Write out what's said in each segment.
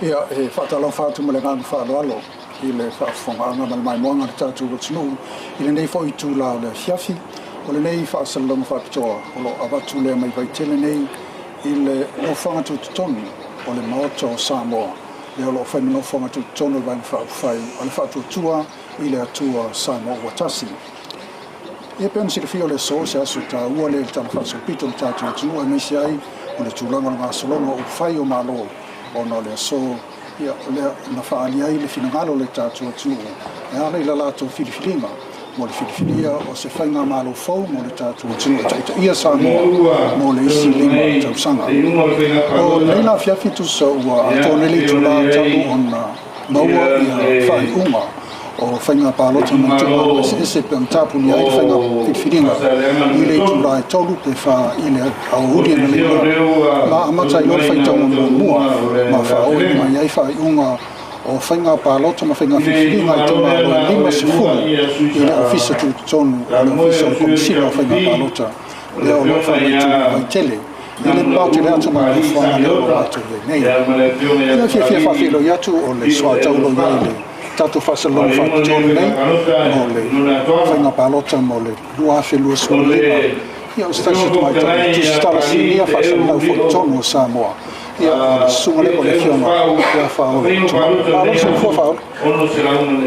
Ia, e faatalofa atu ma le agaga faaaloalo i le faafofogaaga ma le maimoaga a le tatou atunuu i lenei foi itula o le afiafi. O lenei faasalalauga faapitoa o lo o avatu lea mai Vaitele nei i le nofoaga tutotonu o le Maota o Samoa, lea o lo o fai ma nofoaga tutotonu o le Vaega Faaupufai o le Faatuatua i le Atua Samoa ua Tasi. Ia pei ona silafia o le aso o se aso taua lea i le Tala Faasolopito o le tatou atunuu aemaise ai o le tulaga o le gasologa o upufai o Malo ona o le aso ia o lea na faaali ai le finagalo o le tatou atunuu e ala i la latou filifiliga mo le filifilia o se faigamalo fou mo le tatou atunuu e taitaia Samoa mo le isi 5 tausaga. O lenei la afiafi tusa ua atoa nei le itula talu ona maua ia faaiuga o faiga palota mai itumalo eseese pe ona tapunia ai le faiga filifiliga i le itula e 3 pe 4 i le aoauli analeila ma amata ai loa le faitauga muamua ma faaoo mai ai faaiuga o faiga palota ma faiga filifiliga i itumalo e 50 i le ofisa tutotonu o le ofisa o le Komesina o Faiga Palota lea o lo o faamautu i Vaitele i le mamao tele atu ma le nofoaga lea o lo o matou i ai nei. Ia fiafia faafeiloai atu o le soatau o lo o i ai i le tatou faasalalauga faapitoa lenei mo le faiga palota mo le 2025. Ia o se tasi o tamaitai tusitala sinia faasalalau foi i totonu o Samoa. Ia o le susuga lea po o le afioga ia Faaolo Tumau. Malo le soifua Faaolo.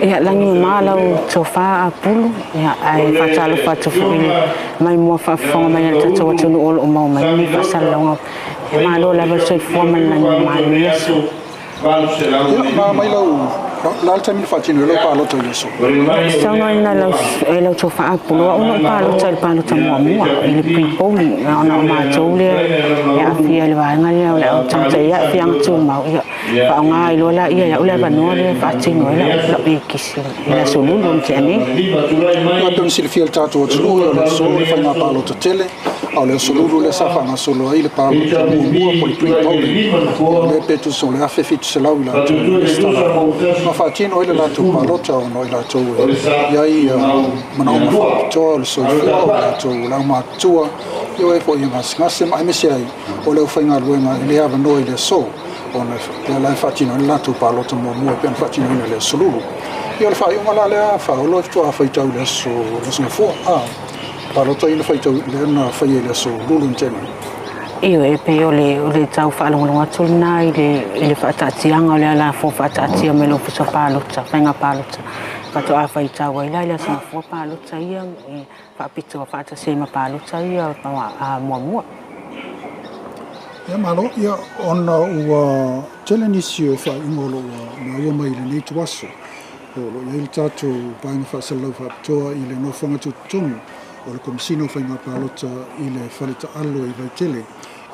Ia, lagi mama lau tofa Apulu, ia, ae faatalofa atu foi i le maimoa faafofoga mai a le tatou atunuu o lo o maua mai lenei faasalalauga. Malo lava le soifua ma le lagi manuia. Ia, ma mai lau la le taimi na faatino ai lau palota i aso. Saunoaina lau, e lau tofa Apulu, au na ou palota i le palota muamua i le pre-polling, ona o matou lea e aafia i le vaega lea o le au tagata e aafiaga tumau, ia, faaaoga ai loa laia e au le avanoa lea e faatino ai lau ekisi i le aso Lulu na tea nei. Ia, pei ona silafia e le tatou atunuu, o le aso o le faiga palota tele, a o le aso Lulu lea sa faagasolo ai le palota muamua po o le pre-polling, ia o lea pe tusa o le 1,700 i latou na resitala ma faatino ai le latou palota ona o i latou e i ai manaoga faapitoa o le soifua, o latou o le aumatutua, ia o e foi e gasegase ma aemaise ai o le aufaigaluega e le avanoa i le aso ona lea la e faatino ai le latou palota muamua e pei ona faatinoina i le aso Lulu. Ia o le faaiuga la lea Faaolo e faatoa faitau i le aso Gafua. Palota ia na faitau lea na faia i le aso Lulu na tea nei. Ioe, e pei o le tau faalogologo atu lena i le faataatiaga o le alafua faataatia mai le Ofisa o Palota, Faiga Palota, faatoa faitau ai la i le aso Gafua palota ia e faapitoa faatasi ai ma palota ia muamua. Ia malo, ia ona ua tele nisi o faaiuga o lo o ua maua mai i lenei ituaso. O lo o i ai le tatou vaega faasalalau faapitoa i le nofoaga tutotonu o le Komesina o Faiga Palota i le fale taalo i Vaitele.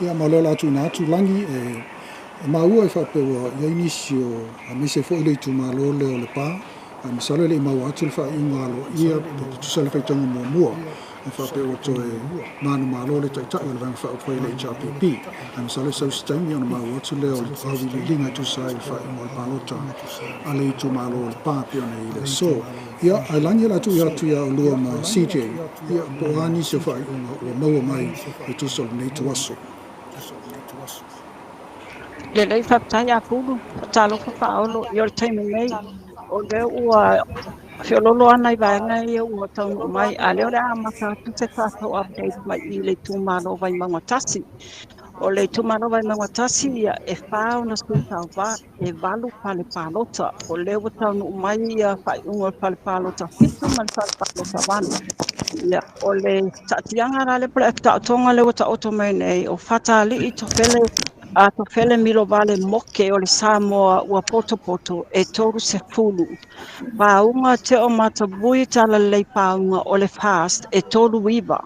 Ia ma o lea o le a tuuina atu lagi e maua e faapea ua i ai nisi o aemaise foi le itumalo lea o Lepa. Ae masalo e le i maua atu le faaiuga aloaia pe tusa le faitauga muamua e faapea ua toe manumalo le taitai o le Vaega Faaupufai o le HRPP. Ae masalo e sau se taimi ona maua atu lea o le auiliiliga e tusa ai le faaiuga o le palota a le itumalo o Lepa pei ona i ai le aso. Ia, ae lagi o le a tuu atu ia oulua ma CJ, ia, po o a nisi o faaiuga ua maua mai e tusa o lenei ituaso. Lelei, faafetai Apulu, faatalofa Faaolo. Ia o le taimi nei, o lea ua feoloolo ana i vaega ia ua taunuu mai, a lea o le a amata atu se tatou update mai i le itumalo o Vaimauga 1. O le itumalo o Vaimauga 1, ia, e 4 ona sui tauva, e 8 fale palota. O lea ua taunuu mai ia faaiuga o le fale palota 7 ma le fale palota 8. Ia, o le taatiaga la lea po o le taotoga lea ua taoto mai nei, o Fatalii Tofele, a Tofele Milovale Moke o le Samoa ua potopoto e 30. Pauga Teo Matavui Talalelei Pauga o le FAST e 39.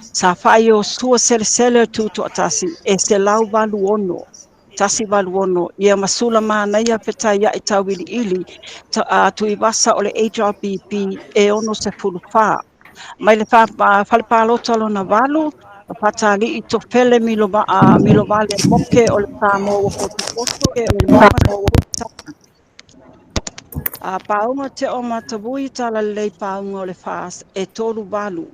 Sa whai o sua selesele o tūtoatasi e 186. 186. Ia masula manaia fetai ai tauiliili tuivasa o le HRPP e 64. Mai le fale palota lona 8, Fatalii Tofele Milovale Moke o le Samoa ua potopoto e Pauga Teo Matavui Talalelei Pauga o le FAST e 38.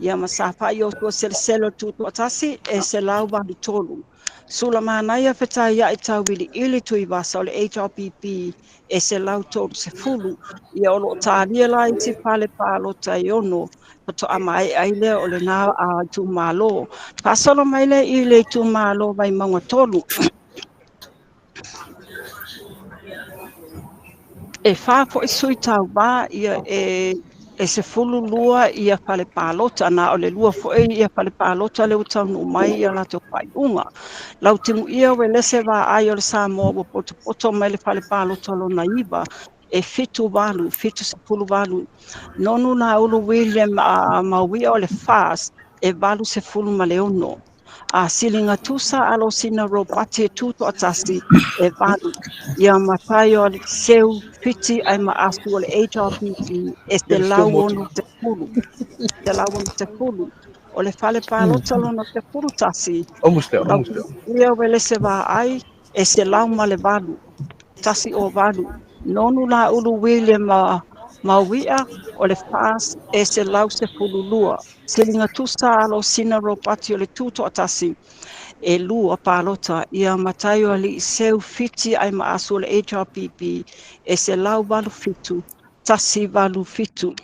Ia ma sa whai o tua selesele o tūtoatasi e 183. Sulamanaia Fetaia'i Tauiliili Tuivasa o le HRPP e 130. Ia o loo talia la isi fale palota e 6 faatoa maea ai lea o lena itumalo. Faasolo mai lea i le itumalo Vaimauga 3. E 4 foi sui tauvā ia e 12 ia fale palota, na o le 2 foi ia fale palota lea ua taunuu mai ia latou faaiuga. Lautimuia Uelese Vaai o le Samoa ua potopoto mai le fale palota lona 9 e 78, 78. Nonu Naulu William Mauia o le FAS e 86. A silinga tusa Alosina Robati e tutoatasi e 8. Ia Mataio Seu Fiti ai ma asu o le HRPP e 160. 160. O le fale palota lona 11. Almost there, almost there. Ia Uelese Vaai e 108. 108. Nonu Laulu William Mauia o le FAS e 112. Silinga tusa Alosina Robati o le tutoatasi e 2 palota. Ia Mataio Alii Seu Fiti ai ma asu o le HRPP e 187, 187.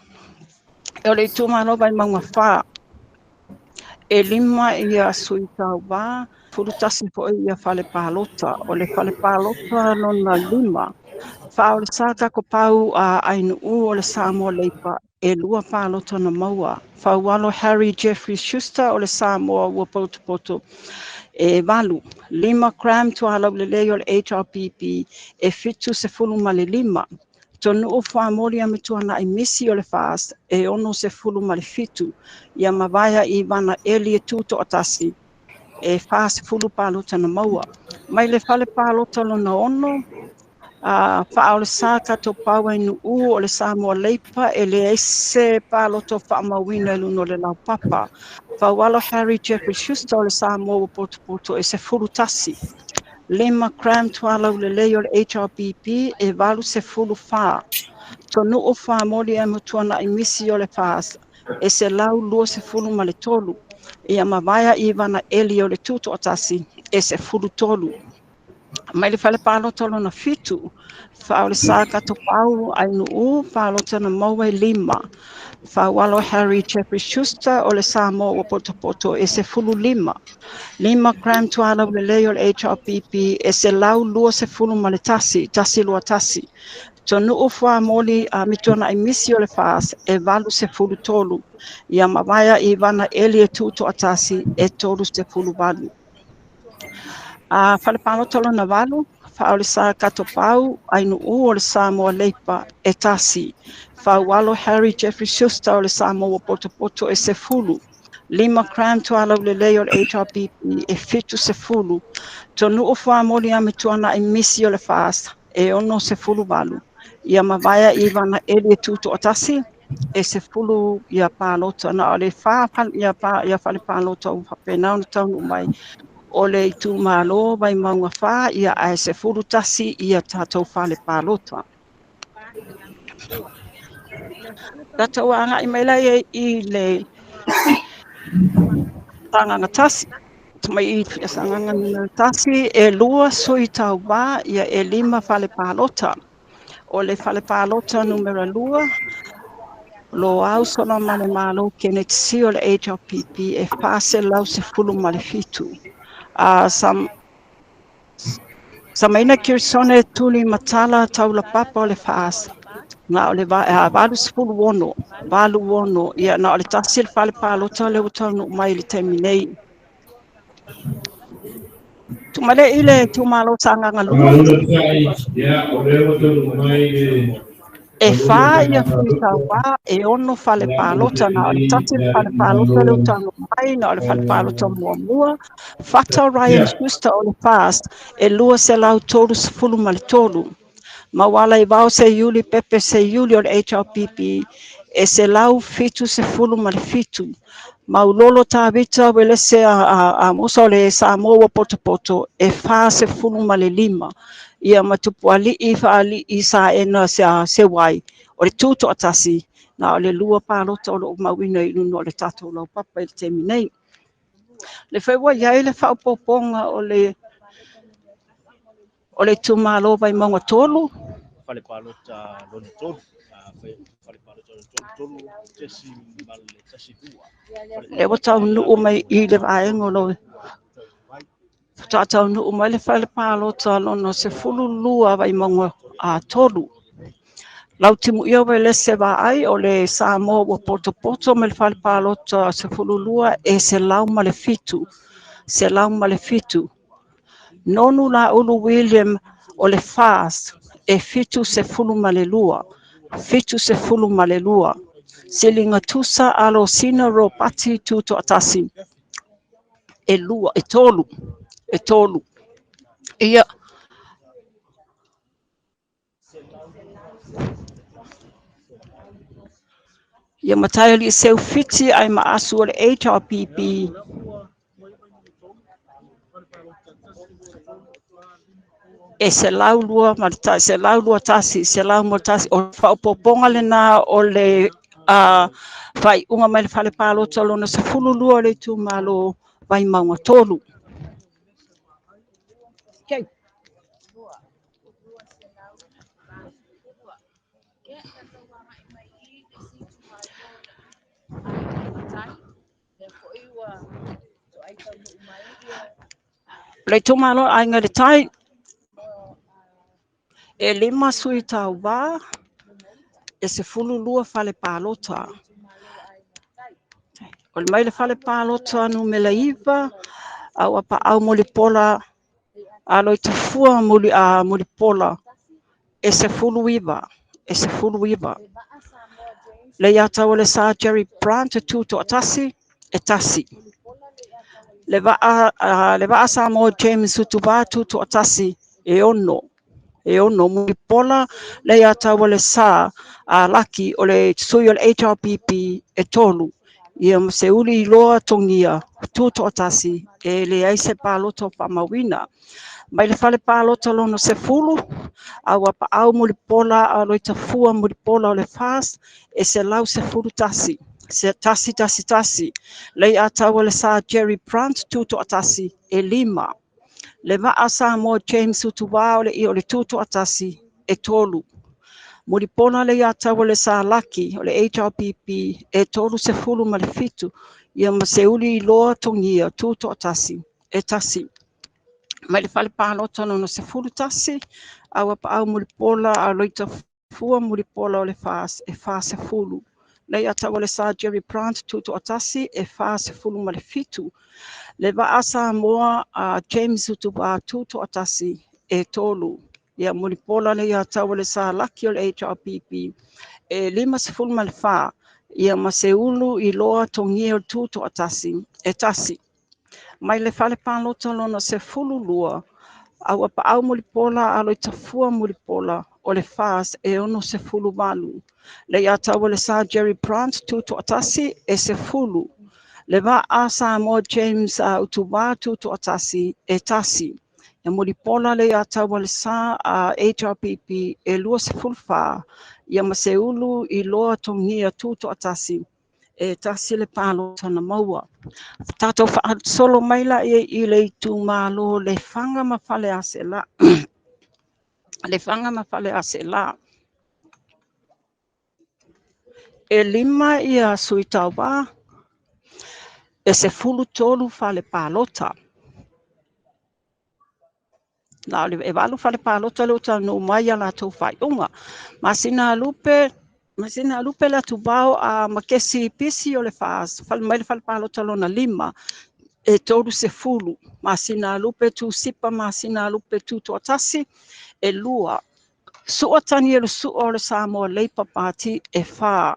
E o le itumalo Vaimauga 4. E 5 ia sui tauvā, 11 foi ia fale palota. O le fale palota lona 5. Wha o le sa tako pau a Ainuu o le Samoa Leipa e 2 palota na maua. Faualo Harry Jeffrey Schuster o le Samoa ua potopoto e 8. 5 gram tualau lelei o le HRPP e 75. Tonuu Fuamoli a Mituanai Misi o le FAS e 67. Ia mavaea i Vana Eli e tutoatasi e 40 palota na maua. Mai le fale palota lona 6. Wha o le sa kato pau ai nuu o le Samoa Leipa e le ese paloto whaamauina e luno le laupapa. Faualo Harry Jeffrey Schuster o le Samoa ua potopoto e 11. 5 gram tualau lelei o le HRPP e 84. Tonuu Whamoli e Mutuanai Misi o le FAS e 123. Ia mavaea i Vana Eli o le tutoatasi e 13. Mai le fale palota lona 7, wha o le sa kato pau ai nuu, palota na maua e 5. Faualo Harry Jeffrey Schuster o le Samoa ua potopoto e 15. 5 gram tualau lelei o le HRPP e 121, 121. Tonuu Fuamoli a Mituanai Misi o le FAS e 83. Ia mavaea i Vana Eli e tutoatasi e 38. A fale palota lona 8, wha o le sa kato pau ai nuu o le Samoa Leipa e 1. Faualo Harry Jeffrey Schuster o le Samoa potopoto e 10. 5 gram tualau lelei o le HRPP e 70. Tonuu Fuamoli a Mituanai Misi o le FAS e 68. Ia mavaea i Vana Eli e tutoatasi e 10 ia palota. Na o le 4 ia fale palota u whapenau na taunu mai. O le itumalo Vaimauga 4 ia ae 11 ia tātou fale palota. Tātou angai mai lai i le Sagaga tasi. Mai i Sagaga tasi e 2 sui tauvā ia e 5 fale palota. O le fale palota numera 2 lo au sola ma le malo Kenneth C o le HRPP e 417. Samaina Kirsone Tuli Matala Taula Papa o le FAS. Na o le 86, 86, ia na o le tasi le fale palota le ua taunuu mai le taimi nei. Tumale i le tumalo Sagaga 2. E 4 ia sui tauvā, e 6 fale palota, na o le tasi le fale palota le ua taunuu mai, na o le fale palota muamua. Fata Ryan Schuster o le FAS e 233. Mauala i vao se Iuli Pepe se Iuli o le HRPP e 177. Maulolo Tavita Welese a Mosa o le Samoa ua potopoto e 45. Ia matupuali'i fa'ali'i sa'ena se wai o le tuto'atasi na o le 2 palota o lo'o mauina i luga o le tatou laupapa i le taimi nei. Le foi ua i ai le faaopoopoga o le itumalo Vaimauga 3. Fale palota lona 3, fale palota lona 3, 3.12. Le ua taunuu mai i le vaega o lo faatoa taunuu mai le fale palota lona 12 Vaimauga 3. Lautimuia Uelese Vaai o le Samoa ua potopoto mai le fale palota 12 e 107, 107. Nonu Laulu William o le FAST e 72, 72. Siliga Tusa Alosina Ropati Tutoatasi e 2, e 3, e 3. Ia, ia matai ali seu fiti ai ma asu o le HRPP e 121, 101, o faaopoopoga lena o le faaiuga mai le fale palota lona 12 o le itumalo Vaimauga 3. Okay. Le itumalo Aiga i le Tai, e 5 sui tauvā, e 12 fale palota. O le mai le fale palota numera 9, au apaau Mulipola, alo i tafua Mulipola, e 19, e 19. Le ia tau le sa Jerry Brant e tutoatasi, e tasi. Le vaa Samoa James Utuva tutoatasi, e 6. E 6 Mulipola, le ia tau le sa Laki o le sui o le HRPP e 3. Ia se uli loa tongia tutoatasi e leai se palota o faamauina. Mai le fale palota lona 10, au apaau Mulipola alo i tafua Mulipola o le FAST e 111. Se tasi tasi tasi. Le ia tau le sa Jerry Brant tutoatasi e 5. Le vaa Samoa James Utuva o le i o le tutoatasi e 3. Mulipola le ia tau le sa Laki o le HRPP e 37, ia ma se uli loa tongia tutoatasi e tasi. Mai le fale palota lona 11, au apaau Mulipola alo i tafua Mulipola o le FAST e 40. Le ia tau le sa Jerry Brant tutoatasi e 47. Le vaa Samoa James Utuva tutoatasi e 3. Ia Mulipola le ia tau le sa Laki o le HRPP e 54. Ia ma se ulu i loa tongia o tutoatasi e tasi. Mai le fale palota lona 12, au apaau Mulipola alo i tafua Mulipola o le FAST e 68. Le ia tau le sa Jerry Brant tutoatasi e 10. Le vaa Samoa James Utuva tutoatasi e tasi. Ia Mulipola le ia tau le sa HRPP e 24. Ia ma se ulu i loa tongia tutoatasi e tasi le palota na maua. Tātou whaasolo mai la i le itumalo le whanga ma fale ase la. Le whanga ma fale ase la. E 5 ia sui tauvā, e 13 fale palota. Na le e 8 fale palota le uta no mai ia latou faaiuga. Masina lupe le atuvao a makesi pisi o le FAST, fale mai le fale palota lona 5, e 30. Masina lupe tu sipa, masina lupe tu toatasi, e 2. Sua tanielu sua o le Samoa Labour Party e 4.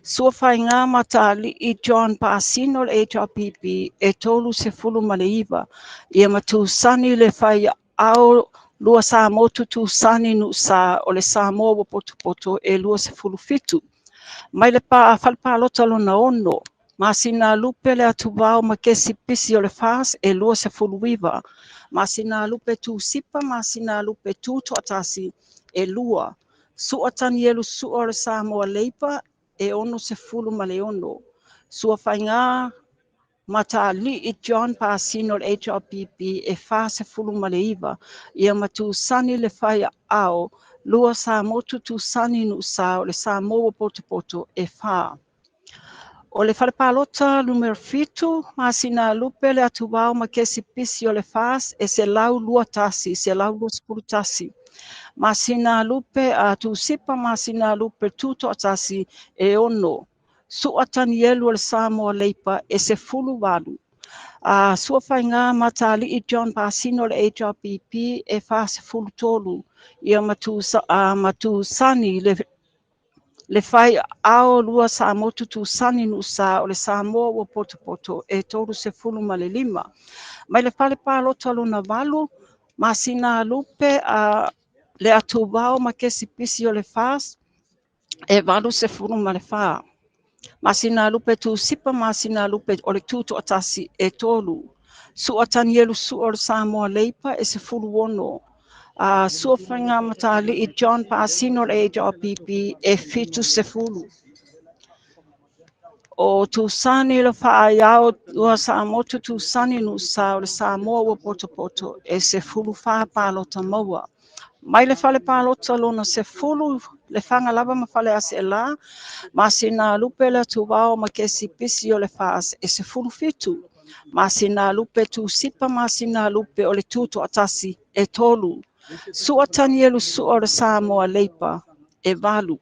Sua whainga matali i John Pasino le HRPP e 39. Ia matu sani le whai au lua Samoa tutu sani nu sa o le Samoa ua potopoto e 27. Mai le pa fale palota lona 6. Masina lupe le atuvao makesi pisi o le FAST e 29. Masina lupe tu sipa, masina lupe tu toatasi e 2. Sua tanielu sua o le Samoa Labour e 66. Sua whainga Mata'ali'i John Pasino o le HRPP e 49. Ia ma tusani le faia'ao lua sa motu tusani nu'usā o le Samoa ua potopoto e 4. O le falepalota numera 7, masina lupe le atuvao ma kesipisi o le FAS e 121, 121. Masina lupe a tusipa masina lupe tuto'atasi e 6. Su'a tanielu o le Samoa Leipa e 18. A sua faiga matali'i John Pasino o le HRPP e 43. Ia matusani le fai ao lua sa motu tusani nu'usā o le Samoa ua potopoto e 35. Mai le fale palota lona 8, masina lupe a le atuvao ma kesipisi o le FAS e 84. Masina lupe tusipa masina lupe o le tuto'atasi e 3. Su'a tanielu su'a o le Samoa Leipa e 16. Sua faiga matali'i John Pasino o le HRPP e 70. O tusani le fa'aiao ua sa motu tusani nu'usā o le Samoa ua potopoto e 14 palota maua. Mai le fale palota lona 10 le faga lava ma fale ase'elā masina lupe le atuvao ma kesipisi o le FAS e 17. Masina lupe tusipa masina lupe o le tuto'atasi e 3. Su'a tanielu su'a o le Samoa Leipa e 8.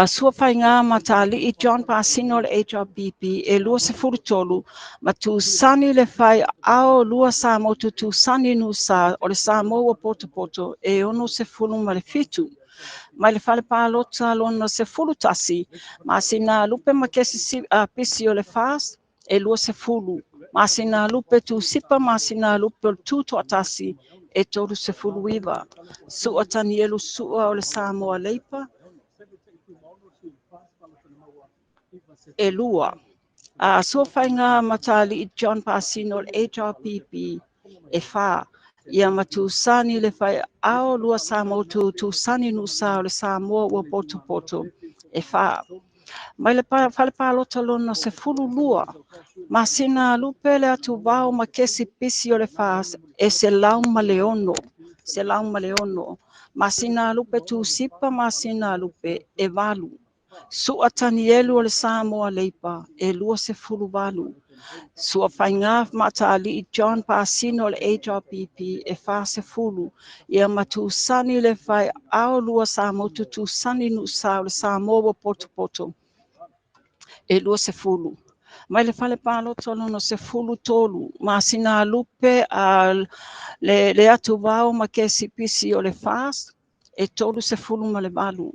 Sua faiga matali'i John Pasino o le HRPP e 23 ma tusani le fai ao lua sa motu tusani nu'usā o le Samoa ua potopoto e 67. Mai le fale palota lona 11, masina lupe ma kesi pisi o le FAS e 20. Masina lupe tusipa masina lupe o le tuto'atasi e 39. Su'a tanielu su'a o le Samoa Leipa e 2. Sua faiga matali'i John Pasino o le HRPP e 4. Ia matusani le fai'ao lua sa motu tusani nu'usā o le Samoa ua potopoto e 4. Mai le fale palota lona 12, masina lupe le atuvao ma kesipisi o le FAS e 106, 106. Masina lupe tusipa masina lupe e 8. Su'a tanielu o le Samoa Leipa e 28. Sua faiga matali'i John Pasino o le HRPP e 40. Ia matusani le fai'ao lua sa motu tusani nu'usā o le Samoa ua potopoto e 20. Mai le fale palota lona 13, masina lupe a le atuvao ma kesipisi o le FAS e 38.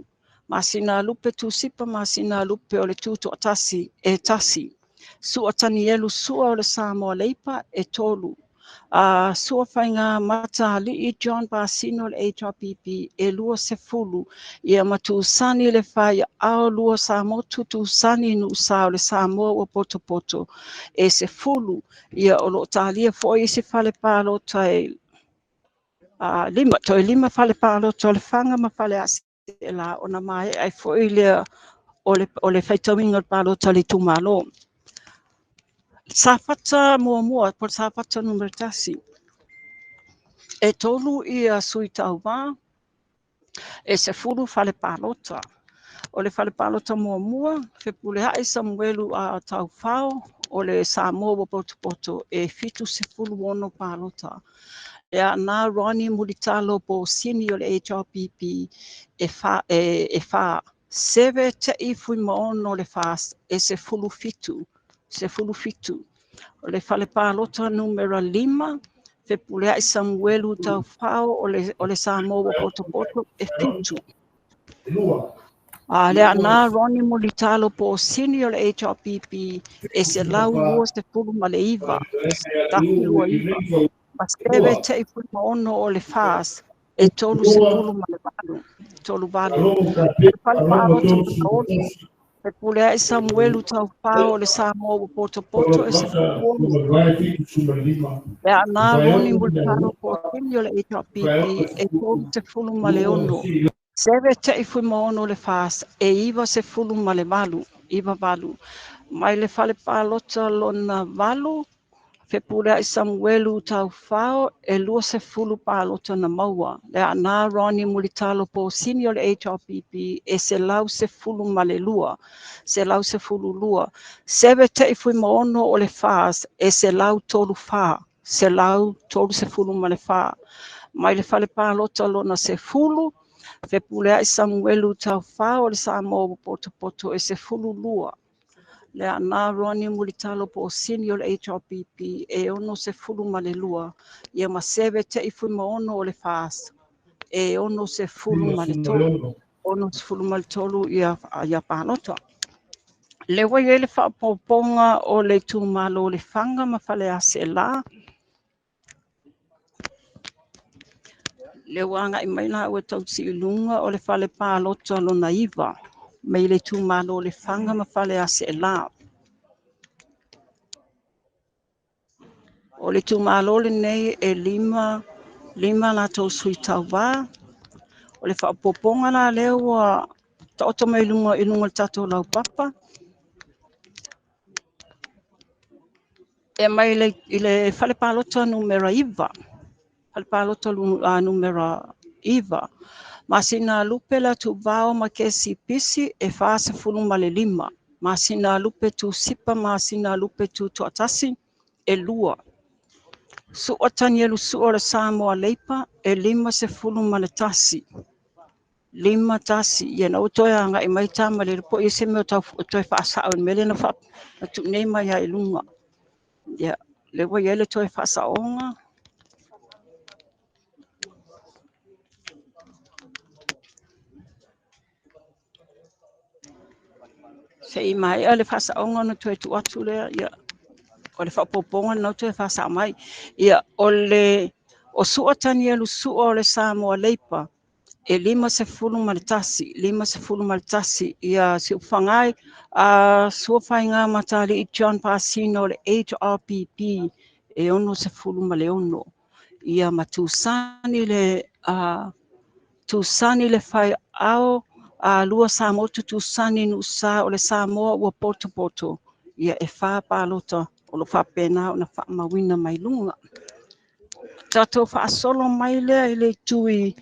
Masina lupe tusipa masina lupe o le tuto'atasi e 1. Su'a tanielu su'a o le Samoa Leipa e 3. Sua faiga matali'i John Pasino o le HRPP e 20. Ia matusani le fai'ao lua sa motu tusani nu'usā o le Samoa ua potopoto e 10. Ia o lo'o talia fo'i isi fale palota e lima, toe 5 fale palota o le faga ma fale ase'elā ona mae'a ai fo'i lea o le faitauina o le palota o le itumālō. Safata muamua po le Safata numera 1. E 3 ia sui tauvā e 10 fale palota. O le fale palota muamua, Fepulea'i Samuelu a Taufao o le Samoa ua potopoto e 76 palota. E ana Ronnie Mulitalo Bosini o le HRPP e 4. 7 te'i fuimaono le FAS e 17. 17. O le fale palota numera 5, Fepulea'i Samuelu Taufao o le Samoa ua potopoto e 7. Le ana Ronnie Mulitalo Posini o le HRPP e 129. 29. Ma 7 te'i fuimaono o le FAS e 38. 38. Le fale palota lona 6, Fepulea'i Samuelu Taufao o le Samoa ua potopoto e 16. Le ana Ronnie Mulitalo Posini o le HRPP e 36. 7 te'i fuimaono o le FAS e 98. 98. Mai le fale palota lona 8, Fepuleai Samuelu Taufao, e 20 palota na maua. Le Aana Ronnie Mulitalo Posini o le HRPP, e 112, 112. Seve te i maono o le FAS, e 134, 134. Mai le fale palota lona 10, Fepuleai Samuelu Taufao o le Samoa Potopoto e 12. Le Aana Ronnie Mulitalo Posini o le HRPP e 62, ia ma seve te i maono o le FAS e 63, 63 ia palota. Le ua i ai le faaopoopoga o le itumalo o Lefaga ma Faleaseela. Le ua agai mai la ua tausi i luga o le fale palota lona 9 mai le itumalo o Lefaga ma Faleaseela. O le itumalo lenei e 5 latou sui tauvā. O le faaopoopoga la lea ua taoto mai i luga o le tatou laupapa. E mai i le fale palota numera 9. Fale palota numera 9. Masina lupe la tuvao ma kesi pisi e 45. Masina lupe tu sipa, masina lupe tu toatasi e 2. Sua tanielu sua le Samoa Leipa e 51. 51. Ia na utoe anga i mai tama le po i se mea tau toe whaasao i mele na wha na tu nei mai ai lunga. Ia le ua ia le toe whaasaonga. Se i mai a le whaasaonga na toe tu atu lea. Ia o le whaapoponga na toe whaasao mai. Ia o le o sua tanielu sua o le Samoa Leipa e 51, 51, ia si ufangai a sua whainga matali i John Pasino o le HRPP e 66. Ia ma tusani le whai ao a lua Samoa tusani nusa o le Samoa ua poto poto. Ia e wha palota o lo whapena o na whaamawina mai lunga. Tatou whaasolo mai lea i le tui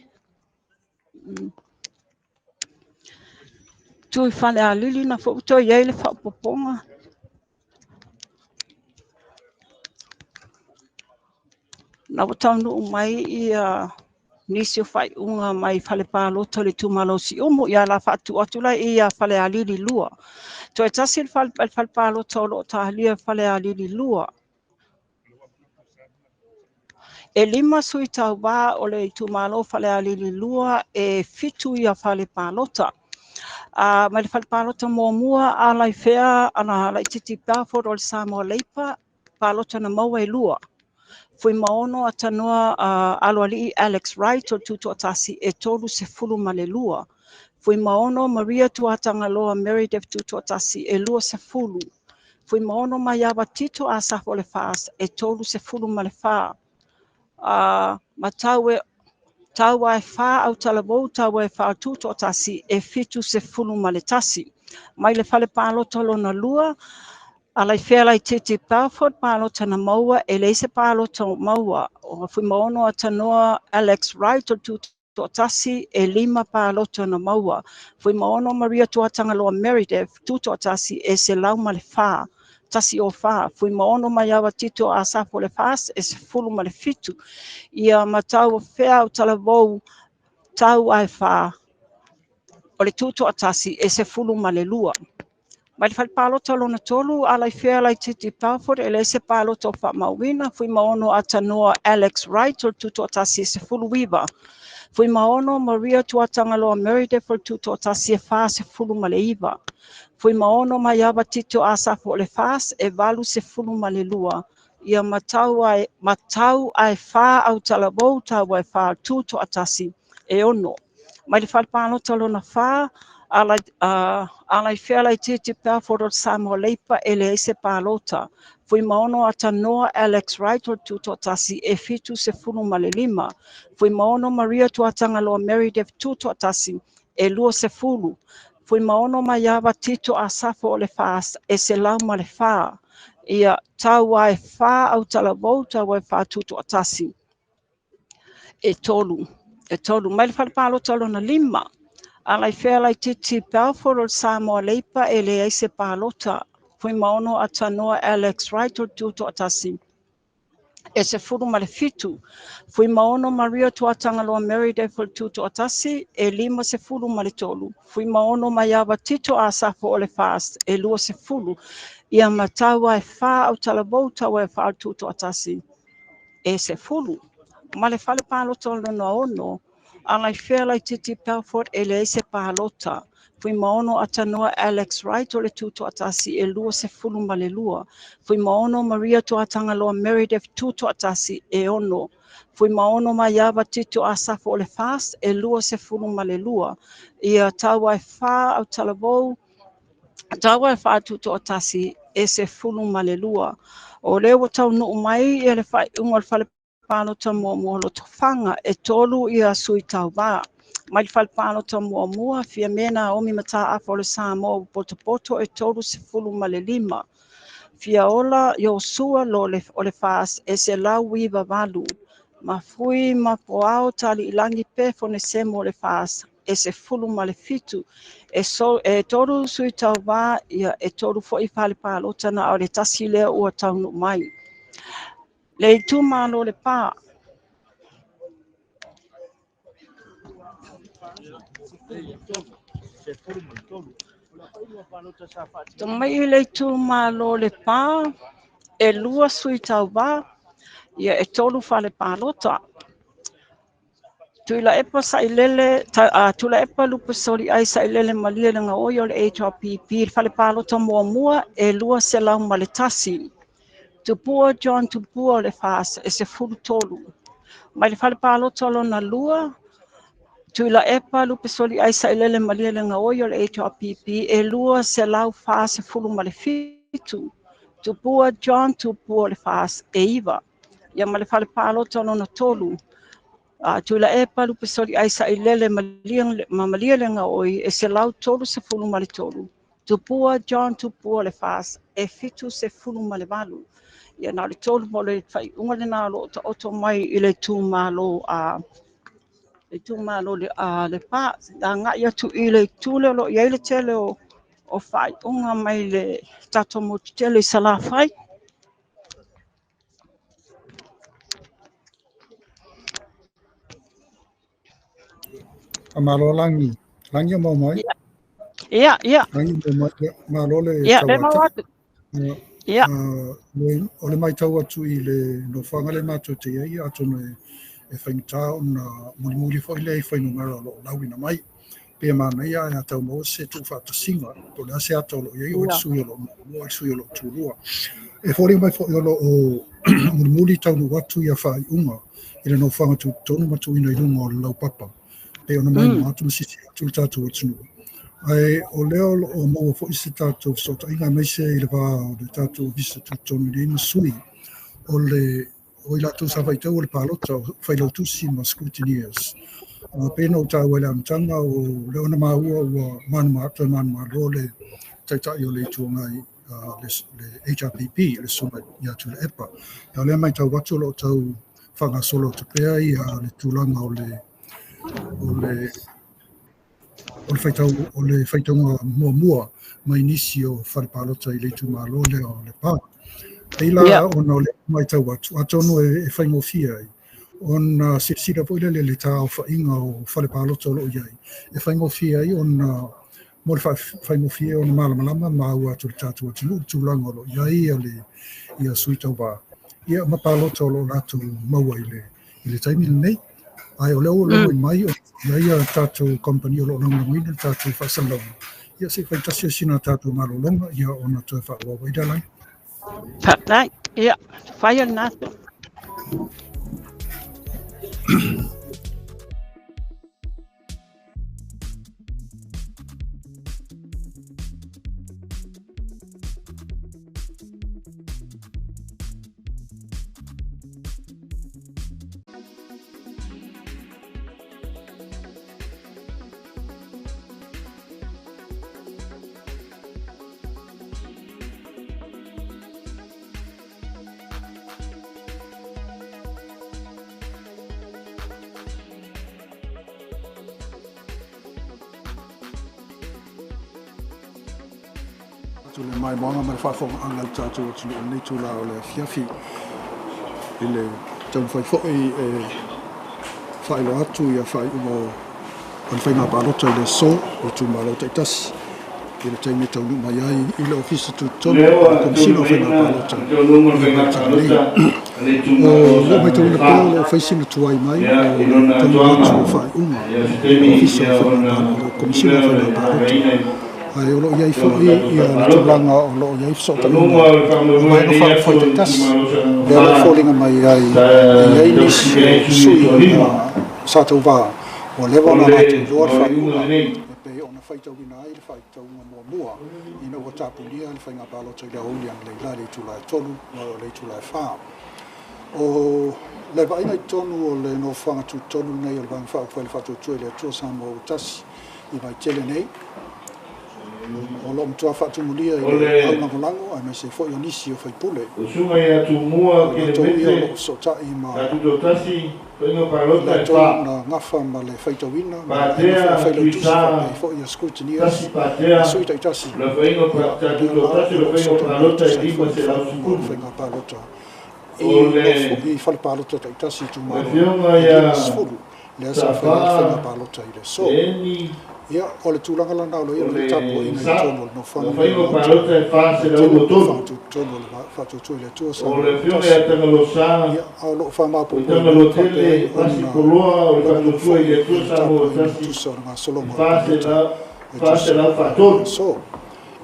tui fale a lili na fo toi ai le whaapoponga. Na wataunu mai ia nisi o whai unga mai fale palota le tumalosi umu ia la whaatu atu lai ia fale a lili lua. Toi tasi le fale palota o lo tahalia fale a lili lua. E 5 sui tauvā o le itumalo fale a lili lua e 7 ia fale palota. Mai le fale palota muamua a lai fea ana laititi Balfour o le Samoa Leipa palota na maua e 2. Fui maono atanoa aloalii Alex Wright o tutoatasi e 32. Fui maono Maria Tuatangaloa Meredith tutoatasi e 20. Fui maono Maiava Tito Asafo o le Fas e 34. Ma tau e wha au talavou, tau e wha tutoatasi e 71. Mai le fale palota lona 2, a lai whea lai titi Balfour, palota na maua, e leise palota maua. O fui maono atanoa Alex Wright o tutoatasi e 5 palota na maua. Fui maono Maria Tuatangaloa Meredith tutoatasi e 104. Tasi o wha, fui maono mai awa Tito Asafo le Fas e 17. Ia matau whea o talavou tau ai wha o le tutoatasi e 12. Mai le fale palota lona 3, a lai whea lai titi Balfour, e leise palota o whaamauina, fui maono atanoa Alex Wright o le tutoatasi e 19. Fui maono Maria Tuatangaloa Meredith o le tutoatasi e 49. Fui maono Maiava Tito Asafo o le Fas e 82. Ia matau ai wha au talavou tau ai wha tutoatasi e 6. Mai le fale palota lona 4, a lai whea lai titi Balfour o le Samoa Leipa e le ese palota. Fui maono atanoa Alex Wright o tutoatasi e 75. Fui maono Maria Tuatangaloa Meredith tutoatasi e 20. Fuimaono Maiava Tito Asafo o le FAST e 104. Ia tau e 4 autalavou, tau e 4 tutoatasi. E 3. E 3. Mai le fale palota lona 5. Ala i fea laititi Balfour o le Samoa Leipa e leai se palota. Fuimaono Atanoa Alex Wright o le tutoatasi. E 17. Fuimaono Maria Tuatangaloa Mary Defo le tutoatasi e 53. Fuimaono Maiava Tito Asafo o le FAST e 20. Ia mataua e 4 autalavou, taua e 4 tutoatasi e 10. Ma le fale palota o lona 6. Ala i fea laititi Belfort e leai se palota. Fuimaono Atanoa Alex Wright o le tutoatasi e 22. Fuimaono Maria Tuatangaloa Meredith tutoatasi e 6. Fuimaono Maiava Tito Asafo o le FAST e 22. Ia taua e 4 autalavou, taua e 4 tutoatasi e 12. O lea ua taunuu mai ia le faaiuga o le fale palota muamua Lotofaga e 3 ia sui tauvā. Mai le fale palota muamua Fiame Naomi Mataafa o le Samoa ua potopoto e 35. Fiaola Iosua Lole o le FAST e 198. Mafui Mapoao Taliilangi Pe Fonesemo o le FAST e 17. E 3 sui tauvā ia e 3 foi fale palota na o le tasi lea ua taunuu mai. Le itumalo le Pā. Tomai le itumalo le Pā, e 2 sui tauvā, ia e 3 fale palota. Tuilaepa Sailele, Tuilaepa Lupesoli ai Sailele Malia le Ngaoi o le HRPP, le fale palota muamua e 201. Tupua John Tupua o le FAST e 13. Mai le fale palota lona 2, Tuilaepa Lupesoli ai Sailele Malia le Ngaoi o le HRPP e 247. Tupua John Tupua o le FAST e 9. Ia ma le fale palota lona 3, Tuilaepa Lupesoli ai Sailele Malia le Ngaoi e 133. Tupua John Tupua o le FAST e 78. Ia na le 3 mo le whaiunga le nā lo ta oto mai i le tūmalo a le tūmalo le a le pā. A ngai atu i le tūle lo iai le tele o whaiunga mai le tato motu tele i Salafai. A malo langi. Langi o mau mai? Ia, ia. Langi o mau mai. Malo le ia, le mau atu. Ia. O le mai tau atu i le nofoaga le matou te iai atonu e faigata ona mulimuli foi lea i fuainumera o loo lauina mai. Pe manaia e atau maua se tuufaatasiga po o le a se ata o loo iai o le sui o loo muamua le sui o loo tulua. E foliga mai foi o loo mulimuli taunuu atu ia faaiuga i le nofoaga tutotonu ma tuuina i luga o le laupapa. Pe ona mai atu ma sisi atu le tatou atunuu. Ae o lea o loo maua foi se tatou fesootaiga aemaise i le va o le tatou ofisa tutotonu nei ma sui o le o i latou sa faitau o le palota o failautusi ma scrutineers. Pe na o taua i le amataga o le ona maua ua manumā manumālo le taitai o le itu agai le HRPP le susuga ia Tuilaepa. Ia o lea matau atu o loo tau faagasolo atu pea ia le tulaga o le o le faitau o le faitauga muamua mai nisi o fale palota i le itumalo lea o Lepa. Pei la ona o le matau atu atonu e faigofie ai ona silasila foi lele le taofaiga o fale palota o loo iai e faigofie ai ona mo le faigofie ona malamalama ma aua atu le tatou atunuu le tulaga o loo iai ia le ia sui tauvā ia ma palota o loo latou maua i le taimi lenei. Ae o lea ua logo mai o ia tatou company o loo lagolagoina le tatou faasalalauga. Ia se i faitasi sina tatou malologa ia ona toe faaauau ai le lagi. Faafetai. Ia, faia lena. Atu le maimoaga ma le faafofogaaga a le tatou atunuu i lenei itula o le afiafi i le taumafai foi e faailoa atu ia faaiuga o le faiga palota i le aso i itumalo taitasi i le taimi e taunuu mai ai i le Ofisa Tutotonu Lea o ua le Komesina o Faiga taulimaina Palota le taunuuga o le i faiga Vaitele nei. palota a le O itumalo o loo Sagaga matauina pea o 4 loo fai sina tuai mai o i le lona taunuu atoaga. atu o faaiuga Se i le taimi Ofisa o Faiga ona Palota, atu Komesina o lea o Faiga le Palota. vaaiga i Ae o loo i ai totonu o foi tatou ia fale le palota. tulaga o loo i ai Taunuuga fesootaiga o le o faamoemoe vaega i lenei faaupufai aso i le taitasi itumalo o Sagaga lea o loo 4 foliga mai ai sa e i ai nisi tausili ai o sui e sui toalima sa tauvā ua leva o ona le latou iloa le mauiuga faaiuga lenei. e pei ona faitauina ai le faitauga muamua ina ua tapunia le faiga palota i le aoauli analeila i le itula e 3 ma le itula e 4. O le vaaiga i totonu o le nofoaga tutotonu lenei o le Vaega Faaupufai le Faatuatua i le Atua Samoa ua tasi i Vaitele nei, o loo matua faatumulia i O le le aulagolago aemaise foi o nisi o faipule usuga ia Tumua o latou ia o Kelemete loo fesootai ma sa tutoatasi faiga i palota e latou 4. na gafa ma le faitauina ma le vaega foi o Patea failautusi Tuisa faapea foi ia scrutineers tasi ma Patea sui taitasi o le faiga ia sa o lea la tutoatasi o o le loo faiga fesootai mai e palota e tusa ai foi ma faaiuga o le 510. faiga palota O i le nofo i fale palota taitasi i itumalo afioga e ia 50 lea sa faia ai le faiga Safā palota i le aso. Eni Ia, o le tulaga lana o lo ia o le le tapuaiga i sa totonu o le o nofoaga le lenei o le faiga Maota palota e Vaitele le 403. nofoaga tutotonu o le Faatuatua i le Atua O Samoa le ua afioga tasi. ia Tagalosa Ia, a o loo o faamaopoopo faapea ai Tagalotele Pasi ona Poloa o le lagolago Faatuatua foi i le i Atua le Samoa tapuaiga e Tasi tusa o le e gasologa o le palota e fa tusa selau o le faatolu. aso.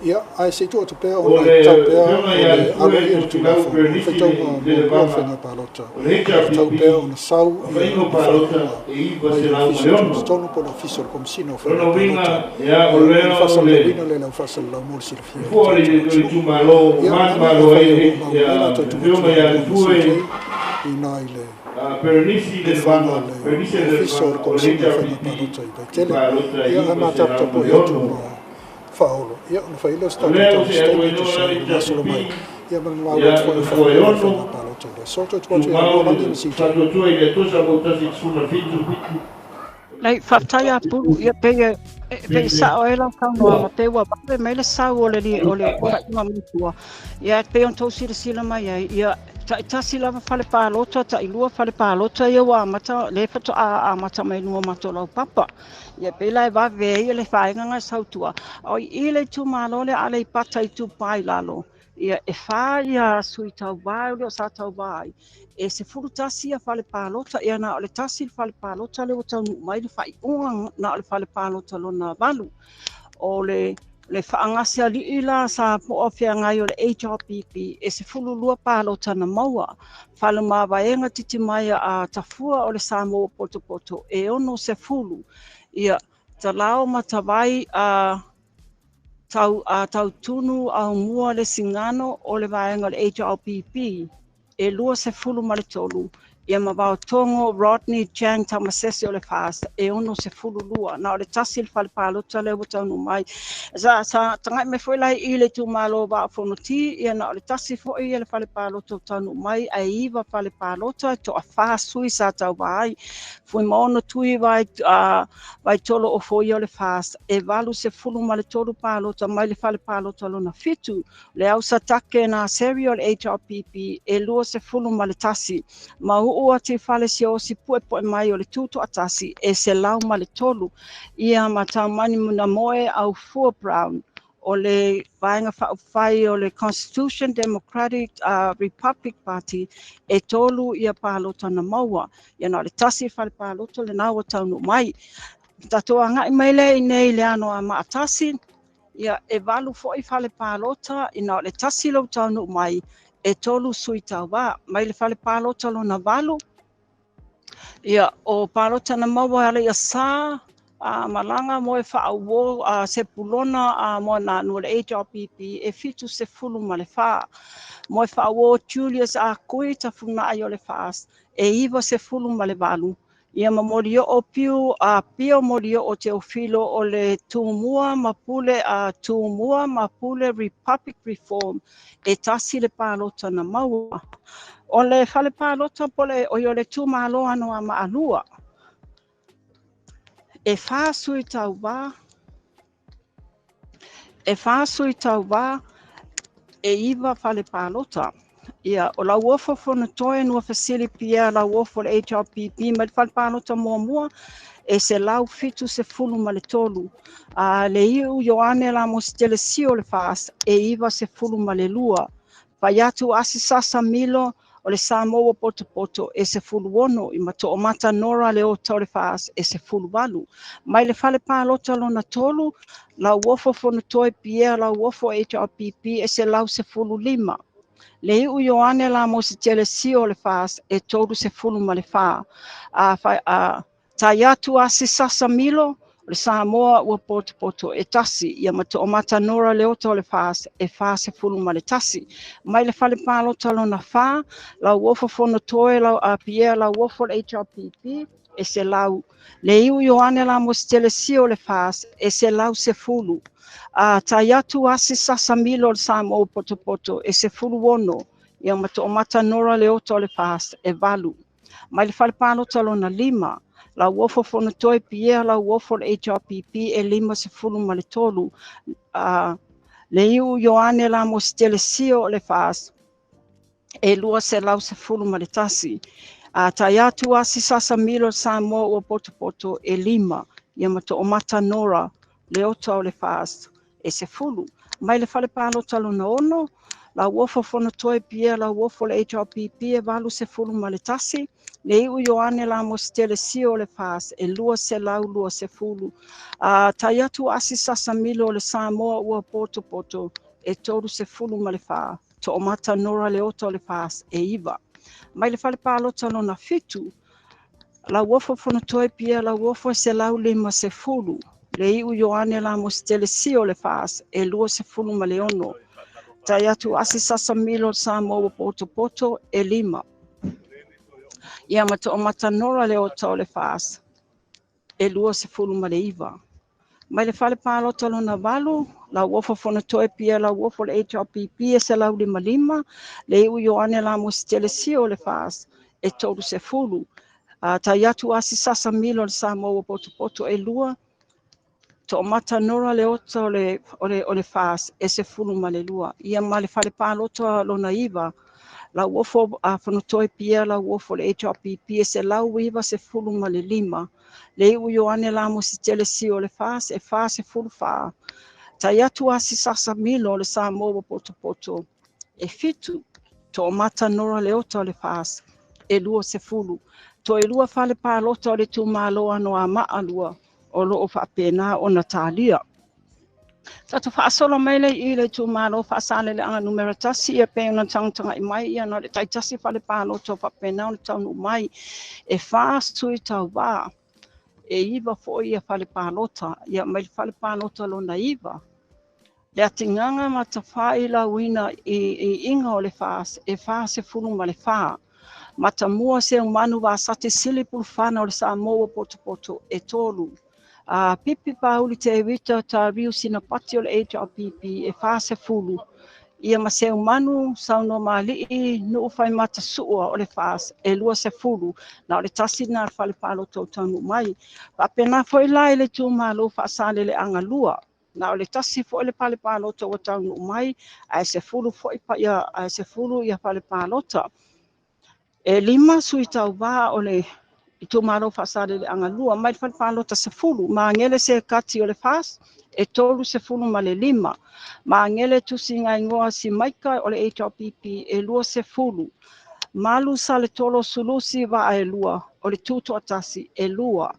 Ia, ae se i tuu atu pea O ona le e tatau pea afioga o ia le Alefue aloaia o le Tofilau Tulafono, o le Perenisi faitauga muamua o le Lelevaga faiga palota, o le e tatau HRPP pea ona sau o ia faiga le palota faaiuga e mai le Ofisa 906. Tutotonu po o le Ofisa o le Komesina o Lona Faiga uiga Palota. o Ia, o le lea o le faasalalauina lea i lau faasalalau mo le silafia e le fua o le tatou atunuu. itumalo o Ia, o le manumalo a afai ai o loo maua mai la le outou afioga atu ia i lona Alefue CJ i ina i le Perenisi nofoaga Lelevaga o le Perenisi Ofisa o Lelevaga le o le Komesina o Faiga HRPP Palota i i Vaitele. palota e Ia, ae mataputapuai atu 906. ma faaolo. Ia, ona fai lea o se O tatou lea ua se atu taumafai ai e loa tusa la ai le o le gasolo HRPP mai. Ia ma le maua atu i foi o nofoa e faaiuga o le faiga 6 palota i le aso. Toe tuu atu ia tumau Lualagi le ma CJ. Faatuatua i le Atua Samoa Tasi 17. Nei, faafetai apulu, ia pei e pei sao ai lau saunoaga pe ua vave mai le sau o le o le faaiuga matua. Ia pei ona tou silasila mai ai, ia taitasi lava fale palota, tailua fale palota ia ua amata le faatoa amata mai luga o matou laupapa. Ia pei la e vave ai le vaega na sautua. O i le itumalo lea Aleipata Itupa i Lalo. Ia e 4 ia sui tauvā o leo sa tauvā ai. E 11 ia fale palota, ia na o le tasi le fale palota lea ua taunuu mai le faaiuga na o le fale palota lona 8. O le faagasialii la sa po o feagai o le HRPP e 12 palota na maua. Fale mavaega titimaea a tafua o le Samoa potopoto e 60. Ia talao matavai a tau tautunu au mua le singano o le vaega o le HRPP e 23. Ia mavaotogo Rodney Chang Tamasese o le FAST e 62. Na o le tasi le fale palota lea ua taunuu mai. Sa tagai mai foi la i le itumalo o Vaa Fonoti, ia na o le tasi foi ia le fale palota ua taunuu mai, ae 9 fale palota, toafa sui sa tauvā ai. Fuimaono Tui Vaitolo o foia o le FAST e 83 palota mai le fale palota lona 7. Le au satake na seri o le HRPP e 21. Mau ati fale siosi pue pue mai o le tutu atasi e 103. Ia mataumani muna moe au Fua Brown o le vaega faaupufai o le Constitution Democratic Republic Party e 3 ia palota na maua. Ia na o le tasi fale palota le na ua taunuu mai. Tatou agai mai lea i nei le ano a maatasi. Ia e 8 foi fale palota ina o le tasi lau taunuu mai e 3 sui tauvā mai le fale palota lona 8. Ia o palota na maua ale ia sa malaga moe faauo sepulona mo na nu le HRPP e 74. Moe faauo Julius Akui tafunai o le FAST e 98. Ia mamoli o piu pio moli o Teofilo o le Tumua Mapule Tumua Mapule Republic Reform e tasi le palota na maua. O le fale palota pole o le itumalo ano a maalua. E 4 sui tauvā, e 4 sui tauvā E 9 fale palota. Ia, o Lauofo Fonotoe Nuafesili Pierre Lauofo le HRPP mai le fale palota muamua e 173. A le Iu Ioane Lamositele Sio le FAST e 92. Faiatu Asi Sasa Milo o le Samoa ua potopoto e 16 i ma Toomata Nora Leota o le FAST e 18. Mai le fale palota lona 3, Lauofo Fonotoe Pierre Lauofo HRPP e 115. Le Iu Ioane Lamositele Sio o le FAST e 34. A Taiatu Asi Sasa Milo o le Samoa ua potopoto e 1, ia ma Toomata Nora Leota o le FAST e 41. Mai le fale palota lona 4, Lauofo Fonotoe Pierre Lauofo le HRPP e 100. Le Iu Ioane Lamositele Sio o le FAST e 110. A Taiatu Asi Sasa Milo o le Samoa ua potopoto e 16, ia ma Toomata Nora Leota o le FAST e 8. Mai le fale palota lona 5, Lauofo Fonotoe Pierre Lauofo le HRPP e 53. Le Iu Ioane Lamositele Sio o le FAST e 211. Taiatu Asi Sasa Milo Samoa ua potopoto e 5, ia ma Toomata Nora Leota o le FAST e 10. Mai le fale palota lona 6, Lauofo Fonotoe Pierre Lauofo le HRPP e 81. Le Iu Ioane Lamositele Sio o le FAST e 220. Taiatu Asi Sasa Milo o le Samoa ua potopoto e 34. Toomata Nora Leota o le FAST e 9. Mai le fale palota lona 7, Lauofo Fonotoe Pierre Lauofo e 150. Le Iu Ioane Lamositele Sio o le FAST e 26. Taiatu Asi Sasa Milo o le Samoa ua potopoto e 5. Ia ma Toomata Nora Leota o le FAST e 29. Mai le fale palota lona 8, Lauofo Fonotoe Pierre Lauofo le HRPP e 155. Le Iu Ioane Lamositele Sio o le FAST e 30. Taiatu Asi Sasa Milo o le Samoa ua potopoto e 2. Toomata Nora Leota o le FAST e 12. Ia ma le fale palota lona 9, Lauofo Fonotoe Pierre Lauofo le HRPP e 195. Le Iu Ioane Lamositele Sio o le FAST e 44. Taiatu Asi Sasa Milo o le Samoa ua potopoto e 7. Toomata Nora Leota o le FAST e 20. Toe 2 fale palota o le itumalo Anoamaa 2 o loo faapena ona talia. Tatou faasolo mai le i le itumalo Faasaleleaga numera 1, ia pei ona tagatagai mai ia na o le taitasi fale palota o faapena ona taunuu mai e 4 sui tauvā e 9 foi ia fale palota. Ia mai le fale palota lona 9, le atigaga matafai lauina i iga o le FAST e 44. Matamua Seumanu Vasate Sili Pulufana o le Samoa ua potopoto e 3. Pipi Pauli Te Wita Tariu Sinapati o le HRPP e 40. Ia ma Seumanu Saunoa Mali'i Nuu Faimata Sua o le FAST e 20. Na o le tasi na le fale palota o taunuu mai. Faapena foi la i le itumalo Faasaleleaga 2. Na o le tasi foi le fale palota ua taunuu mai, ae 10 foi ia, ae 10 ia fale palota. E 5 sui tauvā o le itumalo Faasaleleaga 2. Mai le fale palota 10, Magele Sekati o le FAST e 35. Magele Tusiga Simaika o le HRPP e 20. Malu Saletolo Sulusi Vaaelua o le Tutoatasi e 2.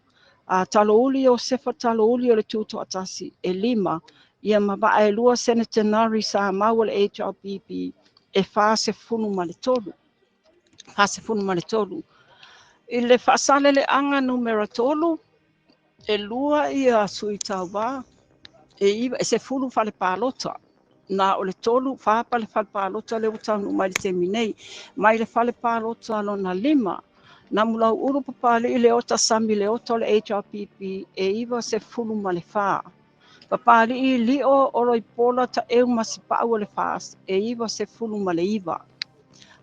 Talouli o Sefa Talouli o le Tutoatasi e 5. Ia ma Vaaelua Senetenari Samau o le HRPP e 43. 43. I le Faasaleleaga numera 3, e 2 ia sui tauvā e 10 fale palota. Na o le 3 4 fale palota le ua taunuu mai le taimi nei. Mai le fale palota lona 5, Namulau Ulu Papali'i Leota Sami Leota o le HRPP e 94. Papali'i Lio Oloipola Taeu Masipau o le FAST e 99.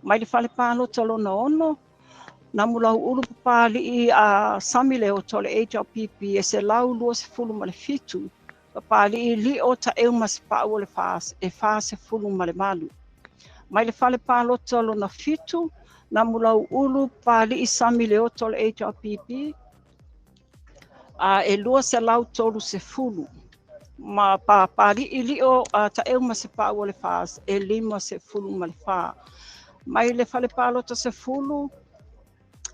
Mai le fale palota lona 6, Namulau Ulu Papali'i a Sami Leota o le HRPP e 127. Papali'i Lio Taʻeu ma Sepaʻu o le FAS e 48. Mai le fale palota lona 7, Namulauulu Pali'i Sami Leota o le HRPP e 230 ma Papali'i Lio Taʻeu ma Sepaʻu o le FAS e 54. Mai le fale palota 10,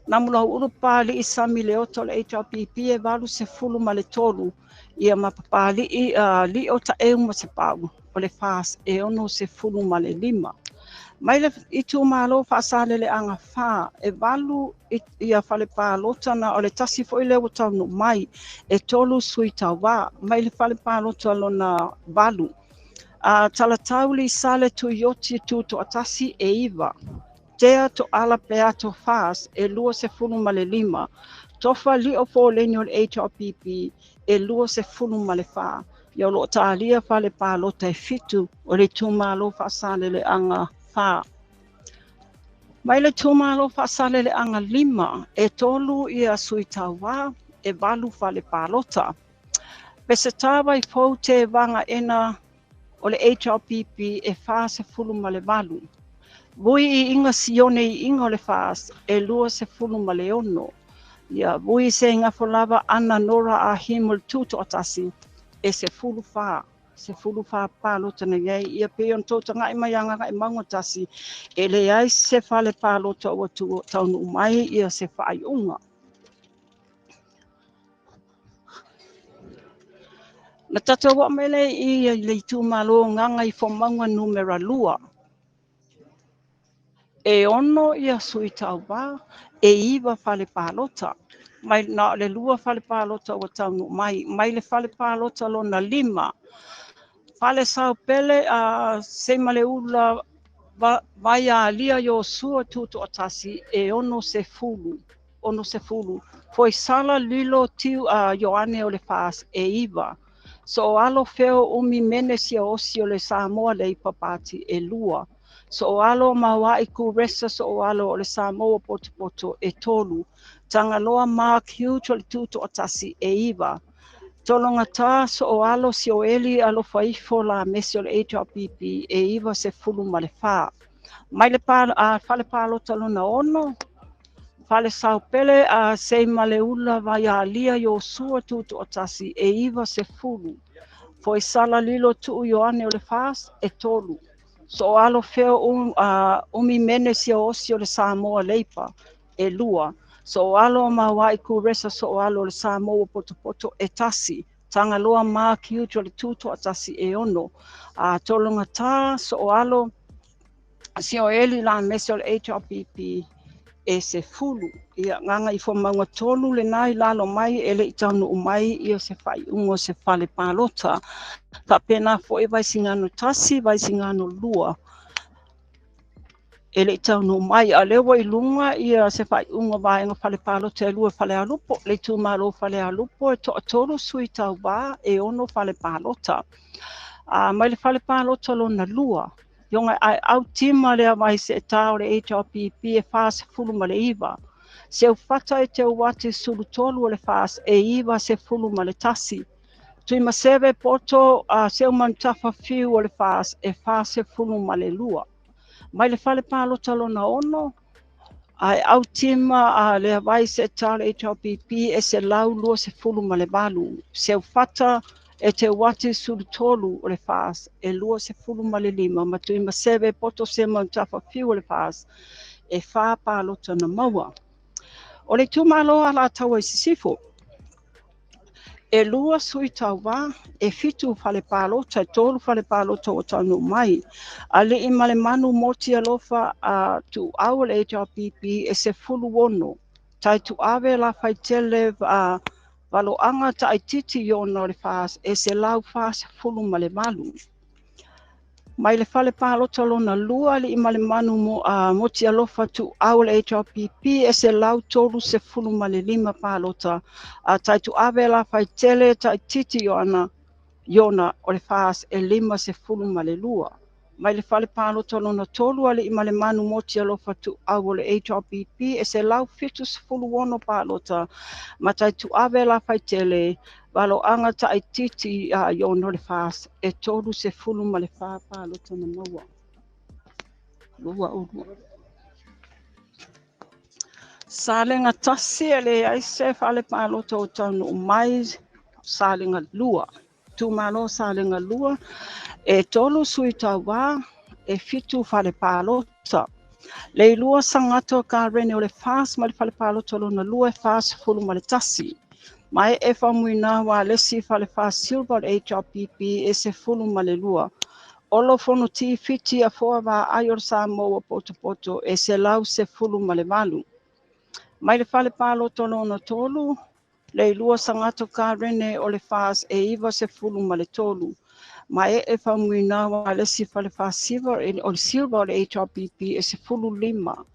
Namulauulu Pali'i Sami Leota o le HRPP e 83 ia ma Papali'i Lio Taʻeu ma Sepaʻu o le FAS e 65. Mai le itumalo Faasaleleaga 4 e 8 ia fale palota na o le tasi foi lea ua taunuu mai e 3 sui tauva. Mai le fale palota lona 8, Talatau Lisale Tuioti Tutoatasi e 9, Tea Toala Peato FAS e 25, Tofa Lio Fōleni o le HRPP e 24. Ia o loo talia fale palota e 7 o le itumalo Faasaleleaga 4. Mai le itumalo Faasaleleaga 5 e 3 ia sui tauva e 8 fale palota. Peseta vai fou te vanga ena o le HRPP e 48. Vui i inga sione i inga o le FAS e 26. Ia vui se inga folava Ana Nora Ahim o le Tutoatasi e 14. 14 palota na iai ia pe ona toutangaʻi mai Gagaemauga 1 e leai se fale palota ua taunuu mai ia se faaiuga. Na tatou oo mai lea i le itumalo Gagaifomauga numera 2. E 6 ia sui tauva e 9 fale palota. Mai na o le 2 fale palota ua taunuu mai. Mai le fale palota lona 5, Fale Saopele a Seimaleula Vaialia Iosua Tutoatasi e 60. 60. Foisala Lilo Tiu Ioane o le FAS e 9. So alo feo umi mene sia osi o le Samoa Leipa Party e 2. So alo mauai kuresa so alo o le Samoa Potopoto e 3. Tagaloa Mark Hughes o le Tutoatasi e 9. Tologata so alo sioeli alofa ifo la mesi o le HRPP e 94. Mai le fale palota lona 6, Fale Saopele a Seimaleula Vaialia Iosua Tutoatasi e 90. Foisala Lilo Tuu Ioane o le FAS e 3. So alo feo umi mene sia osi o le Samoa Leipa e 2. So alo mauai kuresa so alo o le Samoa Potopoto e 1. Tagaloa Mark Hughes o le Tutoatasi e 6. Tologata so alo sioeli la mesi o le HRPP e 10. Ia Gagaifomauga 3 lena i lalo mai e leʻi taunuu mai ia se faaiuga o se fale palota. Faapena foi Vaisigano 1, Vaisigano 2 e leʻi taunuu mai. A lea ua i luga ia se faaiuga vaega fale palota e 2 Falealupo. Le itumalo Falealupo e 3 sui tauva e 6 fale palota. Mai le fale palota lona 2, Ionga ai au tima lea vai se tā o le HRPP e 49. Seufata e te uati sulu 3 o le FAS e 91. Tuimaseve poto Seumanutafa Fiu o le FAS e 42. Mai le fale palota lona 6, ai au tima lea vai se tā o le HRPP e 128. Seufata e te uati sulu 3 o le FAS e 25 ma Tuimaseve poto Seumanutafa Fiu o le FAS e 4 palota na maua. O le itumalo Alataua i Sisifo, e 2 sui tauva, e 7 fale palota, e 3 fale palota o taunuu mai. Ali'i ma le manu moti alofa a tuuau o le HRPP e 16. Taituave la faitele valoaga taititi iona o le FAS e 148. Mai le fale palota lona 2, ali'i ma le manu moti alofa tuuau o le HRPP e 135 palota. Taituave la faitele taititi iona o le FAS e 52. Mai le fale palota lona 3, ali'i ma le manu moti alofa tuuau o le HRPP e 176 palota. Ma taituave la faitele Valoaga taʻaitiiti a aiono le FAST e 34 palota na maua. Lua ulua. Salega 1 e leai se fale palota o taunuu mai. Salega 2. Tumalo salega 2 e 3 sui tauā e 7 fale palota. Le lua sangato ka rene o le FAST ma le fale palota lona 2 e 41. Mai e famuina wa lesi fale FAST silver le HRPP e 12. Olo fono ti fiti a foa va ai o Samoa poto e 118. Mai le fale palota lona 3 le lua sangato ka rene o le FAST e 93. Mai e famuina wa lesi fale FAST silver o le silver o le HRPP e 15.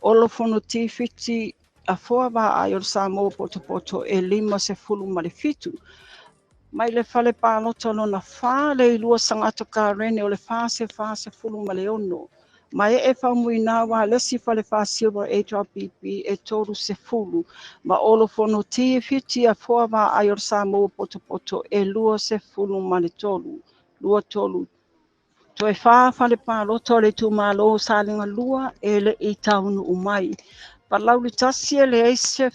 Olo fono ti fiti a foa va ai o Samoa poto e 57. Mai le fale palota lona 4 le lua sangato ka rene o le FAST e 46. Mai e famuina wa lesi fale FAST silver HRPP e 30. Ma olo fono ti fiti a foa va ai o Samoa poto e 23. 23. Toe whā fale palota o le tumalo salega 2 e le i taunu umai. Palauli tasi e le se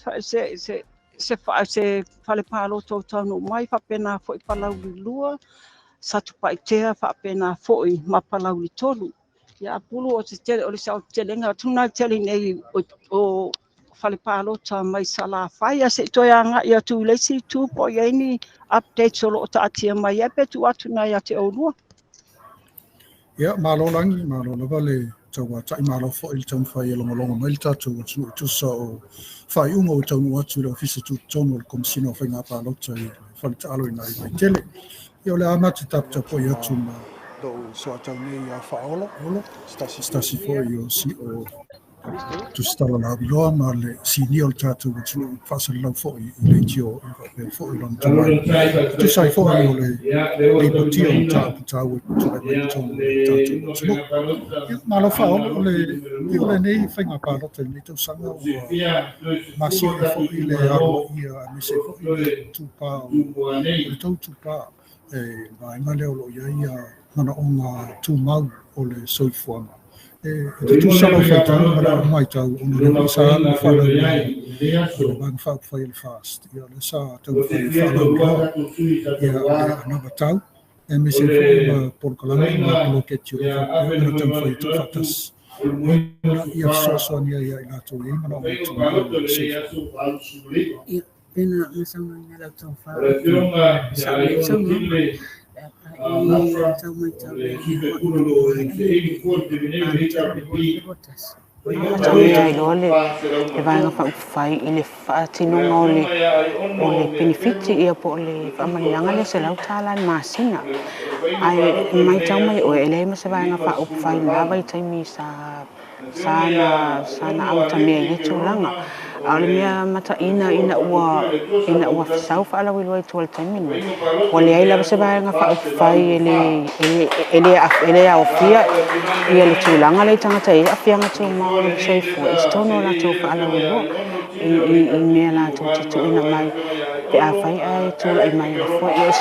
fale palota o taunu umai whapena foi palauli 2, Satupaitea whapena foi ma palauli 3. Ia apulu o te tele o le sau telenga tuna tele nei o fale palota mai Salafai a se toe anga ia tu leisi tu po ia ni updates o lo taatia mai e pe tu atu na ia te olua. Ia malo langi malo lava le tau tai malo fo il tau fai e longolongo mai le tatou atunuu tusa o faaiuga o taunuu atu i le ofisa tutotonu o le Komesina o Faiga Palota i le faletaalo ina i Vaitele. Ia o le a mate taputapuai atu ma lou soatau nei ia Faaolo, se tasi foi o si o tusitala lauiloa ma le sinia o le tatou atunuu faasalalau foi i le itio e faapea foi lona tulai. Tusa ai foi o le lipotia o mataupu taua e tulai mai i totonu o le tatou atunuu. Ia, malo Faaolo, o le lenei faiga palota i lenei tausaga ua masia foi le aloaia aemaise foi le tupā o le tou tupā e vaega lea o loo i ai manaoga tumau o le soifuaga. E tutusa lau faitau ma lau matau ona le foi sa alu faalauiloa o le vaega faaupufai o le FAST. Ia o lea sa taumafai e faalauiloa ia le anavatau aemaise foi ma polokalame ma poloketi o lo o faapea ona taumafai e tuufaatasi ina ia fesoasoani ai ia i latou e i ai manaoga tumau o le soifuaga. Ia, pena masaunoaina lau taufa. Sa o saunoaga. E tau mai tau le Ia iloa le vaega faaupufai i le faatinoga o le penefiti ia po o le faamanuiaga lea $100 le masina. Ae matau mai oe e leai ma se vaega faaupufai i lena vaitaimi sa na amatamea i le tulaga. A o le mea mataina ina ua sau faalauiloa i tua i le taimi lenei, ua leai lava se vaega faaupufai e le aofia ia le tulaga lea i tagata e i ai aafiaga tumau o le soifua i totonu o latou faalauiloa i mea latou te tuuina mai pe afai ae tulai mai le foe. Ia o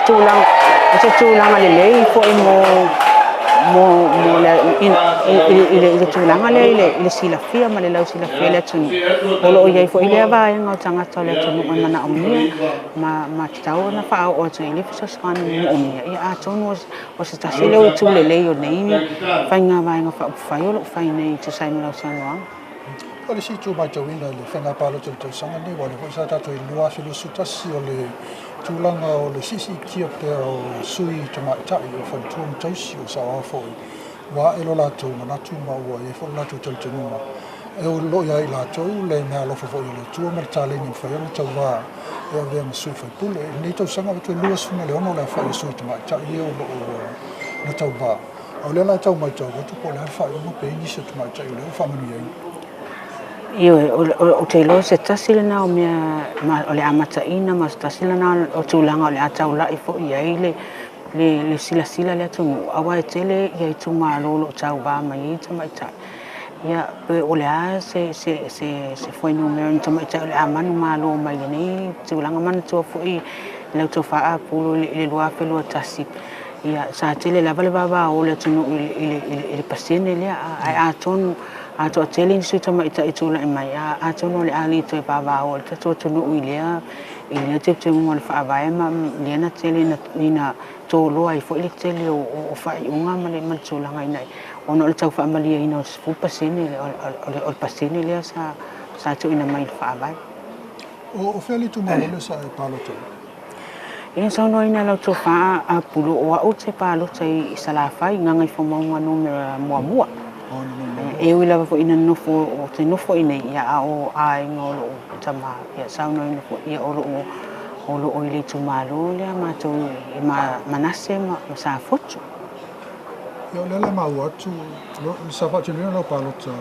se tulaga lelei foi mo i le tulaga lea i le silafia ma le lausilafia i le atunuu. O loo i ai foi lea vaega o tagata o le atunuu e manaomia ma tatau ona faaoo atu i le fesoasoani moomia. Ia atonu o se tasi lea o itu lelei o nei faiga vaega faaupufai o loo fai nei tusa ai ma lau saunoaga. O le isi itu matauina i le faiga palota i le tausaga lenei, ua lea foi sa tatou i le 2021 o le tulaga o le siisiitia pea o sui tamaitai o faletua ma tausi o saoa foi ua ae lo latou manatu ma ua i ai foi lo latou talitonuga e o loo ia i latou le meaalofa foi o le Atua ma le taleni e mafai ona tauvā e avea ma sui faipule. I lenei tausaga ua toe 26 le aofai o sui tamaitai ia o loo na tauvā. A o lea la e tau matau atu po o le a le faaiuga pe i nisi o tamaitai o lea ua faamanuiaina. Ioe, o te iloa se tasi lena o mea o le amataina ma se tasi lena o tulaga o le a taulai foi ai le silasila le atunuu aua e tele ia itumalo o loo tauvā mai ai tamaitai. Ia pe o le a se fuainumera ni tamaitai o le a manumalo mai lenei tulaga. Manatua foi lau tofa Apulu i le 2021. Ia sa tele lava le vavao o le atunuu i le pasene lea, ae atonu a toatele ni sui tamaitai tulai mai, atonu o le a le toe vavao o le tatou atunuu i lea teuteuga o le faavae ma lea na tele ina toloa ai foi le tele o faaiuga ma le tulaga ina ona o le tau faamaliaina o le 10% o le pasene lea sa tuuina mai i le faavae. O fea le itumalo lea sa e palota ai? Ia saunoaina lau tofa Apulu o au te palota i Salafai, Gagaifomauga numera 1. E ui lava foi ina nofo o te nofo i nei, ia a o aiga o loo tama, ia saunoaina foi ia o loo i le itumalo lea matou i Manase ma Safotu. Ia o lea la maua atu, sa faatinoina lau palota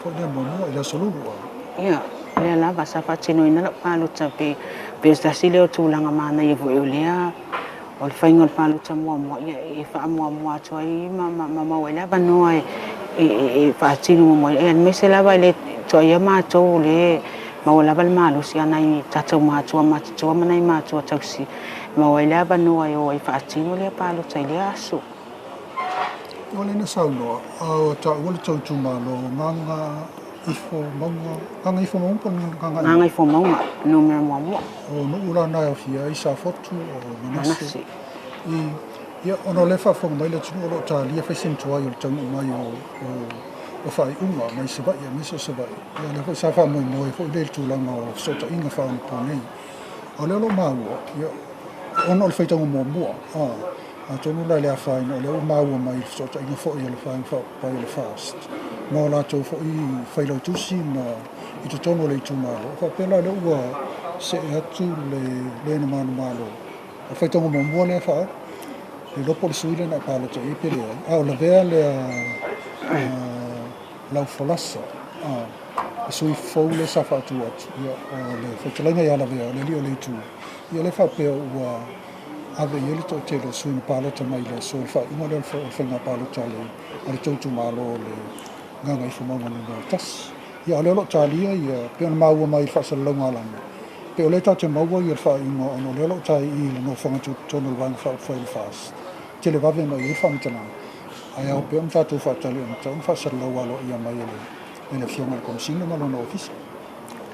foi lea muamua i le aso Lulu. Ia, lea lava sa faatinoina lau palota pe o se tasi lea o tulaga manaia foi o lea o le faiga o le palota muamua, ia e faamuamua atu ai ma maua ai le avanoa e faatino muamua. Ia aemaise lava i le toaia matou le maua lava le malosi a nai tatou matua matutua ma nai matua tausi, maua ai le avanoa e o ai faatino lea palota i lea aso. O le na saunoa, o taua le tou itumalo, Gagaifomauga, Gagaifomauga po o Gagaifomauga numera 1. O nuu la na e aofia ai Safotu o Manase. Ia, ona o lea faafofoga mai le atunuu o lo o talia faisini tuai o le taunuu mai o faaiuga mai Savaii, aemaise o Savaii. Ia, lea foi sa faamoemoe foi lea i le tulaga o fesootaiga faaonaponei. A o lea o lo o maua, ia, ona o le faitauga muamua, atonu la i le afaina o lea ua maua mai i le fesootaiga foi o le Vaega Faaupufai o le FAST, ma o latou foi failautusi ma i totonu o le itumalo. Faapea la lea ua see atu le na manumalo. O le faitauga muamua lea faa, le iloa po o le sui lea na e palota i ai pe leai. A o lavea lea lau folasa, le sui fou lea sa faatu atu, ia, o le fetalaiga ia lavea, o le alii o le itu. Ia lea faapea ua ave i ai le toatele o sui na palota mai le aso, le faaiuga lea o le faiga palota a le tou itumalo o le Gagaifomauga numera 1. Ia, o lea o lo o talia, ia, pe ona maua mai i le faasalalauga a Lagi. Pe o lea tatou te maua ia le faaiuga ona o lea o lo o tai i le nofoaga tutotonu o le Vaega Faaupufai o le FAST. Tele vave mai ai le faamatalaga. Ae ao pea ona tatou faatali ona tatau ona faasalalau aloaia mai e le afioga i le Komesina ma lona ofisa.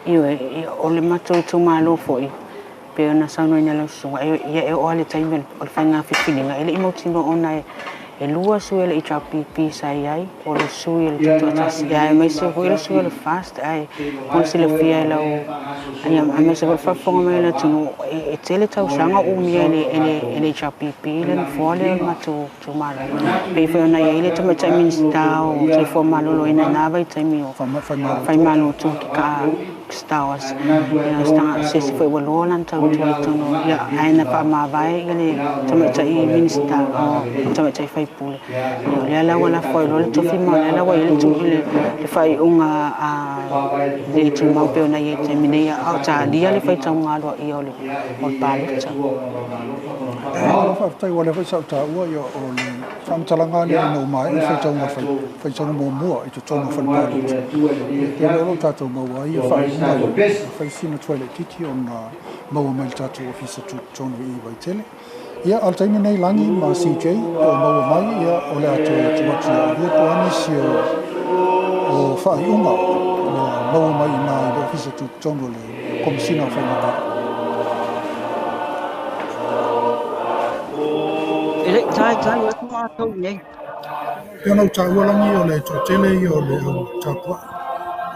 Ioe, o le matou itumalo foi, pe ona saunoaina lau susuga, ia e oo lava le taimi o le faiga filifiliga, e le i mautinoa ona e lua sui o le HRPP sa i ai, o le sui o le Tutoatasi, aemaise foi le sui o le FAST, ae mo le silafia e lau, aemaise foi le faafofoga mai o le atunuu, e tele tausaga o umia e le HRPP le nofoa lea o le matou itumalo. Pei foi ona i ai le tamaitai Minisita o Soifua Maloloina i na vaitaimi o Faimalotoa ki ka Stars, ia se se foi ua loa lana tautua i totonu, ia ae na faamavae ia le tamaitai Minisita o tamaitai faipule. Ia o lea la ua lafo ai loa le tofi ma o lea la ua i ai le faaiuga a le itumau pe ona i ai i le taimi nei, a o talia le faitauga aloaia o le palota. Malo faafetai ua lea foi sa ou taua ia o le faamatalaga lea ina ua maea le faitauga muamua i totonu o fale palota. Ia pe lea o lo o tatou maua ai ia faaiuga ia fai sina tuai laitiiti ona maua mai le tatou ofisa tutotonu i Vaitele. Ia, a o le taimi nei Lagi ma CJ po o maua mai, ia, o le a toe atu atu ia alua po o a nisi o faaiuga ua maua mai i ina i le ofisa tutotonu o le Komesina o Faiga Palota. E le i taitai atu matou nei. Pe ona ou taua Lagi o le toatele ia o le au tapuai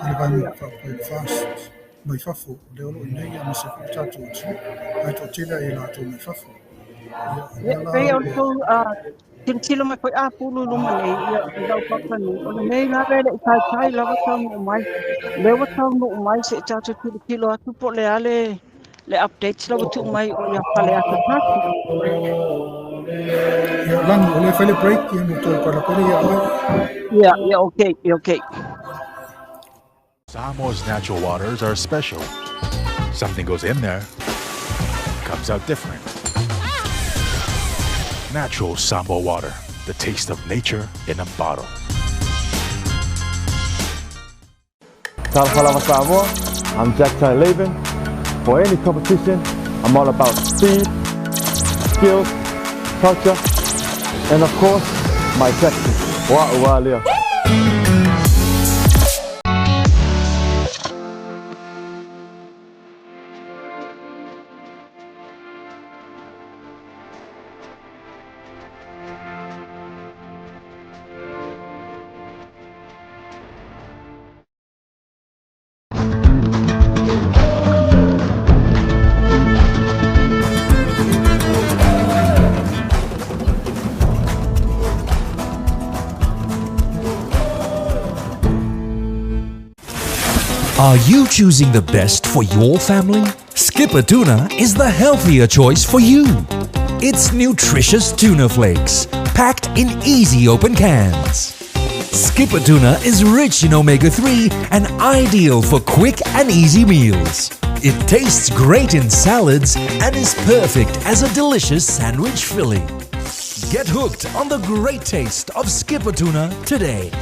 a le Vaega Faaupufai o le FAST mai fafo, o lea o lo o i nei aemaise foi le tatou atunuu, ae toatele ai e latou mai fafo. Ia, o lea la Pei o ua tou tilotilo mai foi Apulu i luma nei, ia, i lau papa nei, o lenei lava e le i taitai lava taunuu mai. Lea ua taunuu mai se i tatou tilotilo atu po o le a le updates la ua tuu mai o ia Faleata Party. Ia, Lagi, o lea fai le break, ia mo toe palapala ia oe. Ia, ia, okay, ia, okay. Samoa's natural waters are special. Something goes in there, comes out different. Natural Samoa water, the taste of nature in a bottle. Talofa lava Samoa, I'm Jack Tai Laban. For any competition, I'm all about speed, Skills, culture, and of course, my taxi. Wa lea. Are you choosing the best for your family? Skipper Tuna is the healthier choice for you. It's nutritious tuna flakes, packed in easy open cans. Skipper Tuna is rich in omega-3 and ideal for quick and easy meals. It tastes great in salads and is perfect as a delicious sandwich filling. Get hooked on the great taste of Skipper Tuna today.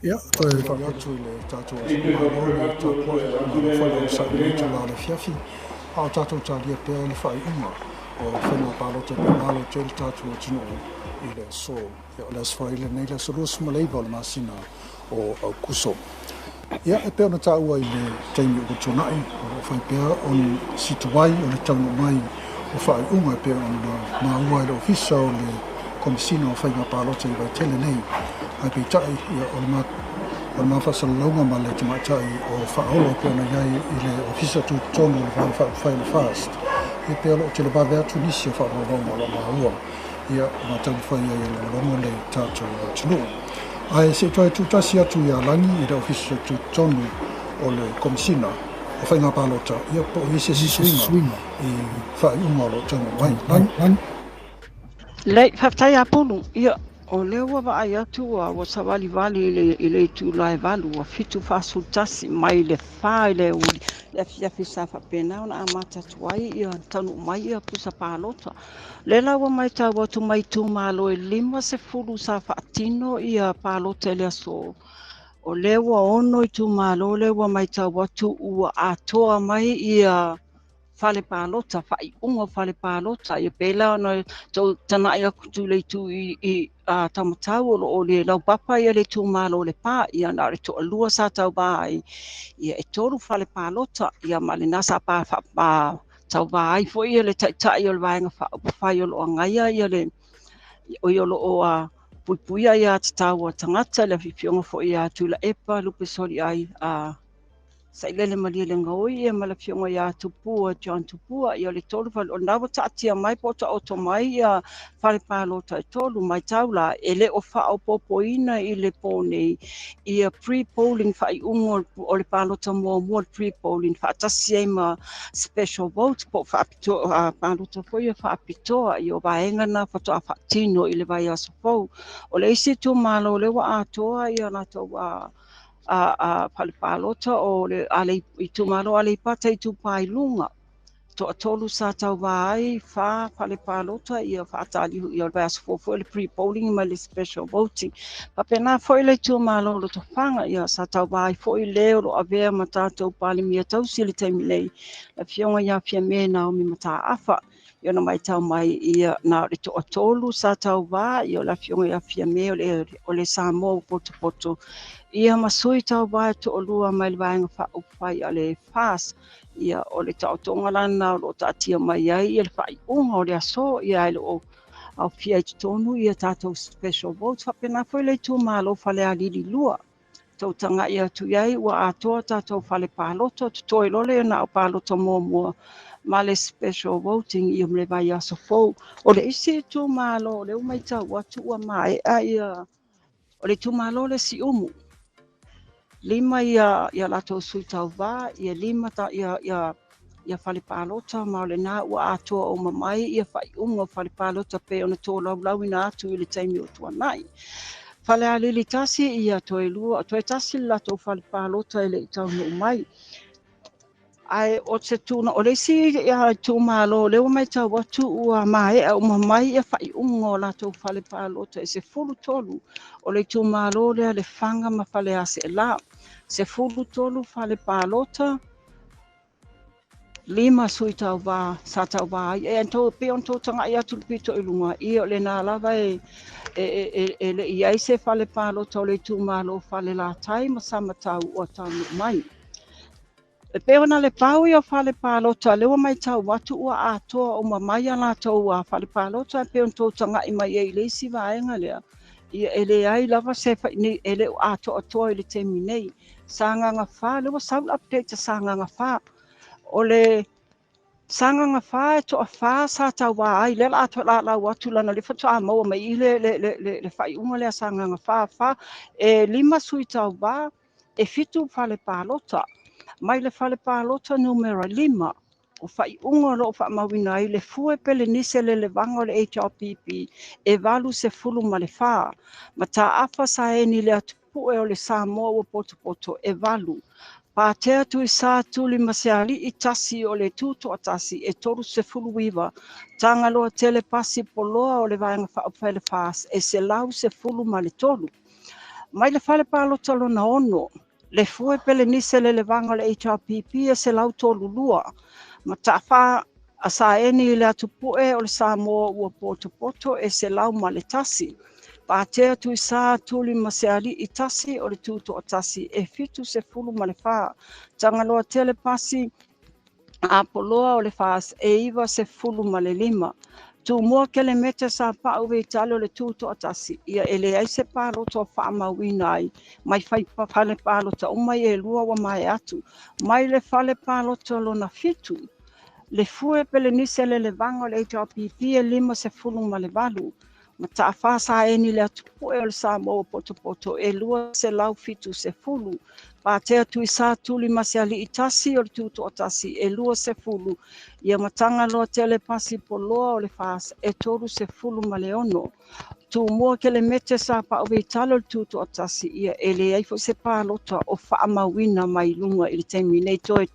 Ia, toe fa'i atu i le tatou malo le tapua'i ma foi le onosai i lenei itulā o le afiafi, a o tatou talia pea le faaiuga o faiga palota e pea tele le tatou atunuu i le aso. Ia, o le aso Faraile lenei, le aso 29 o le masina o Aokuso. Ia, e pei ona taua i le taimi ua tuanai, o lo o fai pea o ni situai o le taunuu mai o faaiuga e pei ona maua i le Ofisa o le Komesina o Faiga Palota i Vaitele nei. Ae peitai, ia, o le mafasalalauga ma le tamaitai o Faaolo e pei ona i ai i le Ofisa Tutotonu o le Vaega Faaupufai o le FAST, ia pei o lo o televave atu nisi o faamaumauga o lo o maua, ia, ma taumafai ai e logologo le tatou atunuu. Ae se i toe tuutasi atu ia Lagi i le Ofisa Tutotonu o le Komesina o Faiga Palota, ia, po o i ai se isi suiga i faaiuga o lo o taunuu mai. Lagi? Lei, faafetai Apulu. Ia, o lea ua vaai atu ua savalivali i le itula e 8, ua 7:41 mai le 4 i le aoauli le afiafi sa faapena ona amata atu ai ia taunuu mai ia pusa palota. Lea la ua matau atu mai itumalo e 50 sa faatino ia palota i le aso. O lea ua 6 itumalo lea ua matau atu ua atoa mai ia fale palota, faaiuga o fale palota. Ia pei la ona tou tanai atu tu le itu i Taumatau o lo o le laupapa ia le itumalo o Lepa, ia na o le toalua sa tauva ai, ia e 3 fale palota, ia ma lena sa pa tauva ai foi ia le taitai o le vaega faaupufai o lo o agaia ia le o ia o lo o puipuia ia tatau a tagata le afioga foi ia Tuilaepa Lupe Soliai Sailele malie le gaoi ia ma le afioga ia Tupua John Tupua, ia le 3 fale o na ua taatia mai po o taoto mai ia fale palota e 3 mai tau la e le o faaopoopoina i le po nei ia pre-polling faaiuga o le palota muamua le pre-polling faatasi ai ma special vote po o faapitoa palota foi ia faapitoa ia o vaega na faatoa faatino i le vaiaso fou. O le isi itumalo lea ua atoa ia latou a fale palota o le ale itumalo Aleipata Itupa i Luga toatolu sa tauva ai 4 fale palota ia faatalihu ia o le vaiaso fou foi le pre-polling ma le special voting. Faapena foi le itumalo o Lotofaga ia sa tauva ai foi le o lo o avea ma tatou Palemia tausi i le taimi nei le afioga ia Fiame Naomi Mataafa. Ia ona matau mai ia na o le toatolu sa tauva ia o le afioga ia Fiame o le Samoa ua potopoto ia ma sui tauva e toalua mai le vaega faaupufai a le FAST. Ia o le taotoga lana o lo o taatia mai ai ia le faaiuga o le aso ia ai lo o aofia i totonu ia tatou special votes. Faapena foi le itumalo Falealili 2 tau taga'i atu i ai ua atoa tatou fale palota totoe loa lea na o palota muamua ma le special voting ia ma le vaiaso fou. O le isi itumalo o lea ua matau atu ua maea ia o le itumalo le Siumu. 5 ia latou sui tauvā, ia 5 ia fale palota, ma o lena ua atoa uma mai ia faaiuga o fale palota pei ona tolaulauina atu i le taimi o tuanai. Falealili 1 ia toe 2 toe 1 le latou fale palota e le i taunuu mai. Ae o se tuna o le isi ia itumalo lea ua matau atu ua maea uma mai ia faaiuga o latou fale palota e 13 o le itumalo lea Lefaga ma Faleaseela. 13 fale palota, 5 sui tauvā sa tauvā ai. E tou pe on tou tagai atu le pito i luga, ia o lena lava e le i ai se fale palota o le itumalo Falelatai ma Samatau ua taunuu mai. E pei ona le pau ia o fale palota lea ua matau atu ua atoa uma mai a latou fale palota, e pei ona tou tagai mai ai i le isi vaega lea. Ia e leai lava se e le o atoatoa i le taimi nei. Sagaga 4 lea ua sau le update a Sagaga 4. O le Sagaga 4 e toafa sa tauvā ai, lea la atoa lalau atu lana le faatoa maua mai i le faaiuga lea Sagaga 4 e 5 sui tauvā, e 7 fale palota. Mai le fale palota numera 5, o faaiuga o loo faamauina ai le fue pelenise le levaga o le HRPP e 84, mataafa saeni le atupue o le Samoa ua potopoto e 8. Patea Tuisa Tuli ma Sealii 1 o le Tutoatasi e 39, Tagaloa Tele Pasi Poloa o le Vaega Faaupufai le FAS e 113. Mai le fale palota lona 6, le fue pelenise le levaga o le HRPP e 132, mataafa a saeni i le atupue o le Samoa ua potopoto e 101. Patea Tuisa Tuli ma Sealii 1 o le Tutoatasi e 74, Tagaloa Tele Pasi Apoloa o le FAS e 95. Tumua Kelemete sa pau veitale o le Tutoatasi, ia e leai se palota o faamauina ai mai fai fale palota uma e 2 ua mae atu. Mai le fale palota lona 7, le fue pelenise le levaga o le HRPP e 58, mataafa saeni le atupue o le Samoa potopoto e 270, Patea Tuisa Tuli ma Sealii 1 o le Tutoatasi e 20, ia Matagaloa Tele Pasi Poloa o le FAS e 36. Tumua Kelemete sa pau veitale o le Tutoatasi, ia e leai foi se palota o faamauina mai luga i le taimi nei. Toe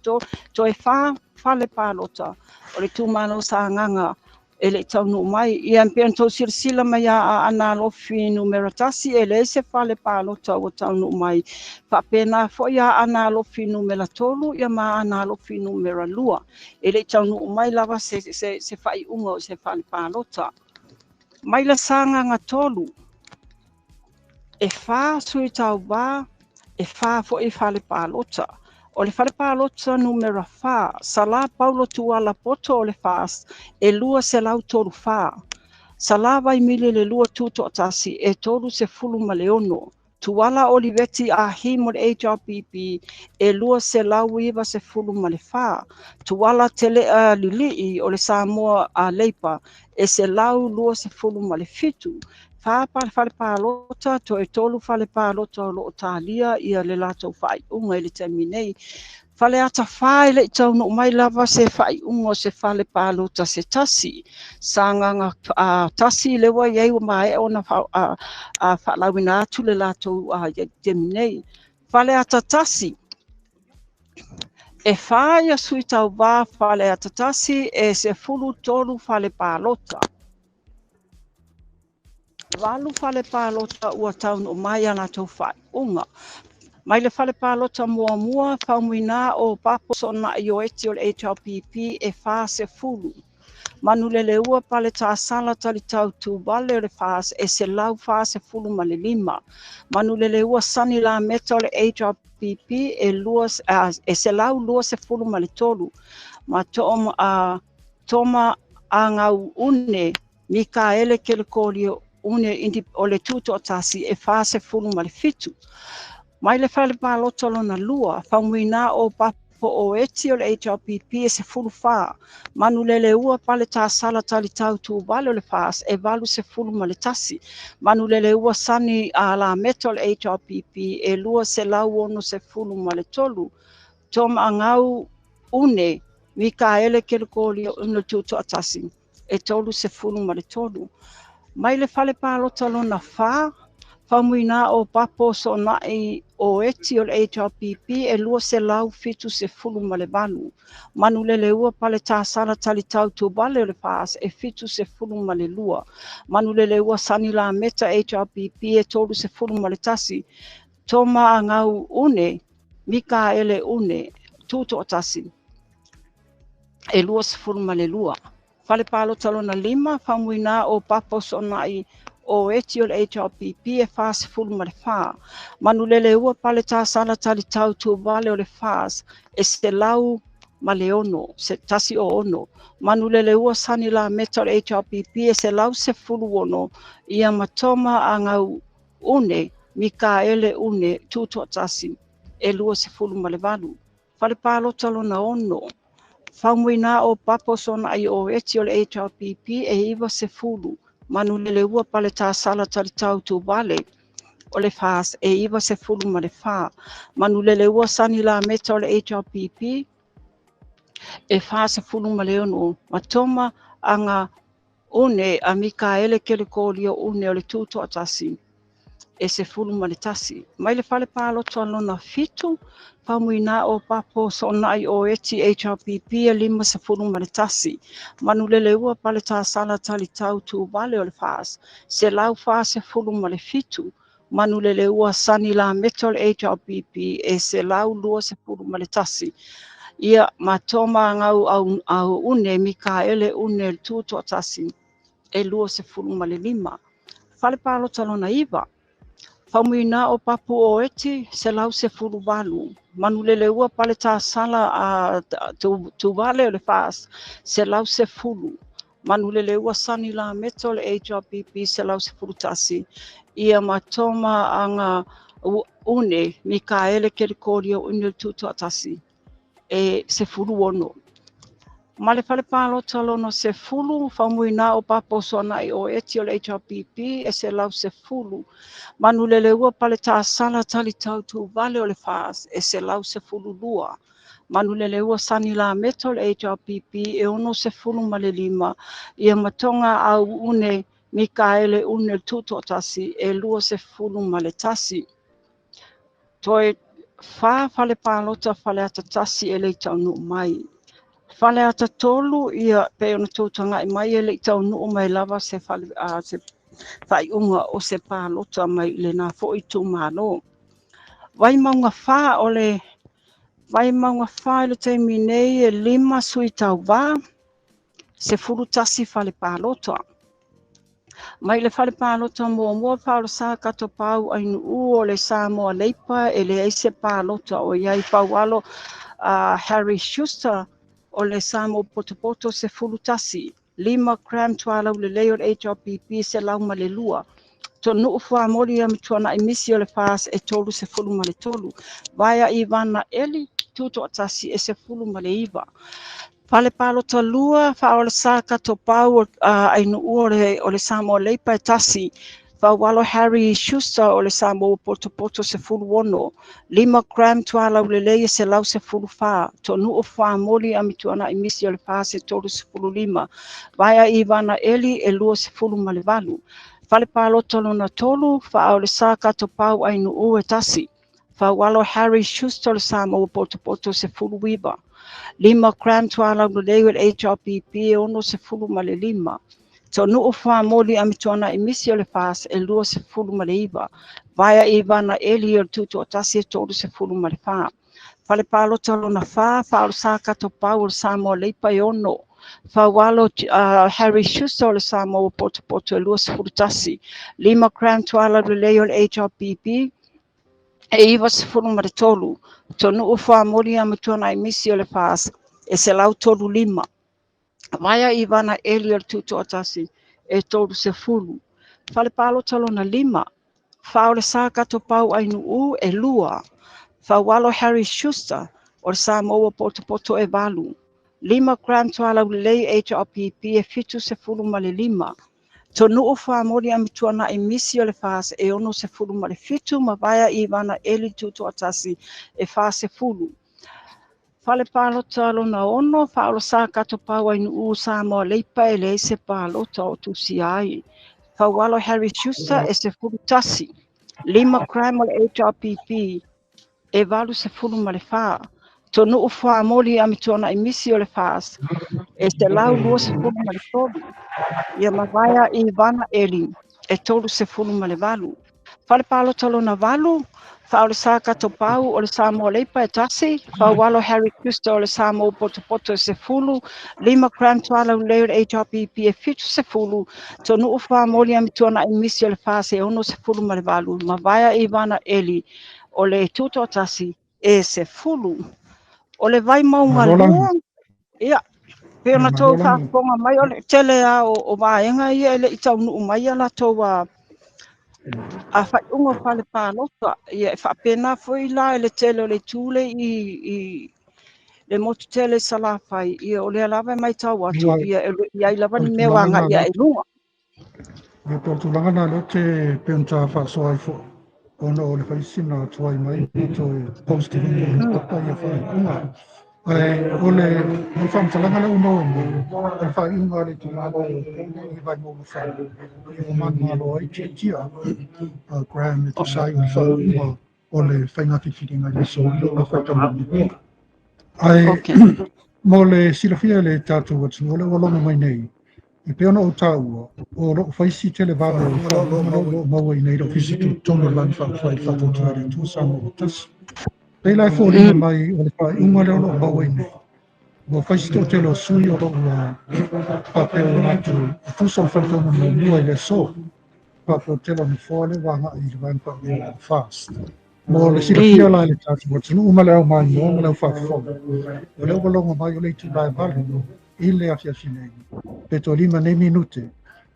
4 fale palota o le itumalo Sagaga e le i taunuu mai. Ia pei ona tou silasila mai a Aana Alofi numera 1, e leai se fale palota ua taunuu mai. Faapena foi a Aana Alofi numera 3 ia ma Aana Alofi numera 2. E le i taunuu mai lava se faaiuga o se fale palota. Mai le Sagaga 3, e 4 sui tauvā, e 4 foi fale palota. O le fale palota numera 4, Sala Paulo Tuala Poto o le FAS e 234. Sala Vaimili le 2 Tutoatasi e 36. Tuala Oliveti Ahi mo le HRPP e 294. Tuala Telea Lilii o le Samoa a Leipa e 127. 4 fale palota, toe 3 fale palota o loo talia ia le latou faaiuga i le taimi nei. Faleata 4 e le i taunuu mai lava se faaiuga o se fale palota se tasi. Sagaga 1 lea ua i ai ua maea ona faalauina atu le latou taimi nei. Faleata 1, e 4 ia sui tauvā Faleata 1 e 13 fale palota. 8 fale palota ua taunuu mai a latou faaiuga. Mai le fale palota muamua, Faumuina o Papo Sonai o Eti o le HRPP e 40. Manuleleua Paletasala Talitau Tuvale o le FAS e 145. Manuleleua Sani Lameta o le HRPP e 123. Ma Toma Angau Une Mikaele Kelekolio une o le Tutoatasi e 47. Mai le fale palota lona 2, Faumuina o Papo Papo Oeti o le HRPP e 14. Manuleleua Paletasala Talitau Tuvale o le FAS e 81. Manuleleua Sani Lameta o le HRPP e 263. Toma Angau Une Mikaele Kelekolia Une Tutoatasi e 33. Mai le fale palota lona 4, Faumuina o Papo Soonai o Eti o le HRPP e 278. Manuleleua Paletasala Talitau Tuvale o le FAS e 72. Manuleleua Sani Lameta HRPP e 31. Toma Angau Une Mikaele Une Tutoatasi e 22. Fale palota lona 5, Faumuina o Papo Soonai o Eti o le HRPP e 44. Manuleleua Paletasala Talitau Tuvale o le FAS e 106, 106. Manuleleua Sani Lameta o le HRPP e 116, ia Matoma Angau Une Mikaele Une Tutoatasi e 28. Fale palota lona 6, Faumuina o Papo Soonai o Eti o le HRPP e 90. Manuleleua Paletasala Talitau Tuvale o le FAS e 94. Manuleleua Sani Lameta o le HRPP e 46. Matoma Anga Une a Mikaele Kelekolia Une o le Tutoatasi e 11. Mai le fale palota lona 7, Faumuina o Papo Soonai o Eti HRPP e 51. Manuleleua Paletasala Talitau Tuvale o le FAS 147. Manuleleua Sani Lameta o le HRPP e 121. Ia Matoma Angau au Une Mikaele Une le Tutoatasi e 25. Fale palota lona 9, Faumuina o Papu o Eti 118. Manuleleua Paletasala Tuvale o le FAS 110. Manuleleua Sani Lameta o le HRPP 111. Ia Matoma Anga Une Mikaele Kelikolia Une le Tutoatasi e 16. Ma le fale palota lona 10, Faumuina o Papo Soonai o Eti o le HRPP e 110. Manuleleua Paletasala Talitau Tuvale o le FAS e 112. Manuleleua Sani Lameta o le HRPP e 65. Ia Matonga Au Une Mikaele Une Tutoatasi e 21. Toe 4 fale palota fale atatasi e le taunuu mai. Fale atatolu ia pe ona tautangai mai e le taunuu mai lava se fale se faiunga o se palota mai le nā foi tūmālo. Vaimauga 4 o le Vaimauga 4 i le taimi nei e 5 sui tauvā, 11 fale palota. Mai le fale palota muamua Faolasa Katopau Ainuu o le Samoa Leipa e leai se palota o iai Faualo Harry Schuster o le Samoa Potopoto 11. 5 gram tualau lelei o le HRPP 102. Tonuu Fuamoli ia Matuanai Misi o le FAS e 33. Vaea Ivana Eli Tutoatasi e 19. Fale palota 2, Faolasa Katopau Ainuu o le Samoa Leipa e 1. Faualo Harry Schuster o le Samoa Potopoto 16. 5 gram tualau lelei e 114. Tonuu Fuamoli a Matuanai Misi o le FAS e 35. Vaea Ivana Eli e 28. Fale palota lona 3, Faolasa Katopau Ainuu e 1. Faualo Harry Schuster o le Samoa Potopoto 19. 5 gram tualau lelei o le HRPP e 65. Tonuu Fuamoli a Matuanai Misi o le FAS e 29. Vaea Ivana Eli o le Tutoatasi e 34. Fale palota lona 4, Faolasa Katopau o le Samoa Leipa e 6. Faualo Harry Schuster o le Samoa Potopoto e 21. 5 gram tualau lelei o le HRPP e 93. Tonuu Fuamoli a Matuanai Misi o le FAS e 135. Vaea Ivana Eli o le Tutoatasi e 30. Fale palota lona 5, Faolasa Katopau Ainuu e 2. Faualo Harry Schuster O le Samoa potopoto e 8. 5 gram tualau lelei HRPP e 75. Tonu'u fuamoli amituana'i misi o le FAS e 67 ma vaea Ivana Eli tuto'atasi e 40. Fale palota lona 6 fa'aolosā katopau ai Nu'u Samoa Leipa e leai se palota o tusia ai. Faualo Harry Schuster e 11. 5 gram o le HRPP e 84. Tonu'u fuamoli amituana'i misi o le FAS e 123. Ia mavaea Ivana Eli e 38. Fale palota lona 8 fa'aolosā katopau o le Samoa Leipa e 1, Faualo Harry Schuster o le Samoa potopoto e 10, 5 gram tualau lelei o le HRPP e 70, Tonu'u fuamoli amituana'i misi o le FAS e 68, mavaea Ivana Eli o le tuto'atasi e 10. O le Vaimauga 2, ia, pe ona tou faafofoga mai o le tele a o vaega ia e le'i taunu'u mai ia latou a faaiuga o fale palota. Ia e faapena foi la i le tele o le itu le i le motu tele i Salafai, ia o lea lava e matau atu, ia e i ai lava O ni le mea ua tulaga aga'i na ae i luga. Ia po o le tulaga na lea ou te pei ona ta faasoa ai fo'i ona o le faisina tuai mai ma toe post i luga o le papa ia faaiuga. Ae o le mo le faamatalaga lea ua maua nei, o le faaiuga a le itumalo o Upolu i Vaimauga 4, ia ua manumalo ai tiatia gram e tusa ai o le faaiuga o le faiga filifiliga i le aso i lou faitauga. Ae mo le silafia e le tatou atunuu o lea ua logo mai nei, e pei ona ou taua, o loo faisi tele vave o le faaiuga lea o loo maua i nei le Ofisa Tutotonu o le Vaega Faaupufai i le Faatuatua i le Atua Samoa ua Tasi. Pei la e foliga mai o le faaiuga lea o loo maua i nei, ua faisi to'atele o sui o loo ua faapea ua latou e tusa o le faitauga muamua i le aso, faapea o le tele o nofoa lea ua aga'i i le Vaega Faaupufai o le FAST. Mo le silafia la e le tatou atunuu ma le au maimoa ma le au faafofoga, o lea ua logo mai o le itula e 8 i le afiafi nei, pe toe 5 nei minute,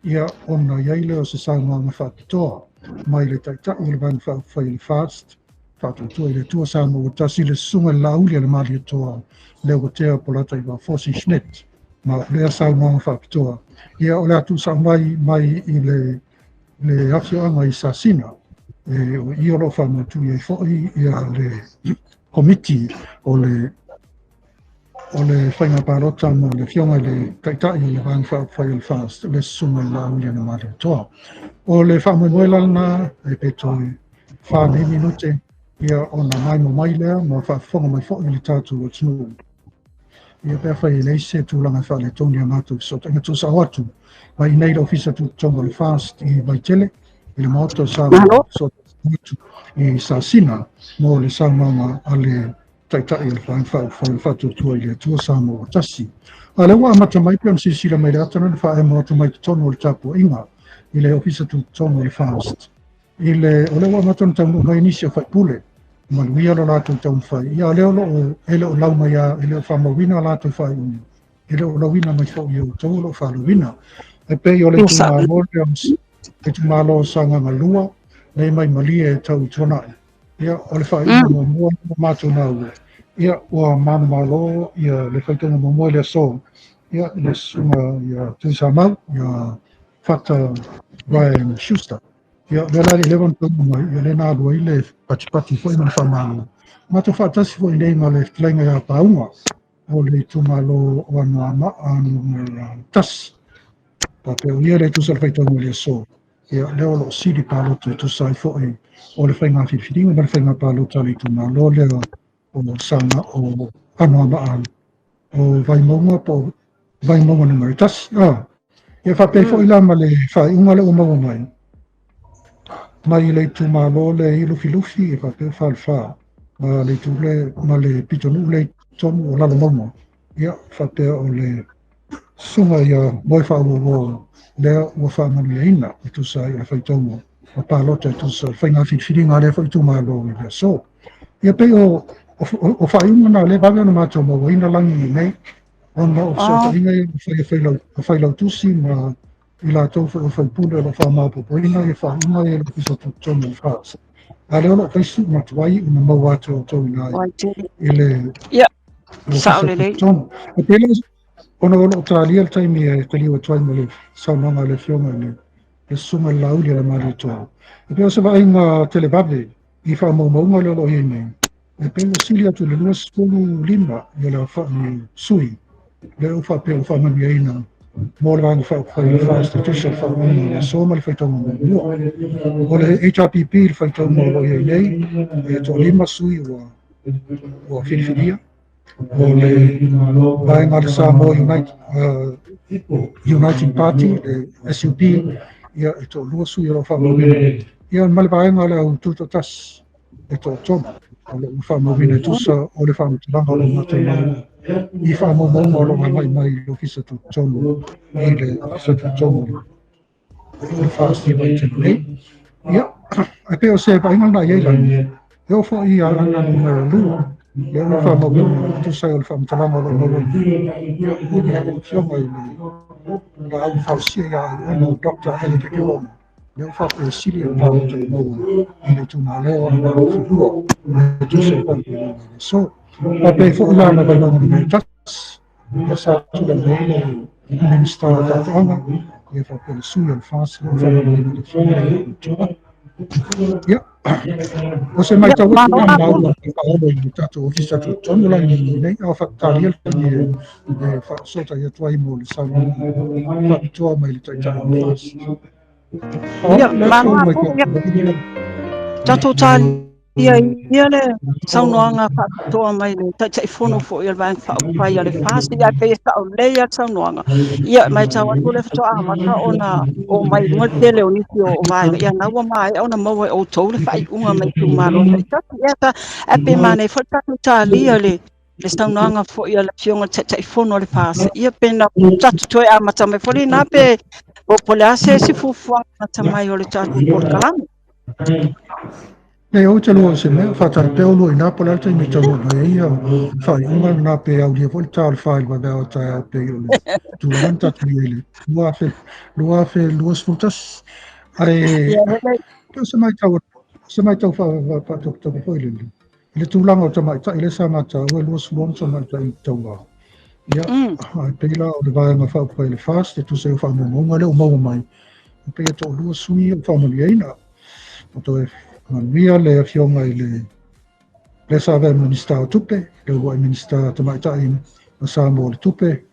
ia ona i ai lea o se saunoaga faapitoa mai le Taitai o le Vaega Faaupufai o le FAST, Faatuatua i le Atua Samoa ua Tasi, le Susuga i le Laauli a le Malietoa Leuatea Polataivao Fosi Schmidt. Ma o lea saunoaga faapitoa, ia o le a tuusa'o mai mai i le afioaga i Sasina, e o i o loo faamautui ai fo'i ia le komiti o le faiga palota ma le afioga i le Taitai o le Vaega Faaupufai o le FAST, le Susuga i le Laauli a le Malietoa. O le faamoemoe la lena e pe toe 4 nei minute, ia ona maimo mai lea ma faafofoga mai fo'i le tatou atunuu. Ia pe afai e leai se tulaga e faaletonu ia matou fesootaiga, tuusa'o atu mai nei le Ofisa Tutotonu o le FAST i Vaitele i le Maota o Samoa atu i Sasina mo le saunoaga a le Taitai o le Vaega Faaupufai o le Faatuatua i le Atua Samoa ua Tasi. A lea ua amata mai pe ona silasila mai le ata lea na faaemo atu mai totonu o le tapuaiga i le Ofisa Tutotonu o le FAST. I le o lea ua amata ona taunuu mai nisi o faipule, manuia lo latou taumafai. Ia o lea o loo e le o lau mai a, e le o faamauina latou faaiuga, e le o lauina mai foi i outou o loo faalauina. E pei o le itumalo lea, le itumalo o Sagaga 2, nei mai malie e tau i Tuanai. Ia o le faaiuga muamua ua matou maua, ia ua manumalo ia le faitauga muamua i le aso, ia le susuga ia Tuisamau, ia Fata Brian Schuster. Ia o lea la le leva ona taunuu mai, ia lea na alu ai le patipati foi ma le faamalo. Matou faatasi foi nei ma le fetalaiga ia Pauga o le itumalo o Anoamaa numera 1. Faapea o ia le tusa o le faitauga i le aso. Ia lea o loo sili palota e tusa ai foi o le faiga filifiliga ma le faiga palota a le itumalo lea o Saga o Anoamaa o Vaimauga po o Vaimauga numera 1. Ia faapea foi la ma le faaiuga lea ua maua mai mai le itumalo lea i Lufilufi e faapea Falefa ma le itu le ma le pitonuu le tonu o Lalomauga. Ia faapea o le susuga ia Moe Faauauo lea ua faamanuiaina e tusa ai o le faitauga o palota e tusa o le faiga filifiliga a lea foi itumalo i le aso. Ia pei o faaiuga na lea vave ona matou mauaina lagi nei ona o fesootaiga ia ua fai failautusi ma i latou foi o faipule o lo o faamaopoopoina ia faaiuga ia i le Ofisa Tutotonu o le FAST. A lea o lo o fai suʻuga tuai ona maua atu e outou i ina i le Ia, sao lelei. Tonu. E pei lea ona o lo o talia le taimi e taliu atu ai ma le saunoaga a le Afioga i le Susuga i le Laauli a le Malietoa. E pei o se vaaiga televave i faamaumauga lea o lo o i ai nei, e pei ua sili atu i le 25 le aofai o sui lea ua faapea ua faamanuiaina mo le Vaega Faaupufai o le FAST e tusa o le faauuina o le aso ma le faitauga muamua. O le HRPP i le faitauga o lo o i ai nei, e toalima sui ua filifilia. O le vaega a le Samoa Uniting Party, le SUP, ia, e toalua sui o lo o faamauina. Ia, ma le vaega o le au tutoatasi, e toatolu o lo o faamauina e tusa o le faamatalaga o lo o matou maua i faamaumauga o lo o agai mai i le Ofisa Tutotonu i le Ofisa Tutotonu o le FAST i Vaitele nei. Ia, ae pei o se vaaiga lena i ai lagi, e oo foi i Aana numera 2, lea ua faamauina e tusa ai o le faamatalaga o lo o maua nei, ia, o le Afioga i le Laau Fausia ia Aiono Dr. Alec Ekeroma, lea ua faapea sili le palota ua maua i le itumalo o Aana Alofi 2, e tusa ai le aso. Faapea ai foi la ma Vaimauga numera 1, lea sa tulai mai ai le Minisita o Faatoaga, ia faapea le sui o le FAST, lea ua faamauina le Afioga ia Matua. Ia, o se matau atu lea maua e paolo i le tatou ofisa tutotonu la i nei, a o faatalia le taimi e faasootai atu ai mo le saunoaga faapitoa mai le Taitai o le FAST. Ia, malo lava ia. Tatou talia ia le saunoaga faapitoa mai le Taitaifono foi o le Vaega Faaupufai a le FAST, ia pei e sao lelei lava le saunoaga. Ia, matau atu o lea faatoa amata ona oo mai i luga le tele o nisi o vaega, ia na ua maea ona maua e outou le faaiuga mai itumalo taitasi. Ia, ae pe manaia foi le tatou talia le le saunoaga foi a le Afioga i le Taitaifono o le FAST, ia pe na tatou toe amata mai foi lena pe po o le a se isi fuafuaga lata mai o le tatou polokalame. Nei, ou te lua o se mea, faatali pea olua i ina po o le a le taimi e taunuu mai ai ia faaiuga lena pe aulia foi le ta o le 4 i le vaveao o taeao pei o le tulaga na tatou i ai i le 2021. Ae pei o se matau, se matau faatopetope foi lele i le tulaga o tamaitai lea sa mataua e 26 tamaitai i taua. Ia, ae pei la o le Vaega Faaupufai i le FAST e tusa ai o faamaumauga lea ua maua mai, e pei e toalua sui o faamanuiaina. O toe manuia le Afioga i le lea sa avea Minisita o Tupe, le uluai Minisita Tamaitai a Samoa o le Tupe,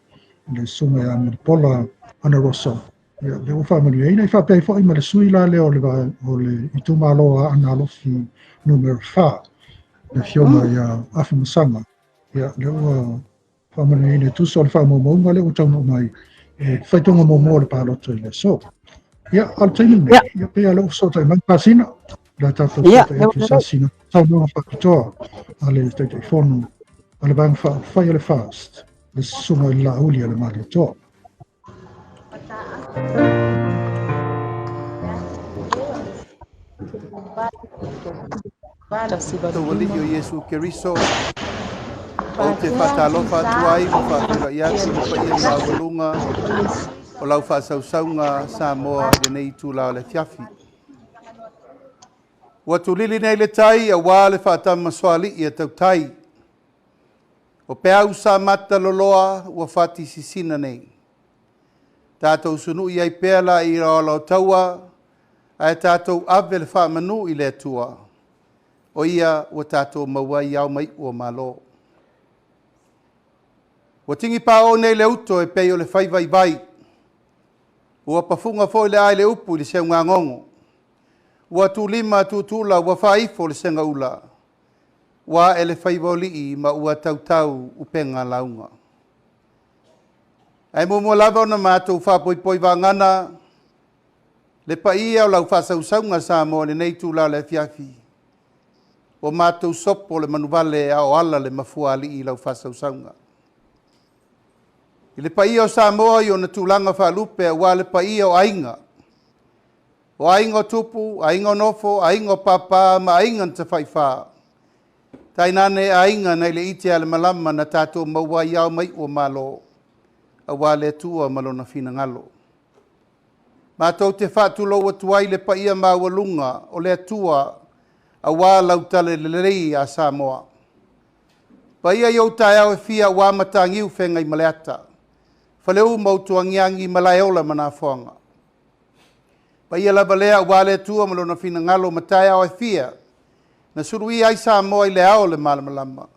le Susuga ia Mulipola Anarosa. Ia, lea ua faamanuiaina. E faapea ai foi ma le sui la lea o le, o le itumalo o Aana Alofi numera 4, le Afioga ia Afamasaga. Ia, lea ua faamanuiaina e tusa o le faamaumauga lea ua taunuu mai e faitauga muamua o le palota i le aso. Ia, a o le taimi lenei, ia, pei lava o lea ua fesootai mai Pasina, le a tatou fesootai atu i Sasina, saunoaga faapitoa a le Taitaifono a le Vaega Faaupufai a le FAST, le Susuga i le Laauli a le Malietoa. Taualii o Iesu Keriso, ou te faatalofa atu ai ma faafeiloai atu i le paia maualuga o lau faasausauga Samoa i lenei itula o le afiafi. Ua tulili nei le tai auā le faatamasoalii a tautai. O peau sa mata loloa ua fatisisina nei. Tatou sunui ai pea la i o taua, ae tatou ave le faamanu i le Atua. O ia ua tatou maua ai ao mai ua malo. Ua tingi pā nei le uto e pei o le fai vai vai. Ua pafuga foi le ai le upu i le seugagogo. Ua tulima tutula ua faifo le sengaula. Ua ae le faiva o lii ma ua tautau upenga lauga. Ae muamua lava ona matou faapoipoi vagana le paia o lau faasausauga Samoa i lenei itula o le afiafi. Ua matou sopo le manuvale a o ala le mafuaalii i lau faasausauga. I le paia o Samoa i ona tulaga faalupe auā le paia o aiga. O aiga o tupu, aiga o nofo, aiga o pāpā ma aiga na tafaifā. Tainane aiga nai le ite a le malama na tatou maua ai ao mai ua malo. Auā le Atua ma lona finagalo. Matou te faatulou atu ai le paia maualuga o le Atua Auā lau talalelei iā Samoa. Paia i ou taeao e fia auā Matagiu Feagaimaleata, Faleu ma Utuagiagi, Malaeola ma Nafoaga. Paia lava lea auā le Atua ma Lona finagalo ma taeao e fia, na suluia ai Samoa i le ao o le malamalama,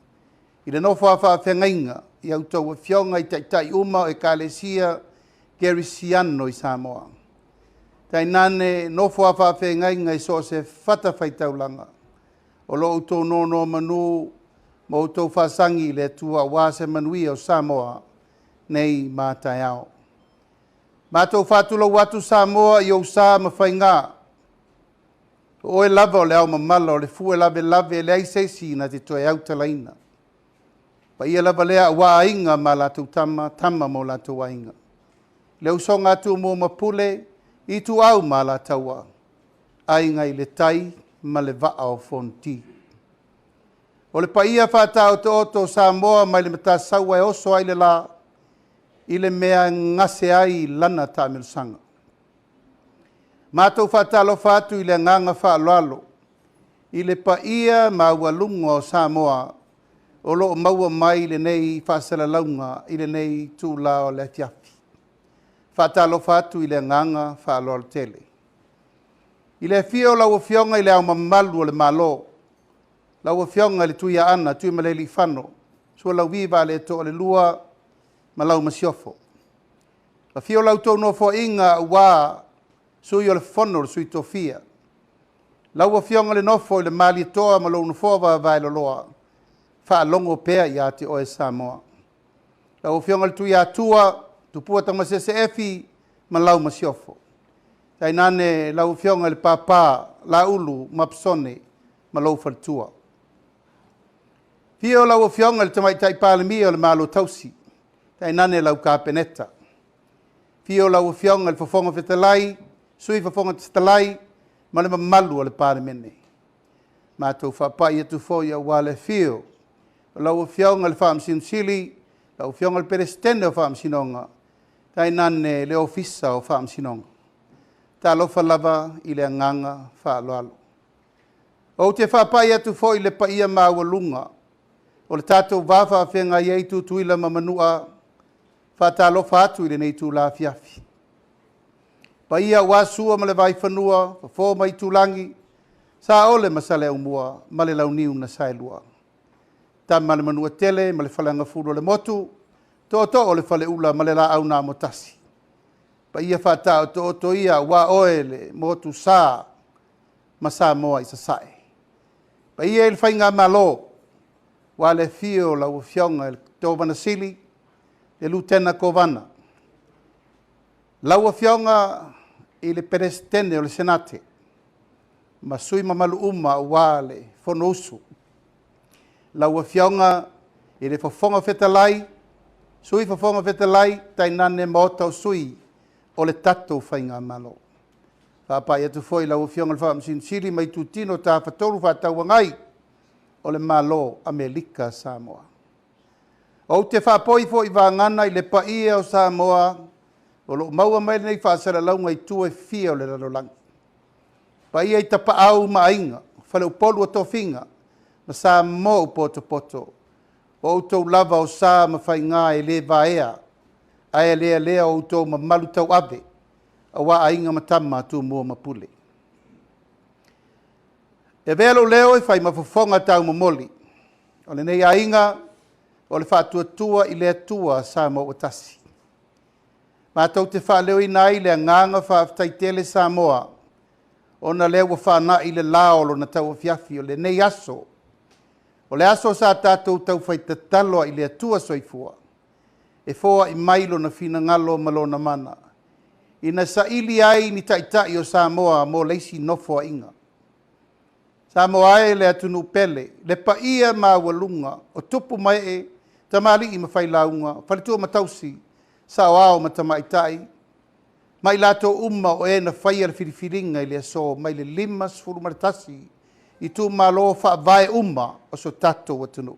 i le nofo a faafeagaiga i a outou afioga i taitai uma o Ekalesia Kerisiano i Samoa. Tainane nofo a faafeagaiga i so o se fatafaitaulaga o lo o outou nonomanu ma outou faasagi i le Atua aua se manuia o Samoa nei ma taeao. Matou faatulou atu Samoa i ou sa ma faigā. O oe lava o le ao mamala o le fue lavelave e leai se isi na te toe autalaina. Paia lava lea aua aiga ma latou tama, tama ma o latou aiga. Le usoga a Tumua ma Pule, Ituau ma Alataua, Aiga i le Tai ma le Vaa o Fonoti. O le paia faataotooto o Samoa mai le Matasaua e oso ai le la, i le mea e gase ai lana taamilosaga. Matou faatalofa atu i le agaga faaaloalo i le paia maualuga o Samoa o lo o maua mai lenei faasalalauga i lenei itula o le afiafi. Faatalofa atu i le agaga faaaloalo tele. I le afio o lau Afioga i le Ao Mamalu o le Malo, lau Afioga i le Tuiaana Tuimalealiifano Sualauvi Vaaletoa II ma lau Masiofo. Afio la outou Nofoaiga aua Sui o le Fono a Sui Tofia, lau Afioga i le Nofo i le Malietoa ma lou Nofoa vaevae loloa, faalogo pea ia te oe Samoa. Lau Afioga i le Tuiatua Tupua Tamasese Efi ma lau Masiofo. Tainane lau Afioga i le Papa Laulu Mapusone ma lou faletua. Afio lau Afioga i le Tamaitai Palemia o le Malo Tausi, tainane lau Kapeneta. Afio lau Afioga i le Fofoga Fetalai, Sui Fofoga Fetalai ma le mamalu o le Palemene. Matou faapai atu foi aua le afio o lau Afioga i le Faamasino Sili, lau Afioga i le Peresetene o Faamasinoga, tainane le Ofisa o Faamasinoga. Talofa lava i le agaga faaaloalo. Ou te faapai atu foi i le paia maualuga o le tatou va faafeagai ai Tutuila ma Manua, faatalofa atu i lenei itula afiafi. Paia aua Sua ma le Vaifanua, Fofo ma Aitulagi, Saole ma Saleaaumua ma le Launiu na Saelua. Tama a le Manuatele ma le Faleagafulu o le Motu, Tootoo o le Faleula ma le Laau na Amotasi. Paia faataotooto ia aua oe le Motu Sa ma Samoa i Sasae. Paia i le Faigamalo, aua le afio o lau Afioga i le Kovana Sili, le Lutena Kovana, lau Afioga i le Peresetene o le Senate, ma sui mamalu uma aua le Fonousu. Lau Afioga i le Fofoga Fetalai, Sui Fofoga Fetalai, tainane Maota o Sui o le tatou Faigamalo. Faapai atu foi lau Afioga i le Faamasino Sili ma Itutino Tafatolu Fefaatauagai o le Malo Amerika Samoa. Ou te faapoi foi vagana i le paia o Samoa o lo o maua mai lenei faasalalauga i tua e fia o le lalolagi. Paia i tapaau ma aiga, faleupolu o tofiga, ma Samoa ua potopoto. O outou lava o sa ma faiga e le vaea, ae lealea o outou mamalu tauave, aua aiga ma tama, Tumua ma Pule. E avea lou leo e fai ma fofoga taumomoli o lenei aiga o le Faatuatua i le Atua Samoa ua tasi. Matou te faaleoina ai le agaga faafetai tele Samoa, ona lea ua faanai le la o lona tauafiafi o lenei aso. O le aso sa tatou taufai tatalo ai i le Atua Soifua, e foai mai lona finagalo ma lona mana, ina saili ai ni taitai o Samoa mo le isi nofoaiga. Samoa e le atunuu pele, le paia maualuga o tupu ma ee, tamalii ma failauga, faletua ma tausi, saoao ma tamaitai, ma i latou uma o e na faia le filifiliga i le aso mai le 51 itumalo faavae uma o so tatou atunuu.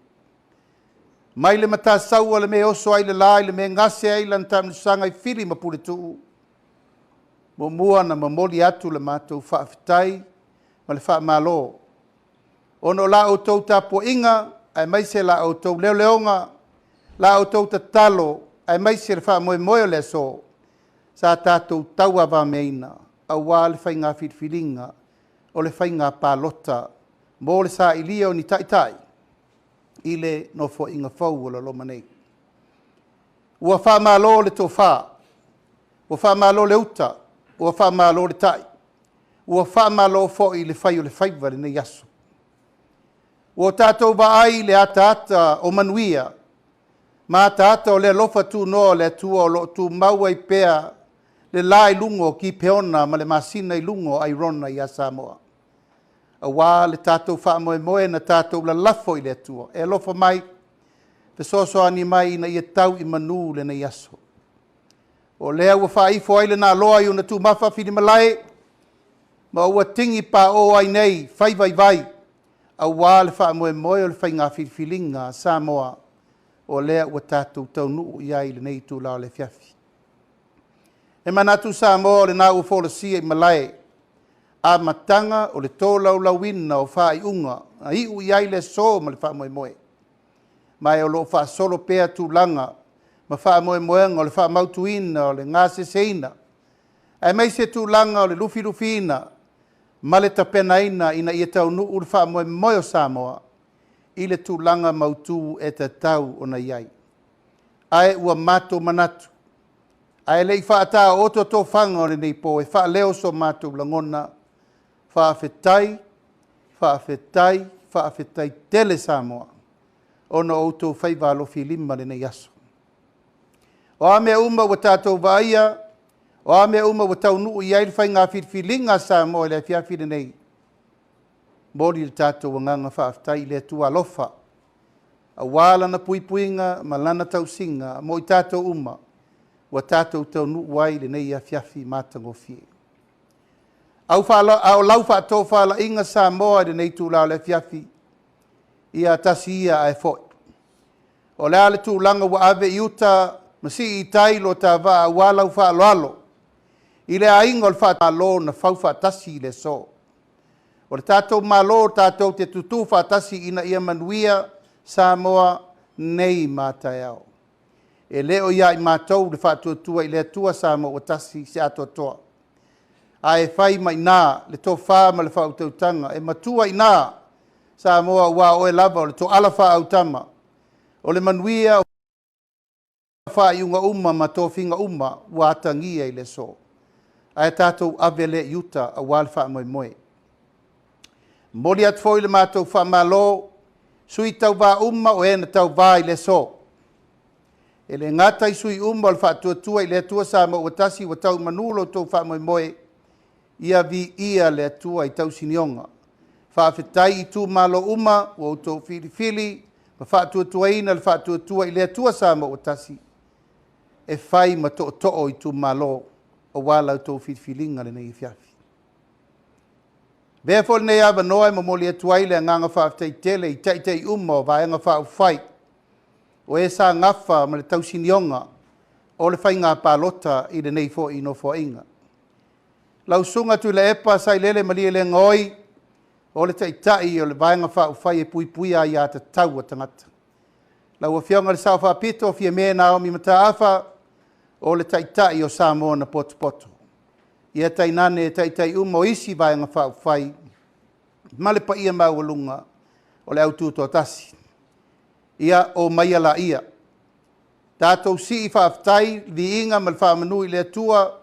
Mai le Matasaua le mea e oso ai le la i le mea e gase ai lana taamilosaga i Fili ma Puletuu, muamua na momoli atu le matou faafetai ma le faamalo. Ona o la outou tapuaiga, aemaise la outou leoleoga, la outou tatalo, aemaise le faamoemoe o le aso, sa tatou tauavameaina, auā le faiga filifiliga o le faiga palota mo le sailia o ni taitai i le nofoaiga fou o lo o loma nei. Ua faamalo le tofa, ua faamalo le uta, ua faamalo le tai, ua faamalo foi le fai o le faiva i lenei aso. Ua tatou vaai i le ataata o manuia ma ataata o le alofa tunoa o le Atua o lo o tumau ai pea le la i luga o Kipeona ma le masina i luga o Airona ia Samoa. Auā le tatou faamoemoe na tatou lalafo i le Atua e alofa mai, fesoasoani mai ina ia tau i manu lenei aso. O lea ua faaifo ai le naloa i ona tumafa filimalae, ma ua tigi paoo ai nei fai vaivai, auā le faamoemoe o le faiga filifiliga a Samoa, o lea ua tatou taunuu i ai i lenei itula o le afiafi. E manatu Samoa o lena ua folasia i malae, amataga o le tolaulauina o faaiuga na iu i ai le aso ma le faamoemoe. Ma e o lo o faasolo pea tulaga ma faamoemoega o le faamautuina o le gaseseina, aemaise tulaga o le lufilufiina ma le tapenaina ina ia taunuu le faamoemoe o Samoa i le tulaga mautu e tatau ona i ai. Ae ua matou manatu, ae le i faataoto tofaga o lenei po e faaleo so matou lagona, faafetai, faafetai, faafetai tele Samoa, ona o outou faiva alofilima i lenei aso. O a mea uma ua tatou vaaia, o a mea uma ua taunuu i ai le faiga filifiliga a Samoa i le afiafi lenei, momoli le tatou agaga faafetai i le Atua alofa, auā lana puipuiga ma lana tausiga mo i tatou uma ua tatou taunuu ai i lenei afiafi matagofie. A o lau faatofalaiga Samoa i lenei itula o le afiafi, ia tasi ia ae foi. O le a le tulaga ua ave i uta ma sii i tai lo ta vaa auā lau faaaloalo i le aiga o le Faamalo na fau faatasi i le aso. O le tatou Malo tatou te tutu faatasi ina ia manuia Samoa nei ma taeao. E le o ia i matou le faatuatua i le Atua Samoa ua tasi se atoatoa. Ae fai mai ina le tofa ma le faautautaga e matua i ina Samoa ua oe lava o le toala faaautama, o le manuia o faaiuga uma ma tofiga uma ua atagia i le aso. Ae tatou ave lea i uta auā le faamoemoe. Momoli atu foi le matou faamalo, sui tauvā uma o e na tauvā i le aso. E le gata i sui uma o le faatuatua i le Atua Samoa ua tasi ua tau i manu lo outou faamoemoe, ia viia le Atua i tausinioga. Faafetai i itumalo uma ua outou filifili ma faatuatuaina le faatuatua i le Atua Samoa ua tasi, e fai ma tootoo o itumalo auā la outou filifiliga lenei afiafi. Avea foi lenei avanoa e momoli atu ai le agaga faafetai tele i taitai uma o Vaega Faaupufai, o e sa gafa ma le tausinioga o le faiga palota i lenei foi nofoaiga. Lau Susuga Tuilaepa Sailele Malielegaoi, o le Taitai o le Vaega Faaupufai e Puipuia Aia Tatau a Tagata. Lau Afioga i le Sao Faapito Fiame Naomi Mataafa, o le Taitai o Samoa na potopoto. Ia tainane e taitai uma o isi Vaega Faaupufai ma le paia maualuga o le aututoatasi. Ia, o maia laia. Tatou sii faafetai, viiga ma le faamanu i le Atua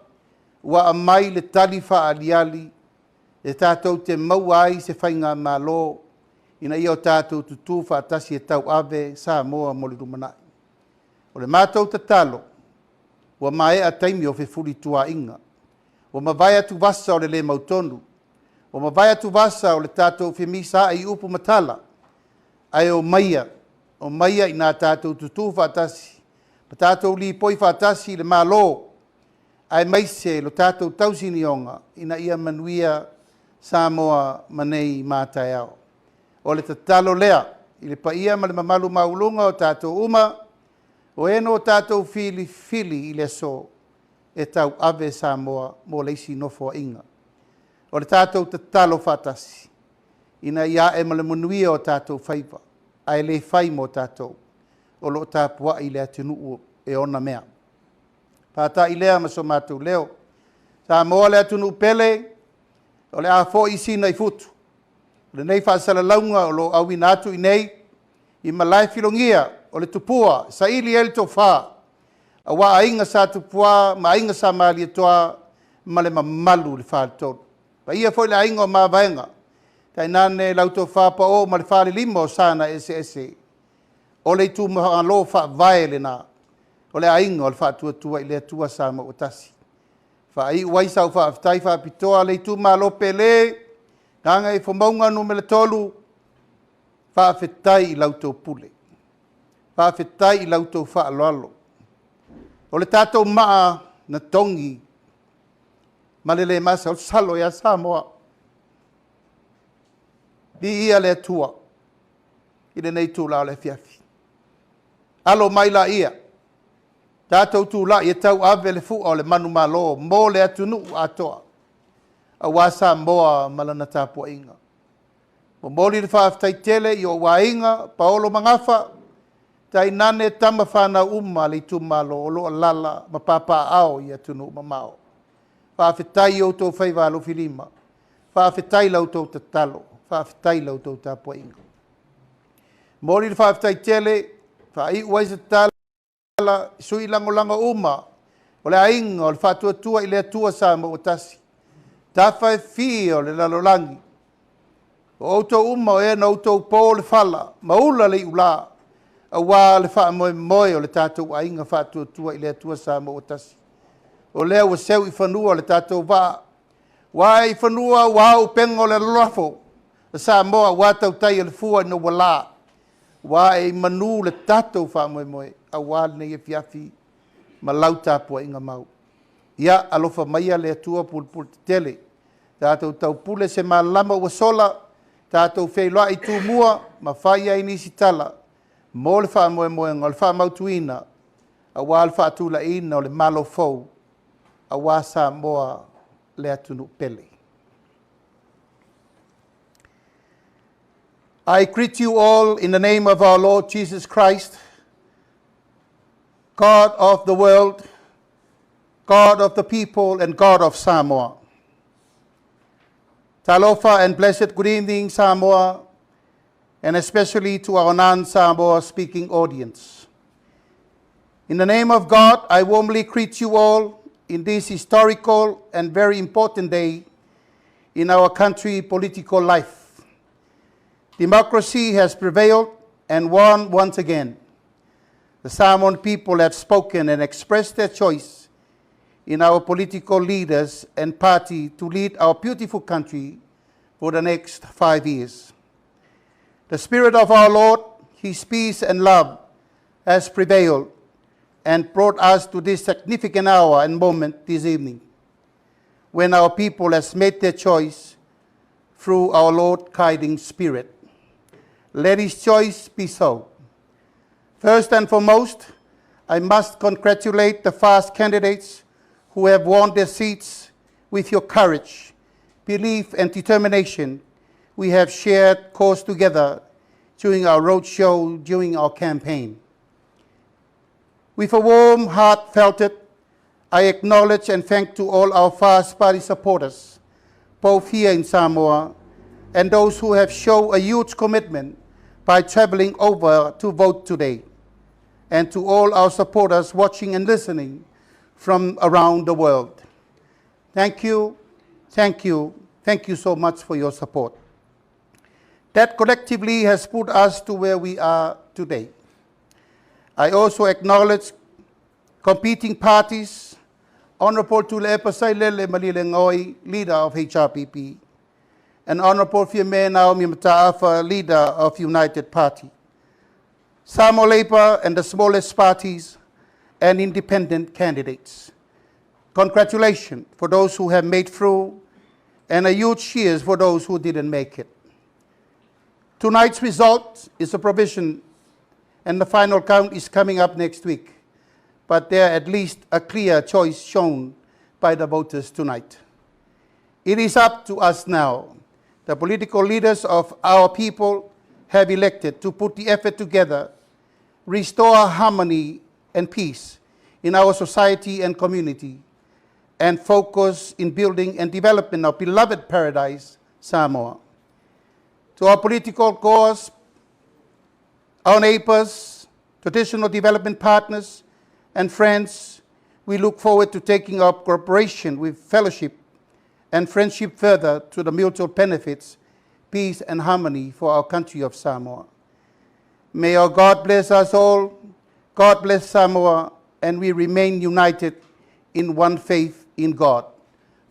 ua aumai le tali faaaliali e tatou te maua ai se faigamalo ina ia o tatou tutū faatasi e tauave Samoa mo le lumanai. O le matou tatalo, ua maea taimi o fefulituaaiga, ua mavae atuvasa o le le mautonu, ua mavae atuvasa o le tatou femisaai i upu ma tala, ae omaia ina tatou tutū faatasi, ma tatou lipoi faatasi i le Malo, aemaise lo tatou tausinioga ina ia manuia Samoa ma nei ma taeao. O le tatalo lea i le paia ma le mamalu maualuga o tatou uma, o e na tatou filifili i le aso e tauave Samoa mo le isi nofoaiga. O le tatou tatalo faatasi, Ina ia ae ma le manuia o tatou faiva, ae le fai mo tatou, o lo o tapuai i le atunuu e ona mea. Faata'i lea ma so matou leo. Samoa le atunuu pele, o le a foi Sina i futu. O lenei faasalalauga o lo o auina atu i nei, i Malaefilogia o le Tupua, saili ai le tofa, aua Aiga Sa Tupua ma Aiga Sa Malietoa ma le mamalu i le Faletolu. Paia foi le aiga o Mavaega, tainane lau tofa Pao ma le falelima o sa na eseese. O le itumalo faavae lena, o le aiga o le Faatuatua i le Atua Samoa ua tasi. Faaiu ai sau faafetai faapitoa le itumalo pele, Gagaifomauga Nu.3, faafetai i la outou pule, faafetai i la outou faaaloalo. O le tatou maa na togi ma le le masalosalo ia Samoa. Viia le Atua i lenei itula o le afiafi. Alo mai laia, tatou tulai e tauave le fua o le manumalo mo le atunuu atoa, aua Samoa ma lana tapuaiga. Momoli le faafetai tele i ou aiga, paolo ma gafa, tainane tama fanau uma a le itumalo o lo o alaala ma papaaao i atunuu mamao. Faafetai i outou faiva alofilima, faafetai i la outou tatalo, faafetai i la outou tapuaiga. Momoli le faafetai tele, faaiu ai se tala i sui lagolago uma o le aiga o le Faatuatua i le Atua Samoa ua tasi, tafa e fia o le lalolagi. O outou uma o e na outou po le fala ma ula le iula, aua le faamoemoe o le tatou aiga Faatuatua i le Atua Samoa ua tasi. O lea ua seu i fanua le tatou vaa, ua ae i fanua ua ao upega o le lalolafo, o Samoa ua tautai o le fua ina ua la, ua ae i manu le tatou faamoemoe, aua lenei afiafi ma lau tapuaiga mau. Ia alofa maia le Atua pulepule tetele, tatou taupule se malama ua sola, tatou feiloai i Tumua ma fai ai nisi tala mo le faamoemoega o le faamautuina, aua le faatulaiina o le Malo fou, aua Samoa le atunuu pele. I greet you all in the name of our Lord Jesus Christ, God of the world, God of the people, and God of Samoa. Talofa and blessed good evening, Samoa, and especially to our non-Samoa speaking audience. In the name of God, I warmly greet you all in this historical and very important day in our country political life. Democracy has prevailed and won once again. The Samoan people have spoken and expressed their choice in our political leaders and party to lead our beautiful country for the next 5 years. The Spirit of our Lord, His peace and love has prevailed and brought us to this significant hour and moment this evening, when our people has made their choice through our Lord guiding Spirit. Let His choice be so. First and foremost, I must congratulate the FAST candidates who have won their seats with your courage, belief, and determination. We have shared course together during our roadshow, during our campaign. With a warm heart felt it, I acknowledge and thank to all our FAST Party supporters, both here in Samoa and those who have shown a huge commitment by traveling over to vote today, and to all our supporters watching and listening from around the world. Thank you, thank you, thank you so much for your support. That collectively has put us to where we are today. I also acknowledge competing parties, Honorable Tuilaepa Sailele Malielegaoi, leader of HRPP, and Honorable Fiame Naomi Mataafa, leader of United Party, Samoa Labour and the smallest parties, and independent candidates. Congratulations for those who have made through, and a huge cheers for those who didn't make it. Tonight's result is a provision, and the final count is coming up next week. But there at least a clear choice shown by the voters tonight. It is up to us now, The political leaders of our people have elected to put the effort together, restore harmony and peace in our society and community, and focus in building and development of beloved paradise, Samoa. To our political cause, our neighbors, traditional development partners, and friends, we look forward to taking up cooperation with fellowship and friendship further to the mutual benefits, peace and harmony for our country of Samoa. May our God bless us all, God bless Samoa, and we remain united in one faith in God.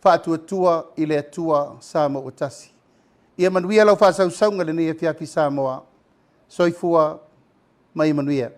Faatuatua i le Atua Samoa ua tasi. Ia manuia lau faasausauga lenei afiafi Samoa. Soifua ma ia manuia.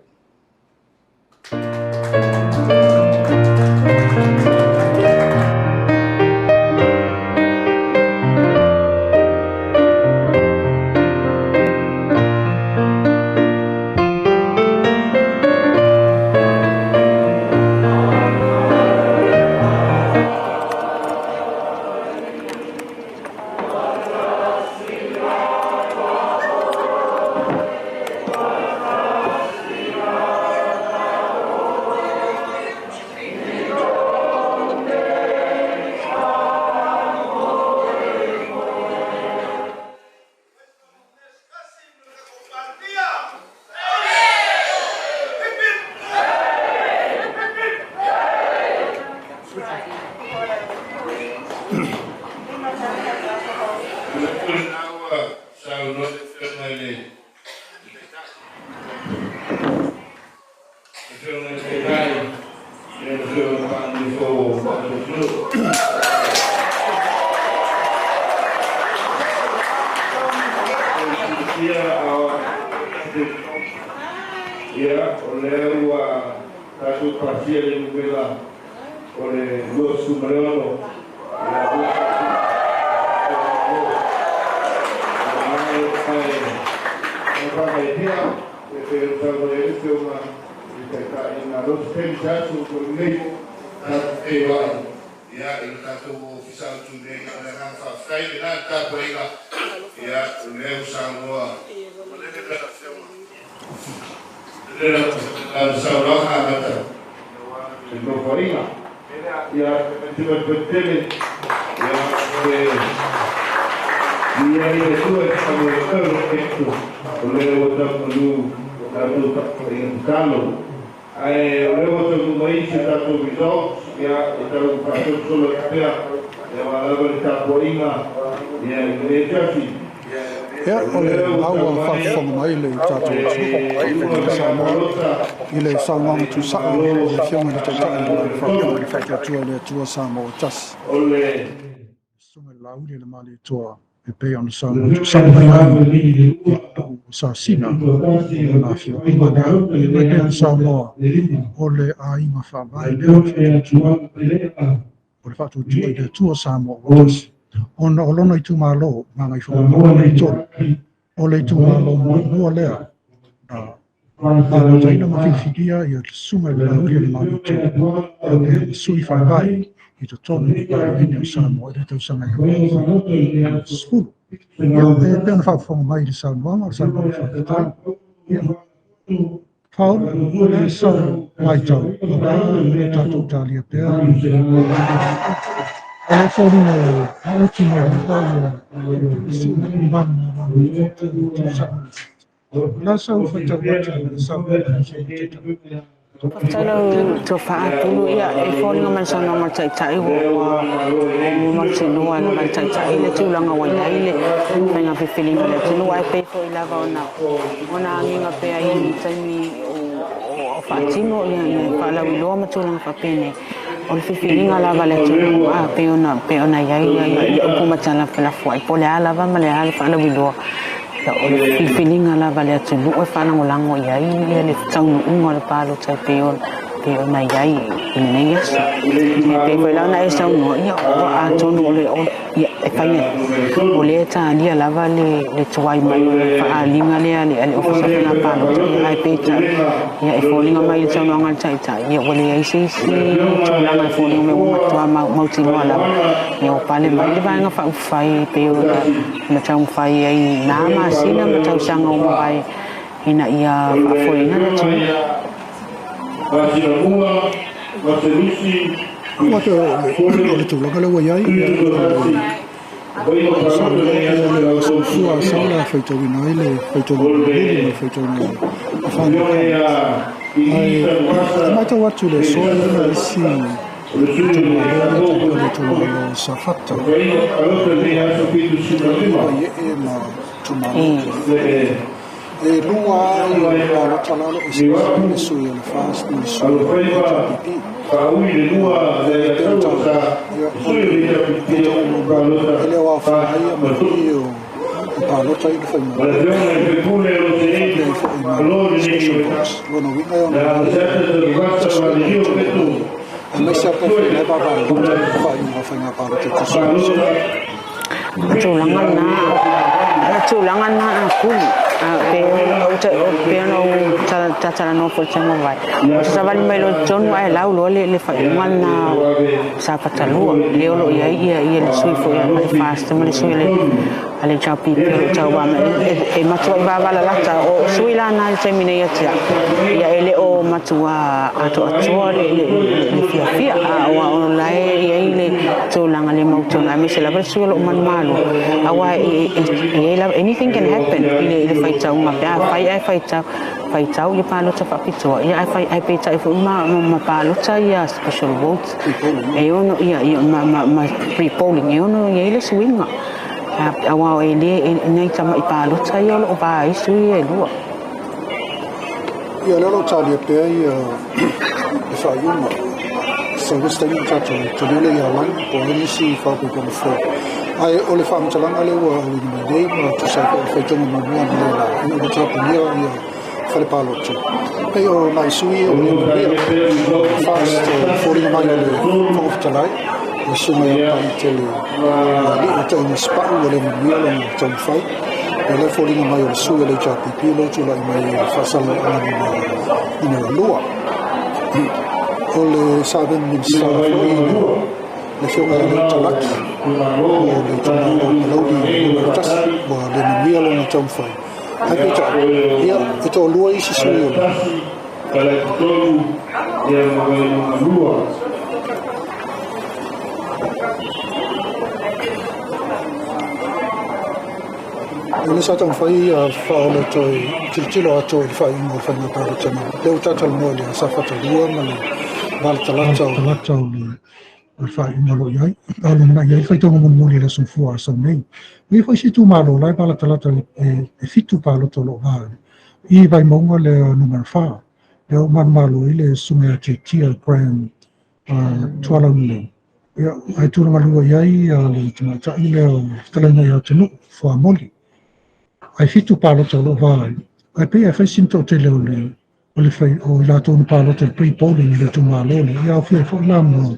Ia, o le maua faafofoga mai le tatou atunuu o Samoa i le saunoaga tuusao o le Afioga i le Taitai o le Faafofoga Faatuatua i le Atua Samoa ua tasi. Susuga i le Laauli le Malietoa e pei ona saunoa tuusao mai ai i pau o Sasina o lona afioaga lea e pei ona saunoa o le aiga faavae lea o le Faatuatua i le Atua Samoa ua tasi. Ona o lona itumalo Gagaifomauga 3, o le itumalo muamua lea na palota ma filifilia ia le susuga i le Laauli o le Malietoa e ma sui faavae i totonu o le Palemene o Samoa i le tausaga 2010. Ia, e pei ona faafofoga mai i le saunoaga, o le saunoaga faafetai. Ia, Paul, o le sau matau, o le tatou talia pea. O le foliga e oti mai la sau faitau atu le sau. Faafetai lau tofa Apulu, ia e foliga mai le saunoaga a le Taitai ua mautinoa lava le Taitai le tulaga ua i ai le faiga filifiliga a le atunuu, ae pei foi lava ona agiga pea i taimi o faatino ia faalauiloa ma tulaga faapenei o le filifiliga lava a le atunuu a pei ona i ai ia upu ma tala felafoai po o le a lava ma le a le faalauiloa. O le filifiliga lava a le atunuu e faalagolago i ai ia le taunuuga o le palota e pei pei ona i ai i lenei aso. E pei foi la ona e saunoa, ia ua atonu o le ia e fai o lea e talia lava le tuai mai o le faaaliga lea a le Ofisa o Faiga Palota, ia ae peitai ia e foliga mai i le saunoaga a le Taitai, ia ua leai se isi tulaga e foliga mai ua matua mautinoa lava ia ua pale mai le Vaega Faaupufai pei ona taumafai ai na masina ma tausaga ua mavae ina ia faafoeina le atunuu. O le tulaga lea ua i ai, sa le soifua sa la faitauina ai le faitauga mulimuli ma le faitauga faigata. Ae matau atu i le aso e i ai isi itumalo e tai o le itumalo o Safata, Vaiee ma itumalo e lua ai palota la o lo o eseese le sui o le FAST ma le sui o le HRPP. E pei ona taua, ia, o le faitauga muamua e le o aofia ai mea o palota ia na fai muamua faapea ai foi ma special votes. Lona uiga e ono alu le susuga o itumalo ia, aemaise lava pe afai la e vaavaalota i faaiuga o faiga palota e tusa ai. O tulaga na, o tulaga na a Kuli, pe ona ou talatalanoa foi i le taimi ua mavae. O se savali mai loa i totonu ae lau loa le faaiuga lena Safata 2, lea o lo o i ai ia le sui foi a le FAST ma le sui a le HRPP o lo o tauva mai. E matuai vavalalata o sui la na i le taimi nei ia te au. Ia e le o matua atoatoa le fiafia, a o la e i ai le tulaga le mautonu, aemaise lava le sui o lo o manumalo, aua e i ai lava, anything can happen i le faitauga pe a fai ae faitau ia palota faapitoa, ia ae fai ae peitai foi ma palota ia special votes e ono ia ia ma pre-polling e ono i ai le suiga, aua e le nei tama'i palota ia o lo o va ai sui e lua. Ia, lea o lo o talia pea ia le faaiuga. Sau se taimi ona tatou taliu lea ia Lagi po o ai nisi faaopoopoga fou. Ae o le faamatalaga lea ua auina mai nei ma tusa ai foi o le faitauga muamua analeila ina ua tapunia ia fale palota. Pei o nai sui ia ua le manuia. FAST, foliga mai o le Fofoga Fetalai, le susuga ia Paitele Alii o Tamasipau ua le manuia lona taumafai. O lea foliga mai o le sui o le HRPP lea ua tulai mai i le faasalalauga numera 2. O le sa avea ma Minisita foi le afioga ia Leota Laki o le itumalo o Palauli numera 1 ua le manuia lona taumafai. Ae peitai, ia, e toalua isi sui o le O lea sa taumafai Faaolo e toe tilotilo atoa i le faaiuga o le faiga palota nei. Lea ua talatalanoa i le Safata 2 ma le Valatalata o Talata o le faaiuga o lo o i ai. A o lumanai i ai le faitauga mulimuli i le aso Gafua a sau nei. E i ai foi isi itumalo o la e valatalata e 7 palota o lo o va ai. I Vaimauga lea numera 4, lea ua manumalo ai le susuga ia Tiatia Graham Tualaulelei. Ia, ae tulaga lua i ai le tamaitai lea o le fetalaiga ia Atunuu, Fuamoli. Ae 7 palota o lo o va ai. Ae pei e fai sina toatele o le o le fai o i latou na palota i le pre-polling i le itumalo lea, ia aofia ai foi la ma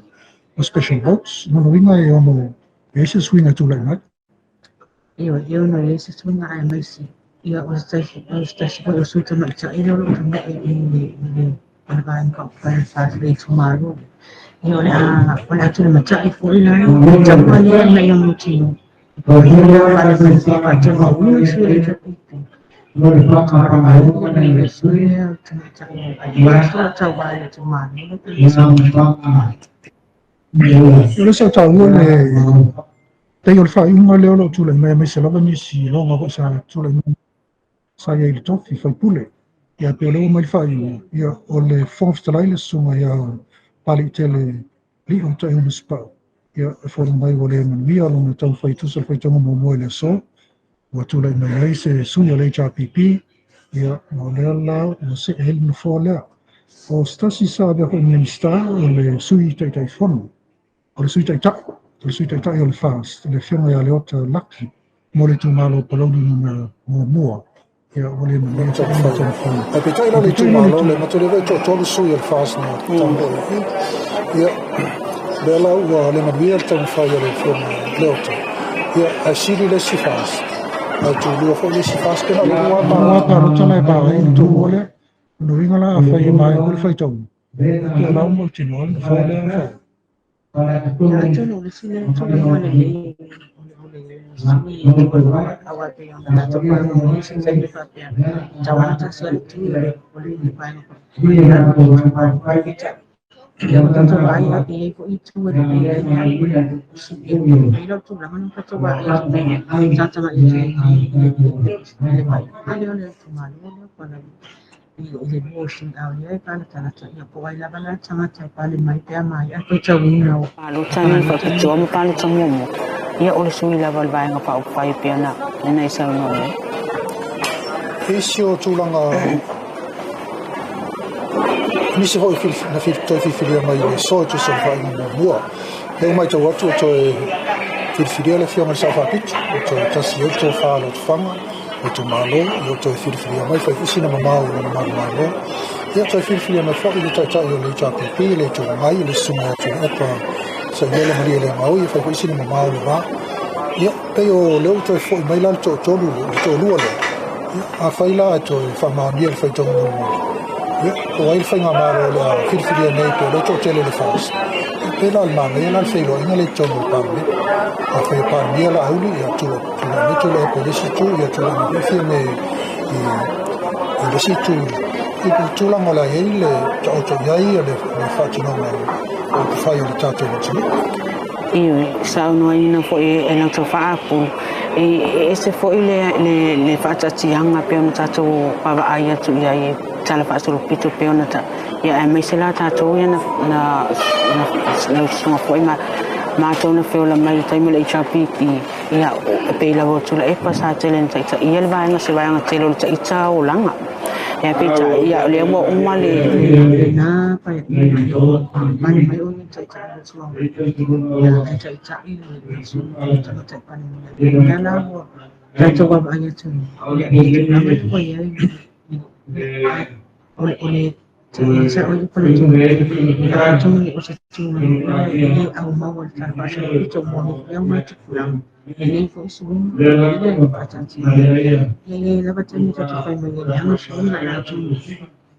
special votes. Lona uiga e ono e ai se suiga e tulai mai. Ioe, e ono i ai se suiga aemaise ia o se tasi foi o sui tamaitai lea o lo o taunuu i le o le Vaega Faaupufai o le FAST i le itumalo. Ia o le a tulimatai foi la le taua lea ina ia mautinoa. Ia lea faale faatonu ua sui o le HRPP. Le sui lea tamaitai o tauva i le itumalo le pe O le sa taua le pei o le faaiuga lea o lo o tulai mai, aemaise lava nisi iloga foi sa tulai mai sa i ai i le tofi faipule. Ia pei o lea ua mai le faaiuga, ia o le Fofoga Fetalai le susuga ia Paliitele Lio Taeomasipau. Ia e foliga mai ua le manuia lona taumafai tusa le faitauga muamua i le aso. Ua tulai mai ai se sui o le HRPP, ia o lea la ua see ai le nofoa lea. O se tasi sa avea foi Minisita o le sui Taitaifono, o le sui Taitai, o le sui Taitai o le FAST, le afioga ia Leota Laki mo le itumalo o Palauli numera 1. Ia, ua le manuia foi le taumafai. Ae peitai la le itumalo lea, matou le vaai toatolu sui o le FAST na tago i i. Ia, lea la ua le manuia le taumafai a le Afioga Leota. Ia, ae sili le isi FAST. Ae tulua foi le isi FAST, pe na o le lua lava palota. Palota la e va ai le toalua lea. O lona uiga la afai e maea foi le faitauga, ia po o la ua mautinoa le nofoa lea e fai. Ia atonu o le isi lea tulaga lelei o le sui aua e pei ona tatou faalogologo i se taimi faapea tau ana tasi a le itu o le vaega peitai ia ua tatou vaai e i ai foi itu e lelei ai le alu e i lau tulaga na tatou vaai atu nei sa tagai atu i le vaaiga lea o le itumalo lea o Palauli i le lua o lea e palatalata ia po o ai lava la le tagata e pale mai pe a maea le faitauina o palota nei faapitoa ma palota muamua ia o le sui lava o le Vaega Faaupufai e pei ona lena i saunoa mai. Isi o tulaga nisi foi na toe filifilia mai i le aso e tusa o le faaiuga muamua. Lea ua matau atu ua toe filifilia le Afioga i le Sao Faapito, ua toe tasi ai le tofa a Lotofaga, o itumalo, ua toe filifilia mai fai foi sina mamao i lona manumalo. Ia toe filifilia mai foi le Taitai o le HRPP, le Itu Agai, le Susuga ia Tuilaepa Sailele Malielegaoi, e fai foi sina mamao i le va. Ia, pei o lea ua toe foi mai la le toatolu lea, le toalua lea. Ia, afai la ae toe faamaonia le faitauga mulimuli, ia, po o ai le faigamalo o le a filifilia nei pe o lea e toatele le FAST. Ia, pei la o le manaia la le feiloaiga lea i totonu o le Palemene. Afai e Palemia Laauli, ia tulai mai Tuilaepa i le isi itu, ia tulai mai foi Fiame i le isi itu, i le tulaga o le a i ai le taoto i ai le faatinoga o upufai o le tatou atunuu. Ioe, saunoaina foi e lau tofa Apulu, e ese foi le faataatiaga pei ona tatou vaavaai atu i ai i tala faasolopito pei ona ta, ia aemaise la tatou ia na lau susuga foi ma matou na feola mai i le taimi o le HRPP, ia e pei lava o Tuilaepa sa tele na taitaia le vaega, se vaega tele o le taita olaga. Ia peitai, ia o lea ua uma le lena paeaiga, pale mai o ia taitai o le Itu Agai, ia ae taitai le susuga i le Tamaitai Palemia. Lea la ua tatou vaavaai atu i le tulaga lea ua i ai, o le sao i pale atonu o se tulaga e le aumau i le tala faasolopito mo le lea ma tupulaga e lelei foi suiga lea e faataatia ia le lava taimi tatou fai mai ai leaga suiga ia atonu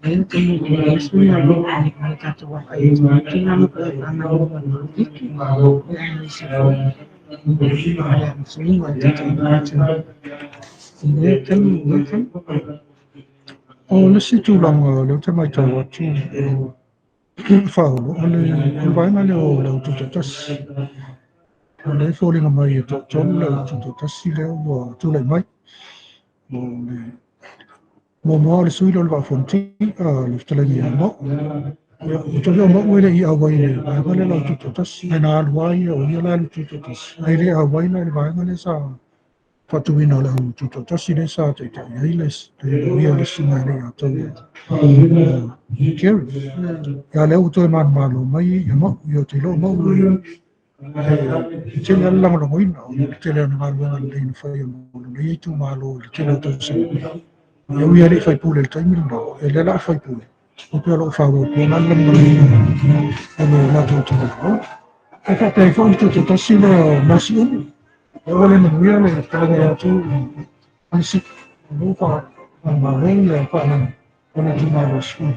e le taimi e suiga le tatou vaavaai atu i tulaga pe faagaioia e aemaise foi le suiga o le tatou atunuu i lea taimi i lea taimi. O le isi tulaga o lea ou te matau atu Faaolo, o le vaega lea o le Aututoatasi. O lea e foliga mai e toatolu le Aututoatasi lea ua tulai mai. O le muamua o le sui lea o le Vaa o Fonoti, le fetalaiga ia Mauu. Ia, ua toe o Mauu e le i auai i le vaega lea o le Aututoatasi. Ae na alu lava ia, o ia la le Tutoatasi. Ae le auai la i le vaega lea sa faatuina o le au tutoatasi lea sa taitai ai le loia le susuga e le ia tau Kerry. Ia lea ua toe manumalo mai ia Mauu, ia ou te iloa o Mauu e tele lava le lagolagoina o le tele o galuega lelei na faia mo lenei itumalo i le tele o tausaga. Ia ui lava e le i faipule i le taimi lena, ia lea la a faipule, o pea o lo o faaauau pea la le lagolagoina o le latou itumalo. E faapea ai foi le tutoatasi lea o Mausiumu. Ua le manuia le fetalaiga ia te Aisi, o lea ua faamalo ia faalaga o le itumalo sui.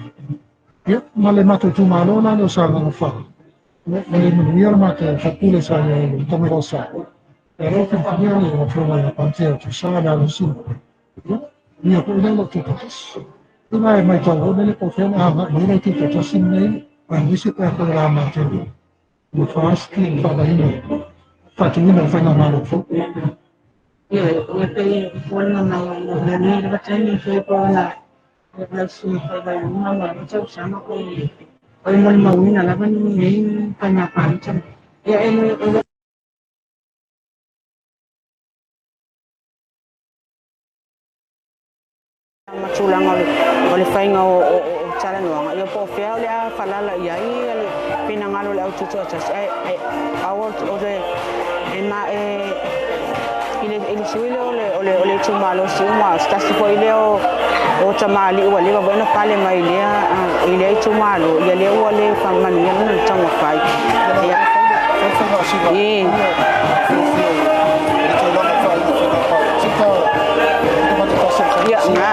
Ia, ma le matou itumalo la lea o Sagaga 4, ua le manuia le matou faipule sa i ai le Tagaloasa. Ia lea ua filifilia le afioga ia Pantea Tuisa le alo sina. Ia, ia foi lea o lou tutoatasi. Ina e matau foi lele po o fea le agai i ai lau tutoatasi lenei, aemaise pe a fai o le a matou ua FAST le faavaeina faatuina o le faigamalo fou. Ia, ia pei foliga mai o lenei lava taimi foi po ona lau susuga foi Vaimauga ua lava tausaga o le molimauina lava lenei faiga palota. Ia e le ma tulaga o le faiga o talanoaga, ia po o fea o le a falala i ai le finagalo o le aututoatasi. Ae o le e ma e I le sui lea o le itumalo Siumu, a o se tasi foi lea o tamalii ua leva foi ona pale mai i lea itumalo, ia lea ua le faamanuia lona le taumafai. Ia. Ia, nga.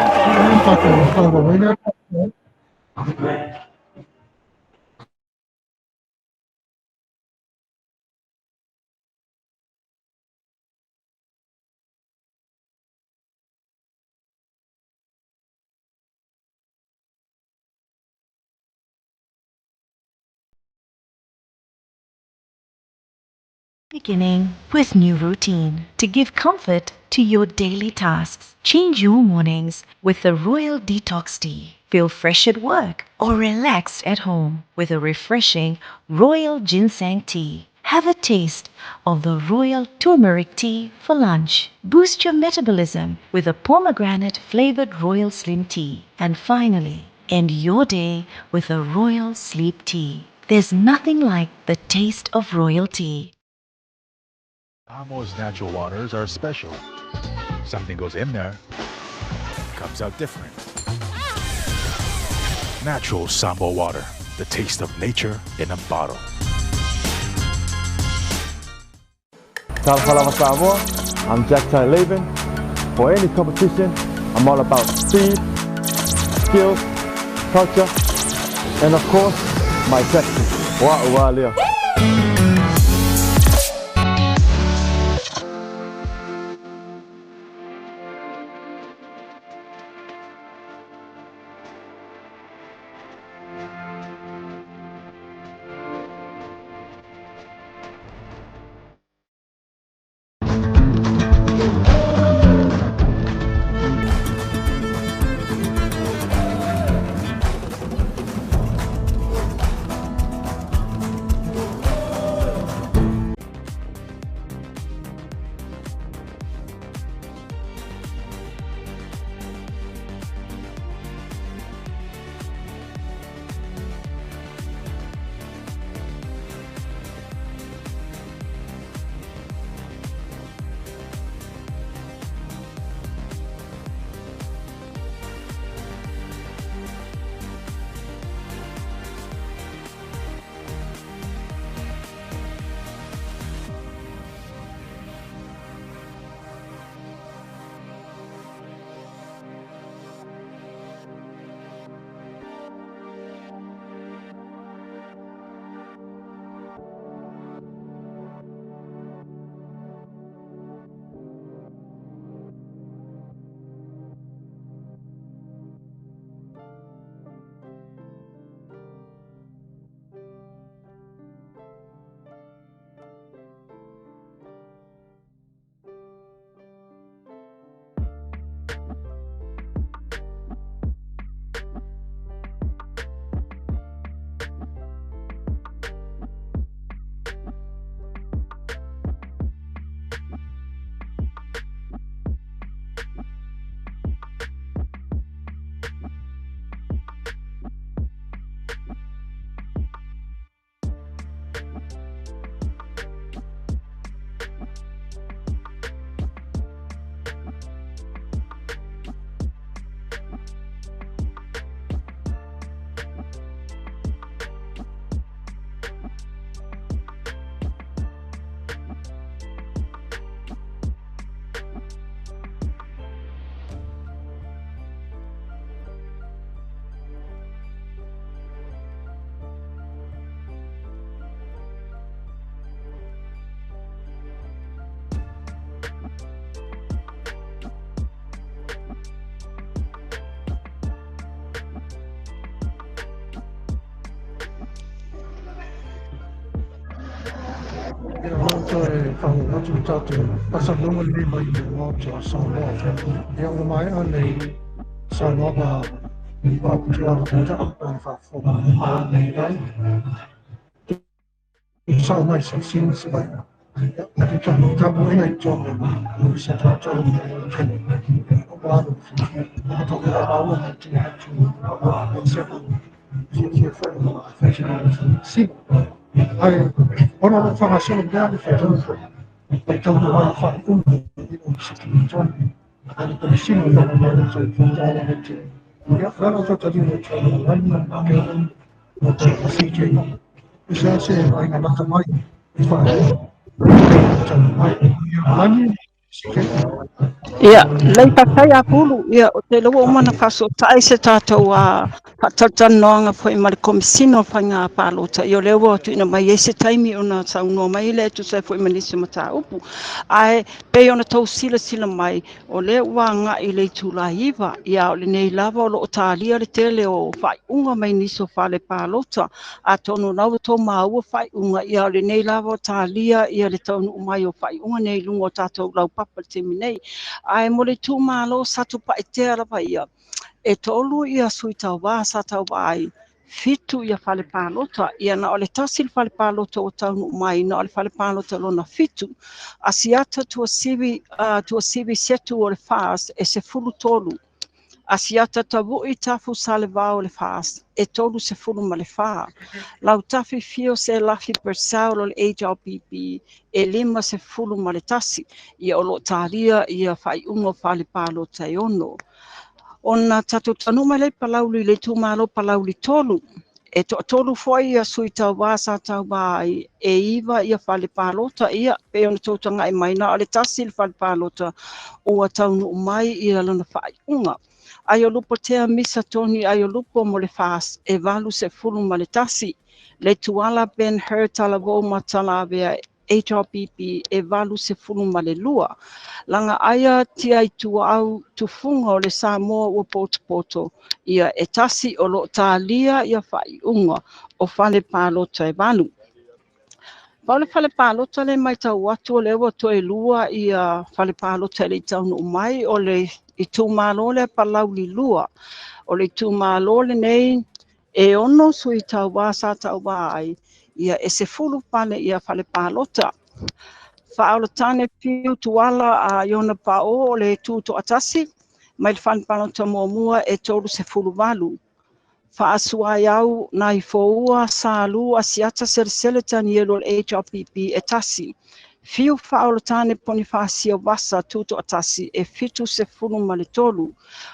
Beginning with new routine to give comfort to your daily tasks. Change your mornings with the Royal Detox Tea. Feel fresh at work or relaxed at home with a refreshing Royal Ginseng Tea. Have a taste of the Royal Turmeric Tea for lunch. Boost your metabolism with a pomegranate flavored Royal Slim Tea. And finally, end your day with a Royal Sleep Tea. There's nothing like the taste of royal tea. Samoa's natural waters are special. Something goes in there, comes out different. Natural Samoa water, the taste of nature in a bottle. Talofa lava Samoa, I'm Jack Tai Laban. For any competition, I'm all about speed, skills, culture, and of course, my tactics. Wa ua lea. Ia maota e whango atu i tātou pasalonga lenei mai le maota o Samoa. Ia ua maea le saunoaga faapitoa a le faafofoga a nei ai. I sao mai se sini se mai. Ia, na te tapuaiga i tō o se tātou tele. O wānu o tō kura maua mai te atu o se fia fia foi o whaitino sina. Ai, ona o whangasolo mea le whaitino foi. Faitauga mai o faaiuga i le 13 a le Komesina o Faiga Palota i Fonotaga Vaitele. Ia, o le ala o tautaliu o Tualani, Kelvin, o CJ. E se se vaaiga lata mai i faaiuga taunuu mai. Ia, Lani, CJ. Ia, lei faafetai Apulu. Ia, ou te iloa ua uma ona faasotai se tatou faatalatalanoaga foi ma le Komesina o Faiga Palota. Ia, o lea ua tuuina mai ai se taimi ona saunoa mai lea e tusa ai foi ma nisi o mataupu. Ae pei ona tou silasila mai, o lea ua agai i le itula 9. Ia, o lenei lava o lo o talia le tele o faaiuga mai nisi o fale palota. Atonu o lena ua outou maua faaiuga, ia o lenei lava o talia ia le taunuu mai o faaiuga nei i luga o tatou laupapa i le taimi nei. Ae mo le itumalo Satupaitea lava ia, e 3 ia sui tauva sa tauva ai, 7 ia fale palota. Ia na o le 1 le fale palota ua taunuu mai, na o le fale palota lona 7. Asiata Tuasivi, Tuasivi Setu o le FAST e 13. Asiata Tavui Tafu Salevao o le FAST e 34. Lautafi Fio Selafi Purcell o le HRPP e 51. Ia o lo o talia ia faaiuga o fale palota e 6. Ona tatou taunuu mai lea i Palauli i le itumalo Palauli 3. E toatolu foi ia sui tauva sa tauva ai, e 9 ia fale palota. Ia pei ona tou tagai mai, na o le 1 le fale palota ua taunuu mai ia lona faaiuga. Aiolupo Tea Misa Tony Aiolupo mo le FAST e 81. Le Tuala Ben Hur Talavou Matalavea HRPP e 82. Laga aia tia i tuau tufuga o le Samoa ua potopoto. Ia e 1 o lo o talia ia faaiuga o fale palota e 8. Pau le fale palota le matau atu o lea ua toe 2 ia fale palota e le i taunuu mai, o le itumalo lea Palauli 2. O le itumalo lenei e 6 sui tauva sa tauva ai, ia e 10 fale ia fale palota. Faaolatane Fiu Tuala a Iona Pao o le tutoatasi mai le fale palota muamua e 38. Faasuai au nai foua Salu Asiata Selesele Tanielu o le HRPP e 1. Fiu Faaolatane Ponifasia Vasa tutoatasi e 73.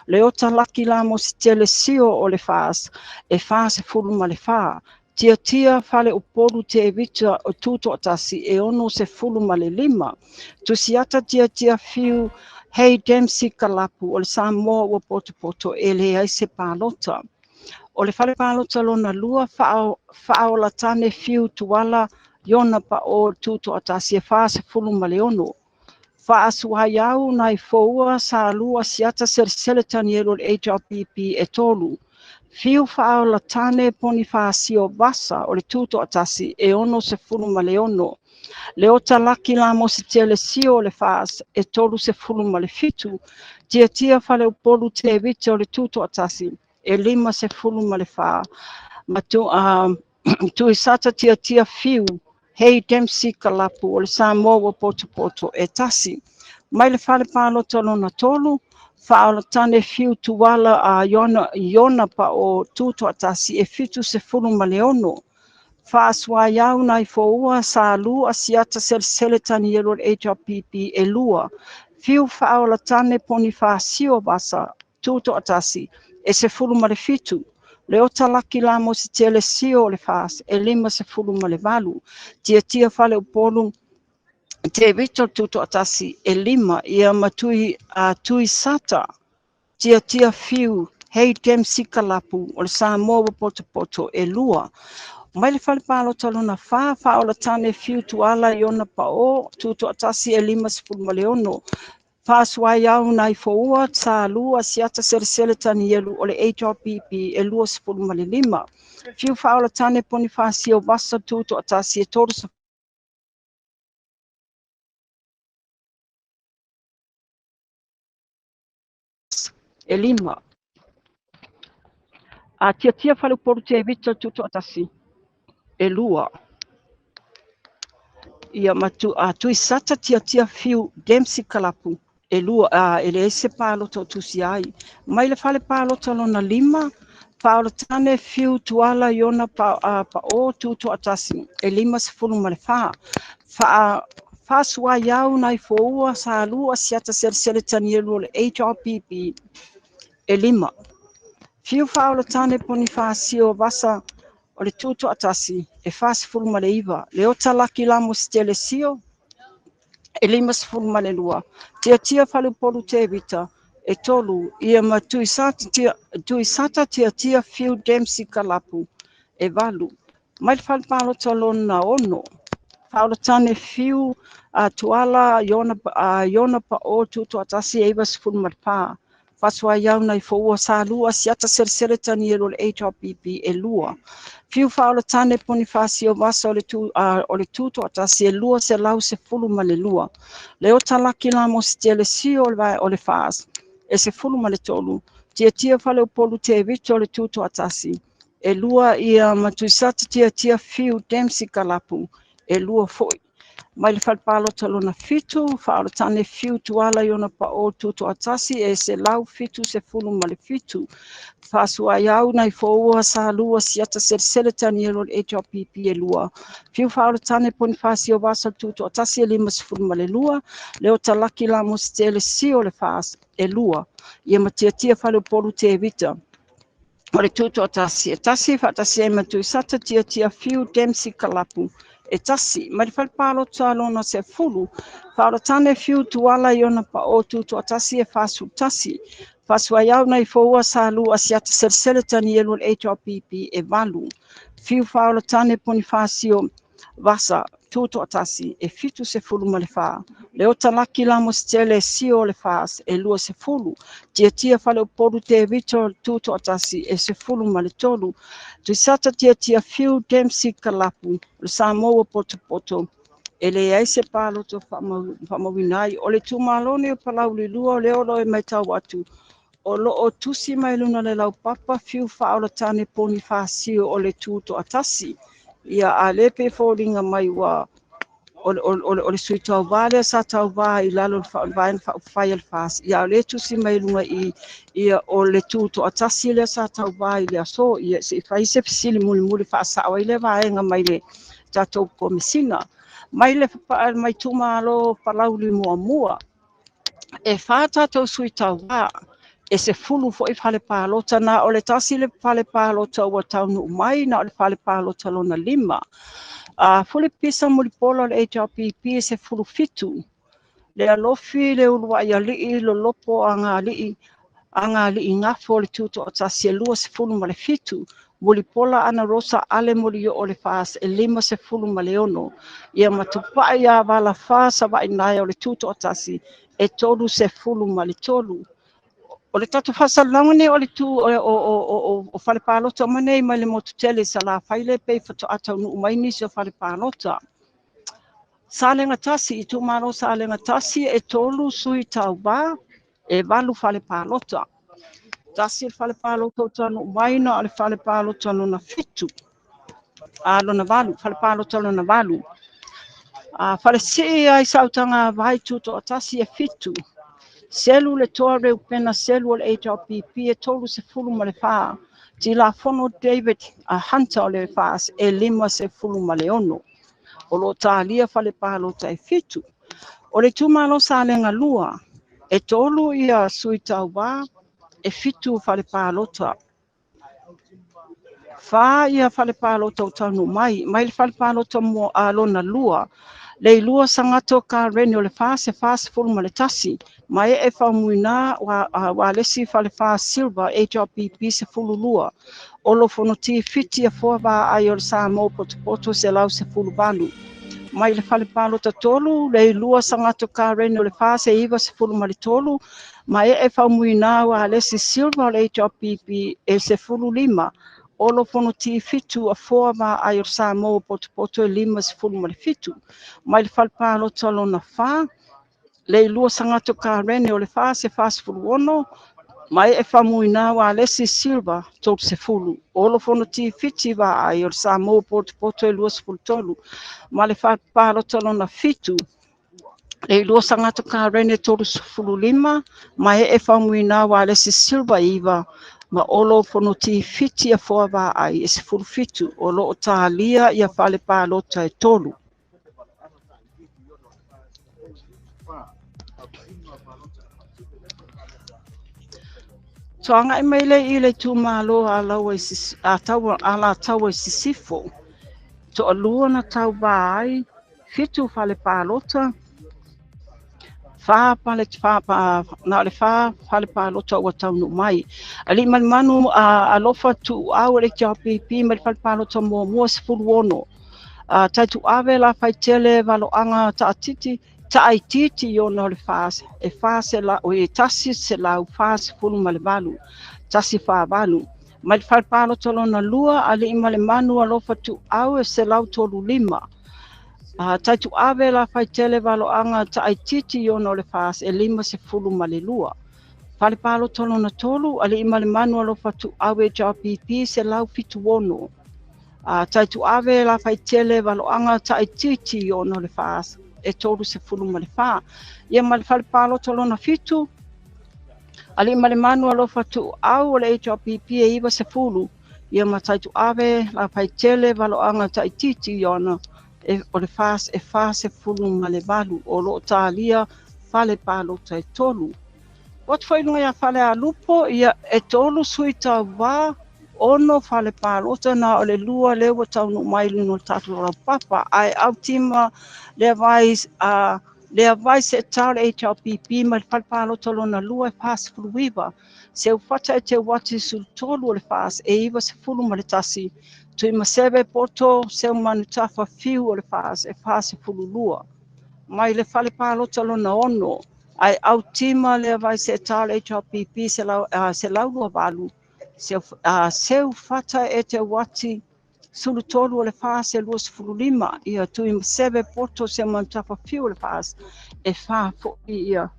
Leota Laki Lamosi Tele Sio o le FAS e 44. Tiatia Fale Upolu Te Vita o tutoatasi e 65. Tusiata Tiatia Fiu Hei Dempsey Kalapu o le Samoa ua potopoto e leai se palota. O le fale palota lona 2 Faaolatane Fiu Tuala Iona Pao tutoatasi e 46. Faasuai au nai foua Salu Asiata Selesele Tanielu o le HRPP e 3. Fiu Faaolatane Ponifasio Vasa o le tutoatasi e 66. Leota Laki Lamosi Tele Sio o le FAS e 37. Tiatia Faleupolu Te Vita o le tutoatasi e 54. Matu, Tuisata Tiatia Fiu Hei Dempsey Kalapu o le Samoa ua potopoto e 1. Mai le fale palota lona 3, Faaolatane Fiu Tuala a Iona Pao tutoatasi e 76. Faasuai au nai foua Salu Asiata Selesele Tanielu o le HRPP e 2. Fiu Faaolatane Ponifasio Vasa tutoatasi e 17. Leota Laki Lamosi Tele Sio o le FAS e 58. Tiatia Fale Upolu Te Vito tutoatasi e 5. Ia matui Tui Sata Tiatia Fiu Hei Dempsey Kalapu o le Samoa ua potopoto e 2. Mai le fale palota lona 4, Faaolatane Fiu Tuala Iona Pao tutoatasi e 56. Faasuai au nai foua Salu Asiata Selesele Tanielu o le HRPP e 25. Fiu Faaolatane Ponifasio Vasa tutoatasi e 30. E 5. A Tiatia Faleupolu Te Vita tutoatasi e 2. Ia matu a Tuisata Tiatia Fiu Dempsey Kalapu e 2 e leai se palota o tusi ai. Mai le fale palota lona 5, Faaolatane Fiu Tuala Iona Pao tutoatasi e 54. Faasuaiau nai foua Salua Asiata Selesele Tanielu o le HRPP e 5. Fiu Faaolatane Ponifasio Vasa o le Tutoatasi e 49. Leota Laki Lamo Sitele Sio e 52. Tiatia Faleupolu Tevita e 3. Ia ma Tuisata Tiatia Fiu Dempsey Kalapu e 8. Mai le fale palota lona 6. Faaolatane Fiu Tuala Iona Pao Tutoatasi e 94. Faasuaiau nai foua Salua Asiata Selesele Tanielu o le HRPP e 2. Fiu Faaolatane Ponifasio Vasa o le Tutoatasi e 212. Leota Laki Lamo Sitele Sio o le FAS e 13. Tiatia Faleupolu Tevito o le Tutoatasi e 2. Ia ma Tuisata Tiatia Fiu Dempsey Kalapu e 2 foi. Mai le fale palota lona 7, Faaolatane Fiu Tuala Iona Pao Tutoatasi e 177. Faasuaiau nai foua Salua Siata Selesele Tanielu o le HRPP e 2. Fiu Faaolatane Ponifasio Vasa Tutoatasi e 52. Leota Laki Lamo Sitele Sio o le FAS e 2. Ia ma Tiatia Faleupolu Tevita o le Tutoatasi e 1. Faatasi ai ma Tuisata Tiatia Fiu Dempsey Kalapu e 1. Mai le fale palota lona 10, Faaolatane Fiu Tuala Iona Pao Tutoatasi e 41. Faasuaiau nai foua Salua Asiata Selesele Tanielu o le HRPP e 8. Fiu Faaolatane Ponifasio Vasa Tutoatasi e 74. Leota Laki Lamo Sitele Sio o le FAS e 20. Tiatia Faleupolu Tevito Tutoatasi e 13. Tuisata Tiatia Fiu Dempsey Kalapu o le Samoa Potopoto e leai se paloto faamauina ai. O le itumalo o Palauli 2 o lea o lo o e matau atu o loo tusi mai luna le laupapa Fiu Faaolatane Ponifasio o le Tutoatasi. Ia a le pe foliga mai ua o le sui tauvā lea sa tauvā i lalo o le vaega faaupufai a le FAS. Ia o le tusi mai luga i ia o le Tutoatasi lea sa tauvā i le aso. Ia se i fai se fesili mulimuli faasao ai le vaega mai le tatou komesina. Mai le mai itumalo Palauli muamua e 4 tatou sui tauvā e 10 foi fale palota. Na o le tasi le fale palota ua taunuu mai, na o le fale palota lona 5. Fulipisa Mulipola o le HRPP e 17. Le alofi le uluai alii lolopo agalii gafo o le Tutoatasi e 27. Mulipola Ana Rosa Ale Mulio o le FAS e 56. Ia matupai a vala fa Savainaia o le Tutoatasi e 33. O le tatou faasalalaga nei o le tu o fale palota uma nei mai le motu tele i Salafai le pei faatoa taunuu mai nisi o fale palota. Salega Tasi, itumalo Salega Tasi e 3 sui tauvā e 8 fale palota. Tasi le fale palota o taunuu mai na o le fale palota lona 7. Lona 8, fale palota lona 8. Fale sii ai Sautaga Vai Tutoatasi e 7. Selu le toa Reupena Selu o le HRPP e 34. Tilafono David Hunter o le FAS e 56. O lo talia fale palota e 7. O le itumalo Salega 2 e 3 ia sui tauvā e 7 fale palota. 4 ia fale palota o taunuu mai. Mai le fale palota mo lona 2. Le ilua Sagato Kareni o le FAS e 41. Mai e faamuina wa lesi fale fa Silva HRPP 12. Olo fonoti fiti a foa va ai o le Samoa Potopoto 118. Mai le fale palota 3, le ilua Sagato Kareni o le FAS e 93. Mai e faamuina wa lesi Silva o le HRPP e 15. Olo fonoti fitu a foa ma ai o Samoa Potopoto e 57. Mai le fale palota lona 4, le ilua Sagato Kareni o le FAS e 46. Mai e faamuina wa lesi Silva 30. Olo fonoti fiti va ai o le Samoa Potopoto e 23. Ma le fale palota lona 7, le ilua Sagato Kareni 35. Mai e faamuina wa lesi Silva 9. Ma olo fonoti fiti a foa va ai e 17. O loo talia ia fale palota e 3. Toaga'i mai lea i le itumalo Alataua i Sisifo, toalua na tauvā ai, 7 fale palota, 4 fale na o le 4 fale palota ua taunuu mai. Alii ma le Manu Alofa Tuuau o le HRPP mai le fale palota muamua 16. Taituave Lafaitele Valoaga Taatiti Taaitiiti i ona o le 4 e 148, 148. Mai le fale palota lona 2, Alii ma le Manu Alofa Tuuau e 135. Taituave Lafaitele Valoaga Taaitiiti i ona o le 4 e 52. Fale palota lona 3, Alii ma le Manu Alofa Tuuau HRPP 176. Taituave Lafaitele Valoaga Taaitiiti i ona o le 4 e 34. Ia ma le fale palota lona 7, Alii ma le Manu Alofa Tuuau o le HRPP e 90. Ia ma Taituave Lafaitele Valoaga Taaitiiti i ona o le 4 e 48 o loo talia fale palota e 3. Watu foi lunga ia fale a lupo ia e 3 sui tauvā 6 fale palota na o le 2 lea ua taunuu mai luga o le tatou laupapa. Ae autima lea vai se tau le HRPP mai le fale palota lona 2 e 49. Seufata e te wati sul 3 o le 4 e 91. Tui maseve poto seu manutafa fiu o le 4 e 42. Mai le fale palota lona 6 ai autima lea vai se tau le HRPP 128. Seufata e te wati sul 3 o le 4 e 25. Ia tui maseve poto seu manutafa fiu o le 4 e 4 foi ia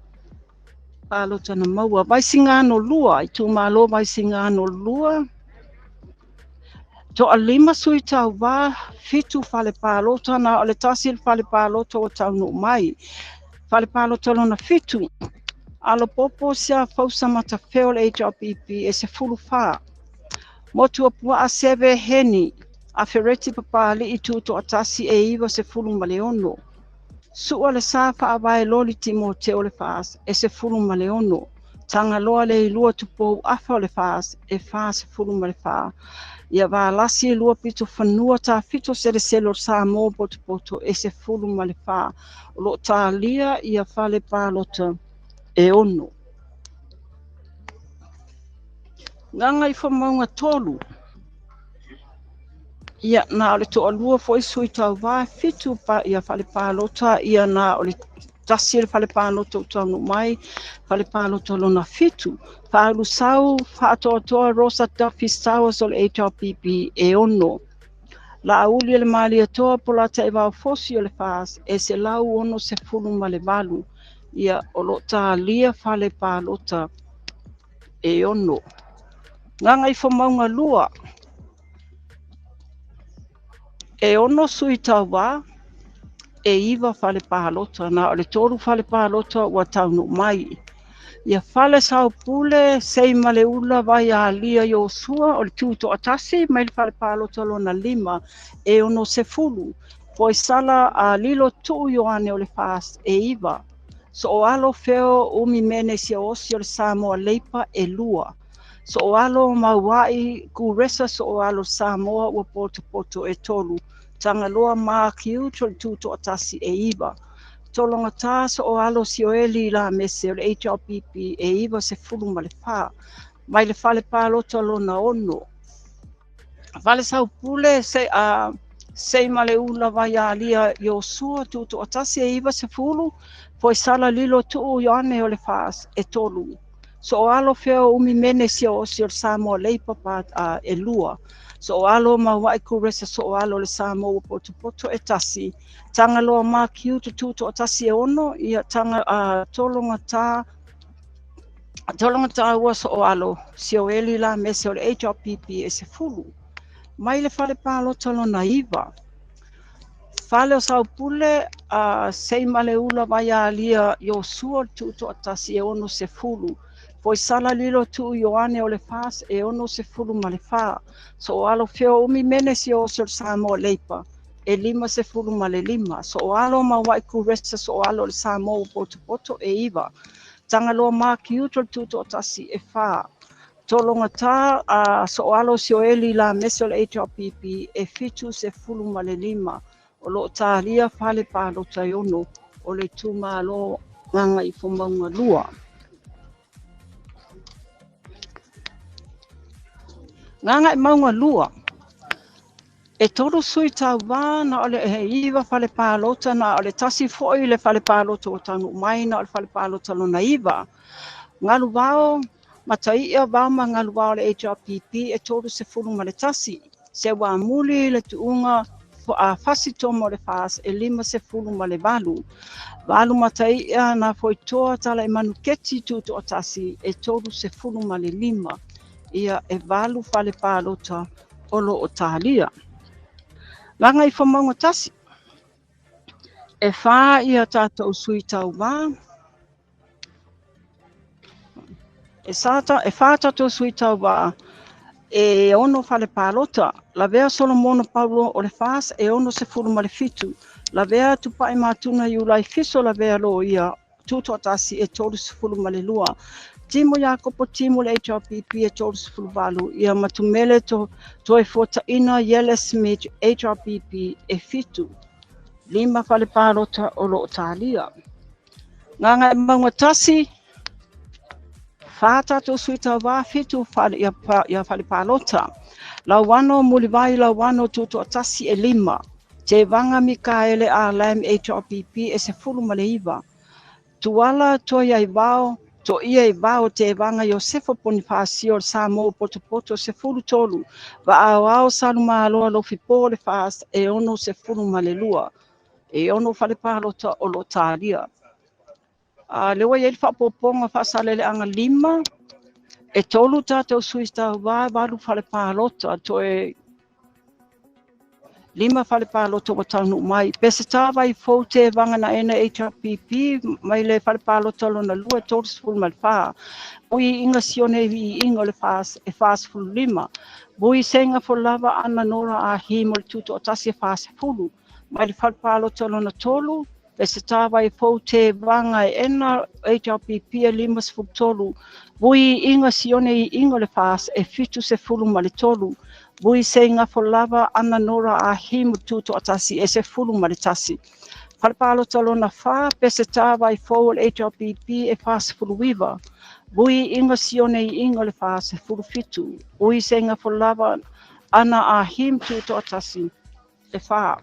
palota na maua. Vaisigano 2, itumalo Vaisigano 2. Toa 5 sui tauvā, 7 fale palota na o le 1 le fale palota o taunuu mai. Fale palota lona 7, Alopopo sia fausa matafeo o le HRPP e 14. Motu o Puaa seve heni, Afereti papali'i tutoatasi e 96. Sua le sa faavae loli Timoteo o le 4 e 16. Tagaloa le ilua tupou afa o le 4 e 44. Ia valasi lua pito fanua tafito selesele o Samoa potopoto e 14. O loo talia ia fale palota e 6. Gagaifomauga 3. Ia na o le toalua foi sui tauvā 7 ia fale palota ia na o le 1 le fale palota o taunuu mai fale palota lona 7. Faalusau faatoatoa Rosa Duffy Stowers o le HRPP e 6. Laauli le Malietoa Polata e Vaofosi o le 4 e 168. Ia o loo talia fale palota e 6. Gagaifomauga 2. E 6 sui tauvā e 9 fale palota na o le 3 fale palota ua taunuu mai. Ia fale saupule sei ma le ula vai alia i Osua o le 2 mai le fale palota lona 5 e 60. Poisala a lilo tuu Ioane o le 4 e 9. So o alo feo umi mene sia osi o le Samoa Leipa e 2. So o alo mauai kuresa so o alo Samoa ua potopoto e 3. Tagaloa Makiuto le 2 e 9. Tologata so o alo Sioeli la mese o le HRPP e 94. Mai le fale palota lona 6. Fale saupule sei ma le ula vai alia Iosua 2 e 90. Poisala lilo tuu Ioane o le 4 e 3. So o alo feo umi mene sia osi o le Samoa Leipa e 2. So o alo mauai kuresa so o alo le Samoa potopoto e 1. Tagaloa Makiuto 2 e 6. Ia tologata ua so o alo Sioeli la mese o le HRPP e 10. Mai le fale palota lona 9. Fale o saupule sei ma le ula vai alia Iosua 2 e 60. Poisala lilo tuu Ioane o le 4 e 64. So o alo feo umi mene si o o le Samoa Leipa. e 55. So'oalo ma Waiku Resa So'oalo o le Samoa ua potopoto e 9. Tagaloa Makiuta o le Tuto'atasi e 4. Tologatā So'oalo Sioeli Lamese o le HRPP e 75. O lo'o talia fale palota e 6 o le itumalo Gagaifomauga 2. Gagaemauga 2. E 3 sui tauvā na o le 9 fale palota na o le 1 foi le fale palota ua taunuu mai na o le fale palota lona 9. Galuvao Mataia Vao ma Galuvao o le HRPP e 31. Seuamuli le tuuga fasi toma o le FAS e 58. Valu Mataia na foitoa tala i Manuketi Tuto'atasi e 35. Ia e 8 fale palota o lo'o talia. Gagaifomauga 1. E 4 ia tātou sui tauvā. E 4 tātou sui tauvā. E 6 fale palota. Lavea Solomono Paulo o le FAS e 67. Lavea Tupai Matuna Iulai Fiso lavea lo ia Tuto'atasi e 32. Timo Iakopo Timo le HRPP e 38. Ia Matumele toe fuata'ina Iele Smith HRPP e 7. 5 fale palota o lo'o talia. Gagaemauga 1. 4 tātou sui tauvā, 7 fale, ia fale palota. Lauano Mulivai Lauano Tuto'atasi e 5. Te Vanga Mikaele a Lam HRPP e 19. Tuala Toi ai Vao, to ia i vao te vanga Iosefo Ponifasio o le Samoa potopoto 13. Va'aoao Salumaloa Lofipo le FAS e 62. E 6 fale palota o lo'o talia. Le ua iai le fa'apopoga fa'asalele'aga 5, e 3 tātou sui tauvā, 8 fale palota, toe 5 fale palota ua taunuu mai. Peseta vai fou te vanga na ena HRPP mai le fale palota lona 2 34. Ui inga sione i inga o le FAS e 45. Vui senga fo lava ana nora a himo le Tuto'atasi e 40. Mai le fale palota lona 3, Peseta vai fou te vanga e ena HRPP e 53. Vui inga sione i inga o le FAS e 73. Vui se ngafo lava ana nora a himu Tuto'atasi e 11. Fale palota lona 4, Peseta vai fou o le HRPP e 49. Vui inga sione i inga o le FAS e 17. Vui se ngafo lava ana a himu Tuto'atasi e 4.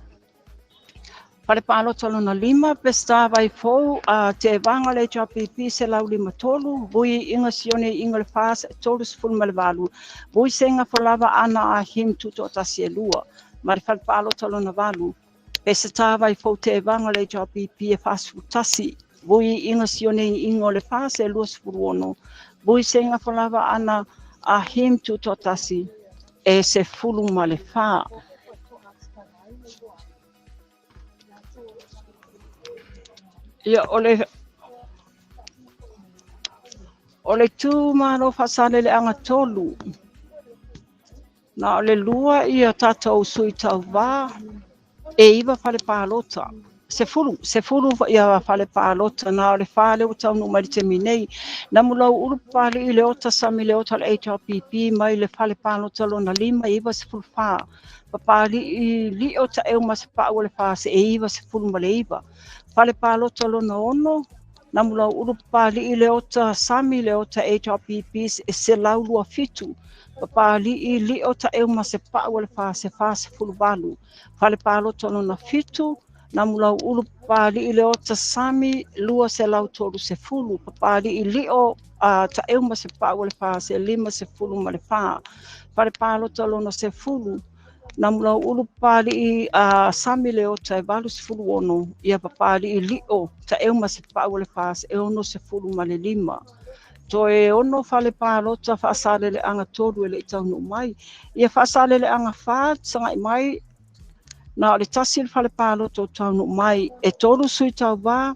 Fale palota lona 5, Peseta vai fou a te vanga le HRPP se lau 53, vui inga sione inga le FAS e 38. Vui se ngafo lava ana a him Tuto'atasi e 2. Ma le fale palota lona 8, Peseta vai fou te vanga le HRPP e 41. Vui inga sione inga le FAS e 26. Vui se ngafo lava ana a him Tuto'atasi e 14. Ia o le tu malo fa'asalele'aga 3. Na o le 2 ia tātou sui tauvā e 9 fale palota. 10 ia fale palota na o le 4 le ua taunuu mai le taimi nei. Na mulau ulu papali'i le ota sami le ota le HRPP mai le fale palota lona 5 e 94. Papali'i li'o ta'eu ma se pa'u o le FAS e 99. Fale palota lona 6, na mulau ulu papali'i le ota sami le ota HRPP e 127. Papali'i li'o ta'eu ma se pa'u o le FAS e 48. Fale palota lona 7, na mulau ulu papali'i le ota sami 230. Papali'i li'o ta'eu ma se pa'u o le FAS e 54. Fale palota lona 10, na mulau ulu papali'i sami le ota e 86. Ia papali'i li'o ta'eu ma se pa'u o le FAS e 65. Toe 6 fale palota fa'asalele'aga 3 e le'i taunuu mai. Ia fa'asalele'aga 4 saga'i mai na o le 1 le fale palota o taunuu mai. E 3 sui tauvā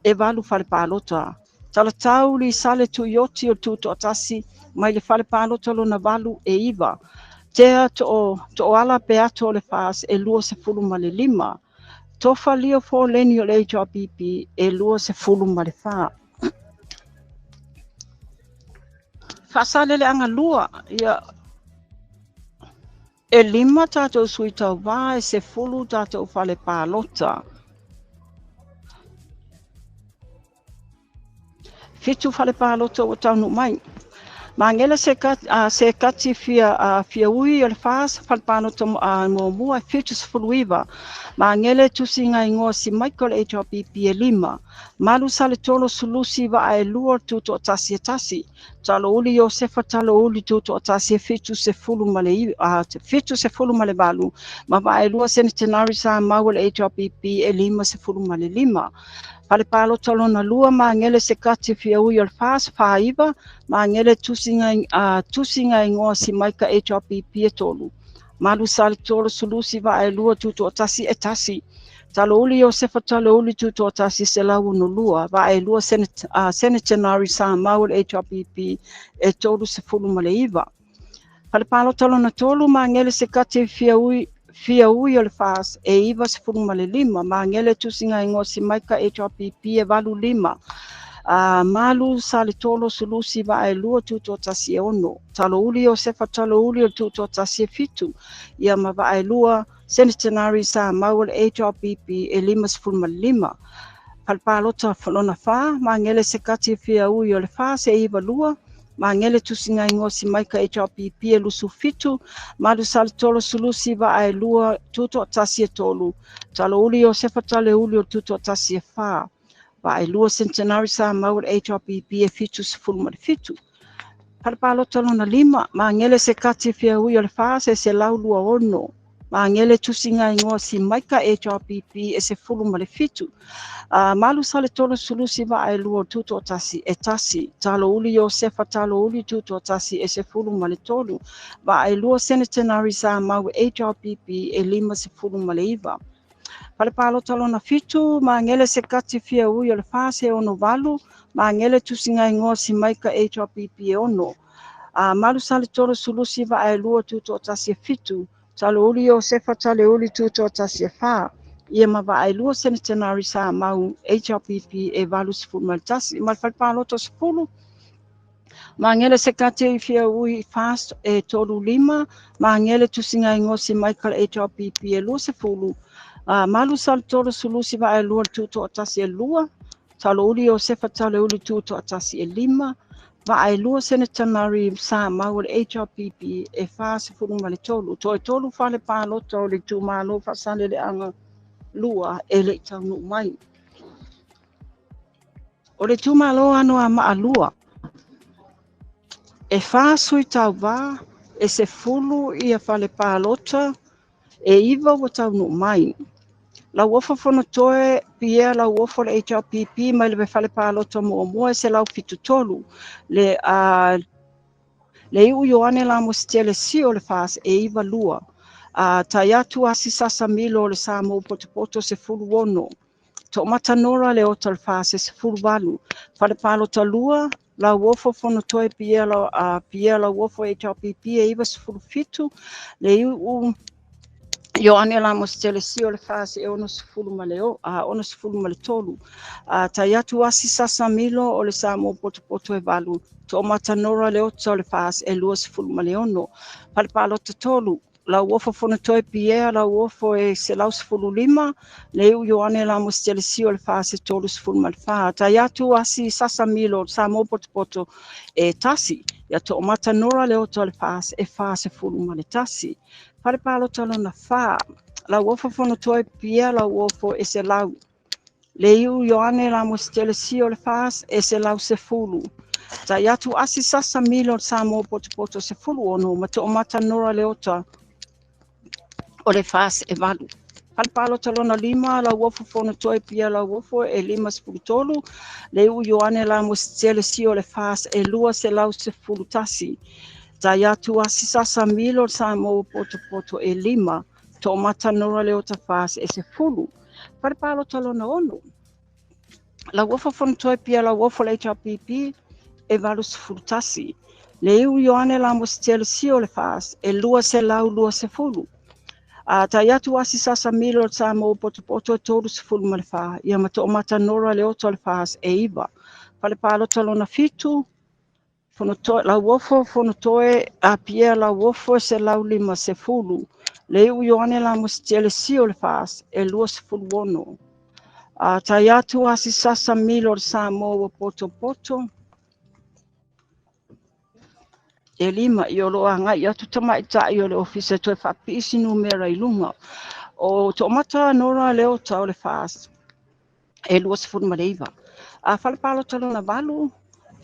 e 8 fale palota. Talatau li sale tuioti o Tuto'atasi mai le fale palota lona 8 e 9. Tea To'oala Peato o le FAS e 25. Tofa Leo Fōleni o le HRPP e 24. Faasaleleaga 2, ia e 5 tātou sui tauvā, e 10 tātou fale palota. 7 fale palota ua taunuu mai. Magele se kati fia ui o le FAS fale palota muamua e 79. Magele tusiga igoa si Michael HRPP e 5. Malu sale tolo sulusi va e 2 tutoatasi e 1. Talouli Iosefa Talouli tutoatasi e 78. Ma va e 2 Senetenari sa mau le HRPP e 55. Fale palota lona 2 magele se kati fia ui o le FAS 49. Magele tusiga igoa si Maika HRPP e 3. Malu sale tolo sulusi va e 2 tutoatasi e 1. Talouli Iosefa Talouli tutoatasi 162. Va e 2 Senetenari sa mau le HRPP e 39. Fale palota lona 3 magele se kati fia ui o le FAS e 95. Magele tusiga igoa si Maika HRPP e 85. Malu sale tolo sulusi va e 2 tutoatasi e 6. Talouli Iosefa Talouli o le tutoatasi e 7. Ia ma va e 2 Senetenari sa mau le HRPP e 55. Fale palota lona 4 magele se kati fia ui o le FAS e 92. Magele tusiga igoa si Maika HRPP e 27. Malu sale tolo sulusi va e 2 tutoatasi e 3. Talouli Iosefa Talouli o le tutoatasi e 4. Va e 2 Centenary sa mau le HRPP e 77. Fale palota lona 5 magele se kati fia ui o le FAS e 126. Magele tusiga igoa si Maika HRPP e 17. Malu sale tolo sulusi va e 2 tutoatasi e 1. Talouli Iosefa Talouli tutoatasi e 13. Va e 2 Senetenari sa mau HRPP e 59. Fale palota lona 7 magele se kati fia ui o le FAS e 68. Magele tusiga igoa si Maika HRPP e 6. Malu sale tolo sulusi va e 2 tutoatasi e 7. Talouli Iosefa Talouli tutoatasi e 4. Ia ma va e 2 Senetenari sa mau HRPP e 81. Ma le fale palota 10. Magele se kati fia ui FAS e 35. Magele tusiga igoa si Michael HRPP e 20. Malu sale tolo sulusi va e 2 tutoatasi e 2. Talouli Iosefa Talouli tutoatasi e 5. Va e 2 Senetenari sa mau le HRPP e 43. Toe 3 fale palota o le itumalo Faasaleleaga 2 e le i taunuu mai. O le itumalo Anoamaa 2. E 4 sui tauvā, e 10 ia fale palota, e 9 ua taunuu mai. Lauofa Fonotoe Pia Lauofo le HRPP mai le fale palota muamua e 173. Le iu Ioane Lamositele Sio le FAS e 92. Taiatu Asi Sasa Milo o le Samoa Potopoto 16. To'omata Nora le ota le FAS e 18. Fale palota 2 Lauofo Fonotoe Pia Lauofo HRPP e 97. Le iu Ioane Lamositele Sio le FAS e 63. Taiatu Asi Sasa Milo o le Samoa Potopoto e 8. To'omata Nora le ota o le FAS e 26. Fale palota 3 Lauofo Fonotoe Pia Lauofo e 115. Le iu Ioane Lamositele Sio le FAS e 34. Taiatu Asi Sasa Milo o le Samoa Potopoto e 1. Ia To'omata Nora le ota o le FAS e 41. Fale palota lona 4 Lauofo Fonotoe Pia Lauofo e 100. Le iu Ioane Lamositele Sio le FAS e 110. Taiatu Asi Sasa Milo o le Samoa Potopoto 16. Ma To'omata Nora le ota o le FAS e 8. Fale palota lona 5 Lauofo Fonotoe Pia Lauofo e 53. Le iu Ioane Lamositele Sio le FAS e 211. Taiatu Asi Sasa Milo o le Samoa Potopoto e 5. To'omata Nora le ota FAS e 10. Fale palota lona 6 Lauofo Fonotoe Pia Lauofo le HRPP e 81. Le iu Ioane Lamositele Sio o le FAST e 220. A tai atu Asi Sasa Milo o le Samoa ua potopoto e 34, ia ma Toomata Nora Leota o le FAST e 9. Fale palota lona 7, Fonotoe, Lauofo Fonotoe Apia Lauofo e 150. Le iu Ioane Lamositele Sio o le FAST e 26. A tai atu Asi Sasa Milo o le Samoa ua potopoto e 5, i o lo agai atu tamaitai o le ofisa e toe faapipii numera i luga. O Toomata Nora Leota o le FAST e 29. A fale palota lona 8,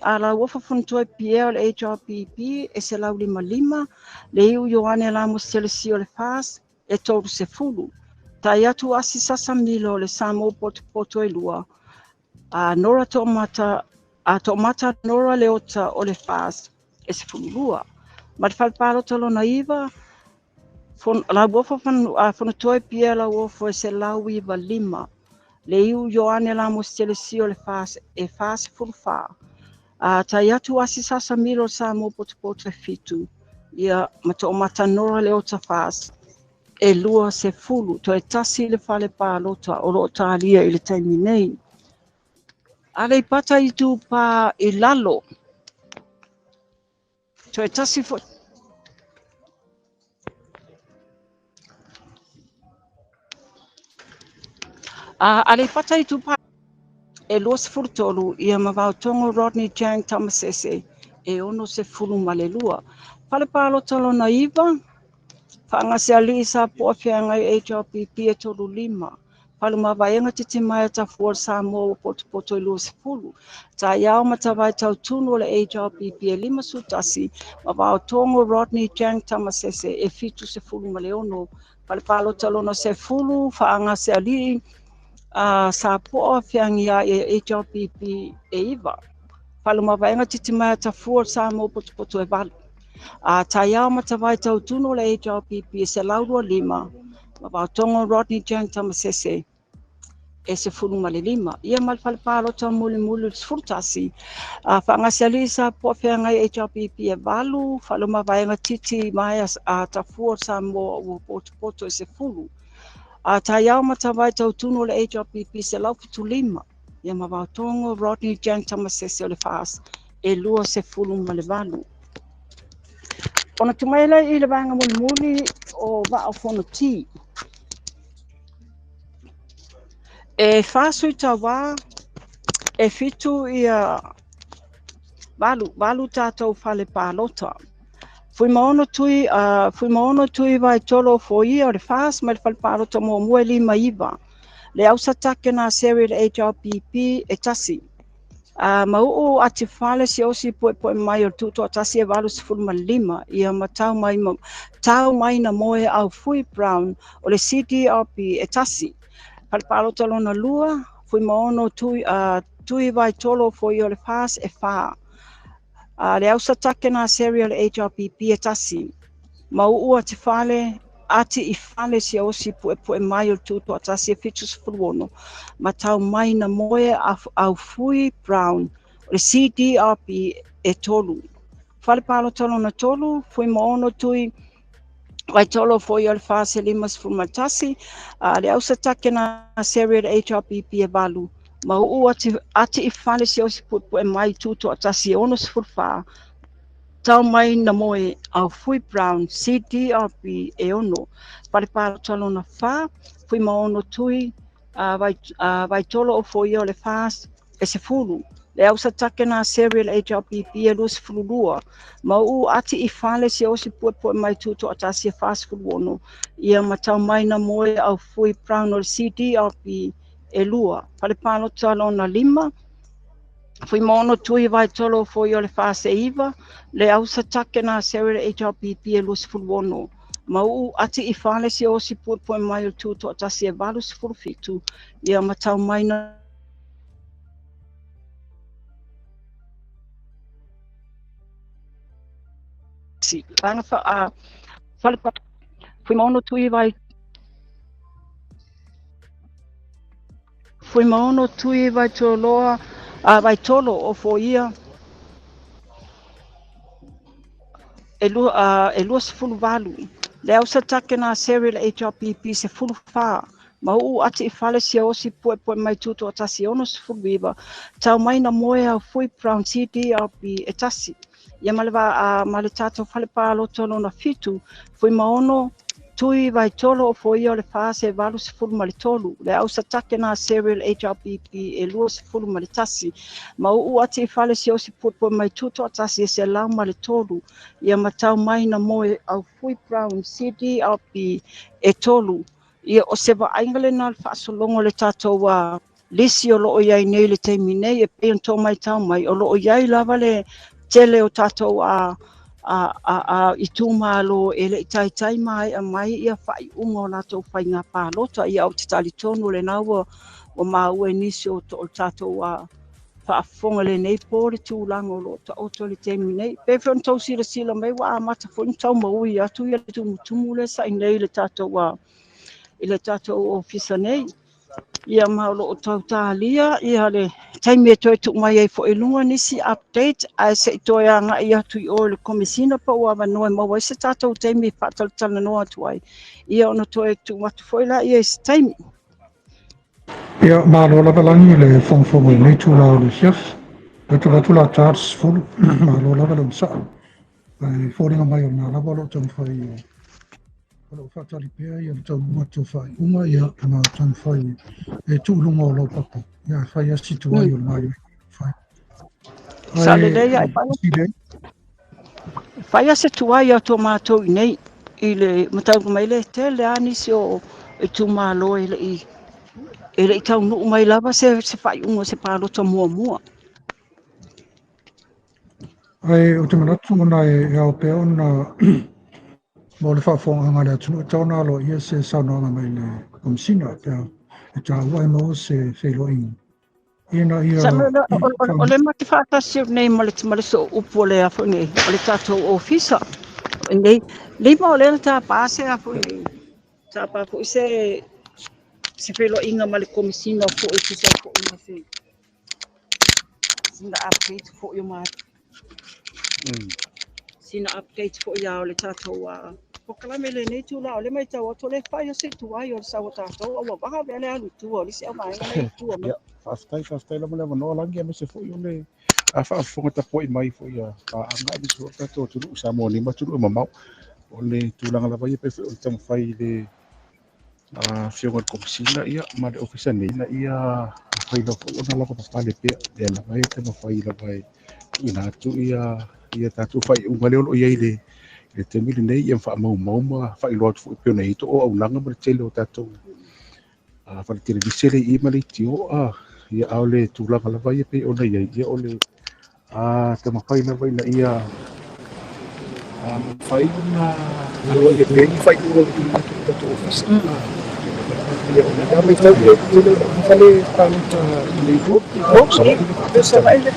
a Lauofo Fonotoe Pierre o le HRPP e 155, le iu Ioane Lamositele Sio o le FAST e 30. Tai atu Asi Sasa Milo o le Samoa potopoto e 2, a Nora Toomata, a Toomata Nora Leota o le FAST e 12. Ma le fale palota lona 9, Lauofo Fonotoe Pierre Lauofo e 195, le iu Ioane Lamositele Sio o le FAST e 44. A tai atu Asi Sasa Milo o le Samoa potopoto e 7, ia ma Toomata Nora Leota FAST e 20, toe tasi le fale palota o loo talia i le taimi nei. A le pata i tupā i lalo, toe tasi fo. A le pata i tupā e 23, ia ma Vaotongo Rodney Jang Tamasese e 62. Fale palota lona 9, Faagasealii sa poa feagai HRPP e 35. Falumavaega Titimaea Tafua o le Samoa ua potopoto i 20. Taiao Matavai Tautunu o le HRPP e 51, ma Vaotongo Rodney Jang Tamasese e 76. Fale palota lona 10, Faagasealii sa poa feagia e HRPP e 9. Falumavaega Titimaea Tafua o le Samoa potopoto e 8. A Taiao Matavai Tautunu o le HRPP e 125, ma Vaotongo Rodney Jang Tamasese e 15. Ia ma le fale palota mulimuli 11. A Faagasealii sa poa feagai HRPP e 8, Falumavaega Titimaea Tafua o le Samoa ua potopoto e 10. A Taiao Matavai Tautunu o le HRPP 175, ia ma Vaotongo Rodney Jang Tamasese o le FAST e 28. Ona tumaila i le vaega mulimuli o Vaa o Fonoti. E 4 sui tauā, e 7 ia 8 tātou fale palota. Fuimaono tui vai tolo foia o le FAST mai le fale palota muamua e 59. Le ausatake na seri le HRPP e 1. Mau ati fale si osi poe mai o tuto atasi e 85, ia ma tau mai na moe au Fui Brown o le CDRP e 1. Fale palota lona 2, Fuimaono tui vai tolo foi o le FAST e 4. Le ausatake na seri o le HRPP e 1. Mau ati fale ati i fale si osi poe mai o tuto atasi e 76, ma tau mai na moe au Fui Brown o le CDRP e 3. Fale palota lona 3, Fuimaono tui vai tolo foi o le FAST e 51, le ausatake na seri o le HRPP e 8. Ma uu ati i fale si osi poe mai tuto atasi e 64, tau mai na moe au Fui Brown CDRP e 6. Fale palota lona 4, Fuimaono tui vai tolo o foia o le FAST e 10. Le ausatake na seri le HRPP e 22. Ma uu ati i fale si osi poe mai tuto atasi e 46, ia ma tau mai na moe au Fui Brown o le CDRP e 2. Fale palota lona 5, Fuimaono tui vai tolo foi o le FAST e 9, le ausatake na seri le HRPP e 26. Ma uu ati i fale si osi poe mai o tuto atasi e 87, ia ma tau mai na fale Fuimaono tui vai Fuimaono tui vai toloa vai tolo o foia. e lua, e 28. Le au satake na sere le HRPP 14. Ma uu ati i fale sia osi pue pue mai tutu o tasi 69. Tau mai na moe au fui Brown CDRP e tasi. Ia ma le, ma le tātou fale pāloto lona 7, fui maono tui vai tolo o foia o le fase 83. Le au satake na serial HRBP e 21. Ma uu ati i fale si osi pue mai tuto atasi e se lau ma le tolu. Ia matau mai na moe au fui Brown CDRP e tolu. Ia o se vaaiga lena le faasolongo le tātou lisi o loo iai nei le taimi nei e pei ona tau mai mai o loo iai lava le tele o tātou a itumalo e le i taitai mai a mai ia faaiuga o latou faiga palota. Ia ou te talitonu lena ua maua i nisi o o tātou faafofoga lenei po le tulaga o loo taoto le taimi nei. Pe foi ona tau silasila mai ua amata foi ona tau maui atu ia le tumutumu lea sa i nei le tātou i le tātou ofisa nei. Ia ma o loo tautalia ia le taimi e toe tuu mai ai foi i luga nisi update ae se i toe agai atu i o i le Komesina pa ua avanoa e maua ai se tatou taimi e faatalatalanoa atu ai. Ia ona toe tuu atu foi laia i se taimi. Ia, malo lava lagi le fogofogo i lenei tula o le afiafi. E tulatu la ta 10, malo lava le onosai. Ae foliga mai o lena lava o loo taumafai o loo faatali pea ia le taunuuga atu o faaiuga ia ma taumafai e tuuluga o lau papa. Ia e fai asi tuai o le gaioiga fai. Sa lelei ai fai ase tuai atu o matou i nei i le mataupu mai le tele a nisi o itumalo e le i taunuu mai lava se faaiuga o se palota muamua. Ai o te manatu ona e ao pea ona mo le faafofogaga le atunuu e tau ona aloaia se saunoaga mai le Komesina pea e taua e maua se feiloaiga. Ina ia O le ma te faatasi nei ma le soo upu o le afo nei, o le tātou ofisa. Nei, lima o le tā pā se afo nei. Tā pā foi se feiloaiga ma le Komesina foi tusa foi ma se sina update foi o ma sina update foi ia o le tātou pokalame lenei tula o le mai tau atu le fai o se tuai o le sau o tātou au vaha vea le alu tua o lisi au vaenga le tua mai. Faafetai, faafetai lava le avanoa lagi aemaise foi o le faafofoga tapuai mai foi a paaga aemaise foi o tatou atunuu Samoa nei ma atunuu e mamao. O le tulaga lava ia pe foi o le taumafai i le afioga i le Komesina ia ma le ofisa nei ina ia mafai lava foi ona lava papale pea lea lava e taumafai lava e tuuina atu ia tatou faaiuga lea o loo i ai le taimi lenei ia faamaumau ma faailoa atu foi pei ona i ai to auaunaga ma le tele o tatou fale televise le i ma le itio ia a o le tulaga lava ia pei ona i ai ia o le taumafai lava ina ia mafai ona aloaia pea ni faaiuga o le tuuina atu i le tatou ofisa. Ia o le mai tau le tele o fale palota i le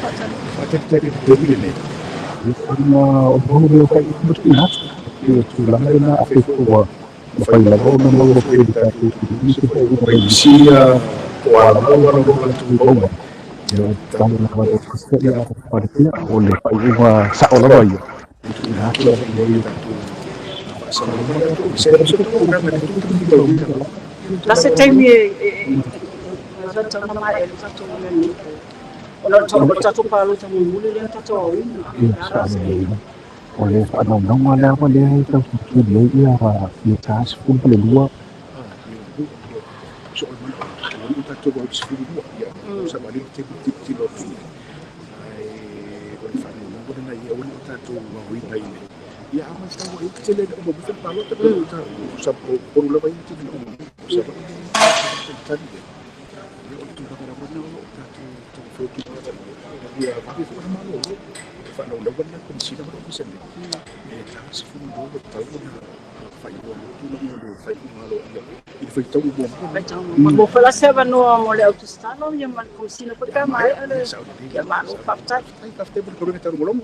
faatalitali i le taimi lenei. Ia o le o faaiuga ma tuuina atu ia tulaga lena afai foi ua mafai lava ona maua foi e le tatou nisi faaiuga mai nisi po o alamau alaloa latou maua. Ia o le tatalo lava le ofisa ia papale pea o le faaiuga sao lava ia e tuuina atu lava i ai le tatou faasalalauga le tatou ofisa aemaise foi auaunaga e tatou tauina lava. La se taimi e tau na mai e le tatou mea ona o tatou palota mulimuli lea tatou auina. Ia sa o le faanaunauga lava lea e tau tutuli ai ia ta 12. So o le manao tatou au 12 ia sa mali te tilo atu ai o le faanaunauga lena ia o le tatou auina i le ia a mai tau ai tele o mo fale palota pe o ta sa o lava i tele o mo sa tali le ia o le tulaga lava lena o loo tatou taumafai atu ia vave foi ona malo e faanaunauga lena Komesina ma le ofisa nei e ta 12 ua tatau ona faailoa mai tulaga o le faaiuga aloaia i le faitauga muamua. Mo foi la se avanoa mo le autostalo ia ma le Komesina foi pe maea le ia malo faafetai. Faafetai mo le galuega taulogologo.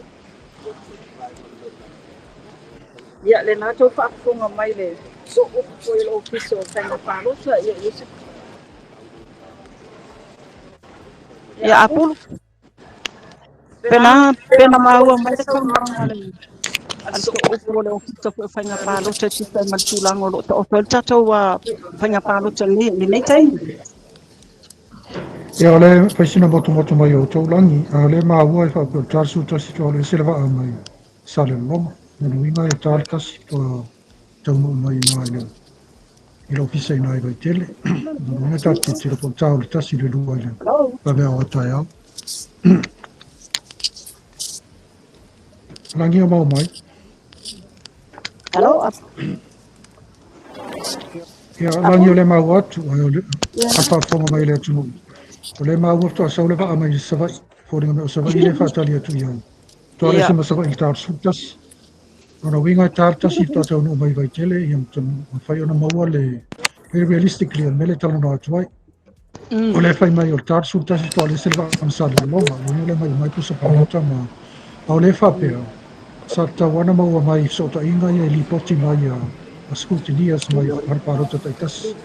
Ia lena tou faafofoga mai le soo upu foi o le ofisa o faiga palota ia ia se ia Apulu. Pena pena maua mai le saunoaga le A le sooupu o le Ofisa foi o Faiga Palota e tusa ai ma le tulaga o lo o taoto ai le tatou faiga palota i lenei taimi. Ia, o le fai sina motumotu mai o outou lagi, a o lea e maua e faapea o le ta 11 toa o le ese le vaa mai Salelologa. O lona uiga e ta le tasi toa taunuu mai i ina i le ofisa i ina i Vaitele. O lona uiga tatou tilotilo po o le ta o le tasi i le lua i le vaveao a taeao. Lagi o maua mai. Hello. Ia, lagi o lea maua atu, ai o le a faafofoga mai le atunuu. O lea maua faatoa sau le vaa mai Savaii, foliga mai o Savaii lea e faatali atu i ai. Toa ese ma Savaii i le ta o le 11. Lona uiga e ta le tasi faatoa taunuu mai i Vaitele, ia mafai ona maua le realistically o le mea lea e talanoa atu ai. O lea e fai mai o le ta o le 11 faatoa ese le vaa ma Salelologa, lona uiga o lea mai mai pusa palota ma a o lea e faapea sa tatau lava ona maua mai fesootaiga ia e lipoti mai a scrutineers mai fale palota taitasi.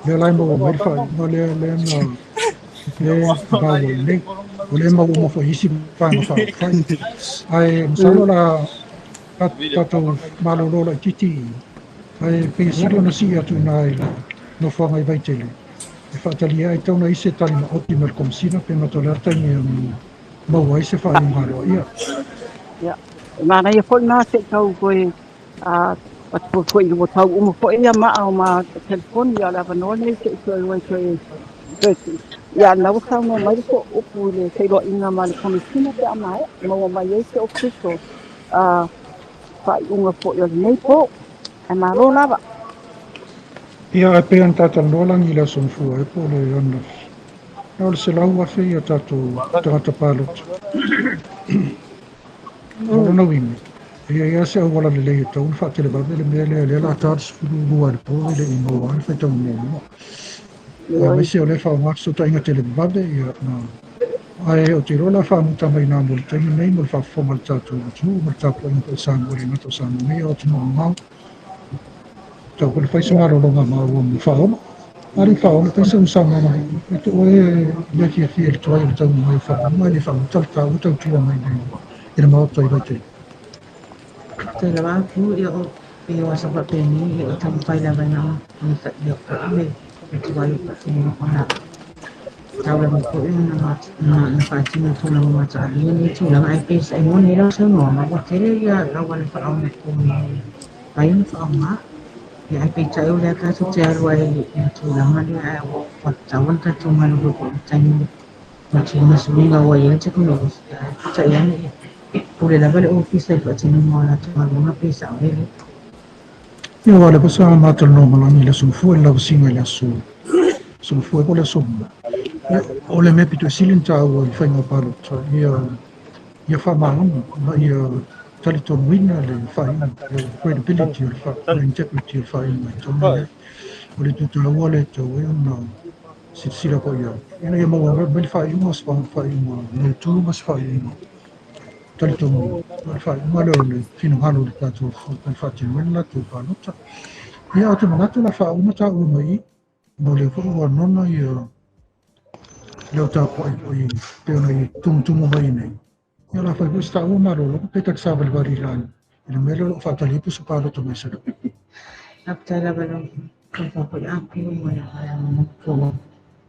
Lea la e maua mai le faaiuga lea lea na lea e maua i nei. O lea e maua uma foi i isi vaega faaupufai. Ae masalo la tatou malolo laitiiti i i, ae pei e sili ona sii atu i ina i le nofoaga i Vaitele e faatalia ai tau na i se tali maoti mai le Komesina pe gata o le a le taimi e maua ai se faaiuga aloaia. Ia, e manaia foi lena se i tau toe atu foi ua tau uma foi ia maa o ma telefoni, a o le avanoa lenei se i toe o ai toe ia lena ua saunoa mai le sooupu i le feiloaiga ma le Komesina pe a maea maua mai ai se official faaiuga foi o lenei po. Ae malo lava. Ia, ae pei ona ta talanoa lagi i le aso Gafua ai po o le ananafi, na o le 100,000 ia tatou tagata palota. O lona uiga, e i ai lava se auala lelei e tatau ona faatelevave le mea lea, lea o le a ta le 12 i le po e le i maua ai le faitauga muamua. Aemaise o lea e faaaoga fesootaiga televavave, ia, na Ae ou te iloa o le a faamuta mai ina mo le taimi nei mo le faafofoga a le tatou atunuu ma le tapuaiga foi a Samoa e le gata o Samoa nei a o atunuu mamao. Tau foi le fai se malologa maua mo Faaolo. A le Faaolo, fai sau saunoaga e te oe le fiafia i le tuai o le taunuu mai o Faauuga e le faamuta le taua tautua mai nei i le Maota i Vaitele. Te lava atu ia o e o asa faapeni ia o taumafai lava ina ia foi le tuai o faatinoga ona tau lava foi ona na faatino tulaga mataalia nei tulaga ae pei e moni ai lau saunoaga ua tele ia auala faaogatonu fai ona faaaoga ia ae peitai o lea tatou te alu ai i le tulaga lea ae ua tatau ona tatou galulue foi i le taimi ma tulaga suiga ua i ai le tekonolosi ae peitai ane ia pule lava le ofisa i le faatinoga o latou galuega pe sao lelei. Ia, aua o lea foi sa matalanoa ma Lagi i le aso Gafua i le lavasiga i le aso Gafua po o le aso Lua. Ia, o le mea pito e sili ona taua i le faiga palota, ia ia faamalamalama ma ia talitonuina le faaiuga, le credibility o le integrity o le faaiuga e tau mai ai. O le itu taua lea e tatau ai ona silasila foi i ai, ina ia maua mai le faaiuga o se faaiuga mautu ma se faaiuga talitonuina. O le faaiuga lea o le finagalo o le tatou le faatinoina le latou palota. Ia, ou te manatu o le a faauma taua mai i, ona o lea foi ua nona ia leo tapuai foi pei ona i tumutumu mai nei. Ia, o le a fai foi se taua malologa pe ta te savalivali i lalo i le mea lea o lo o faatali ai pusa palota mai Salega. Faafetai lava i lau Afioga foi Apu mo le avanoa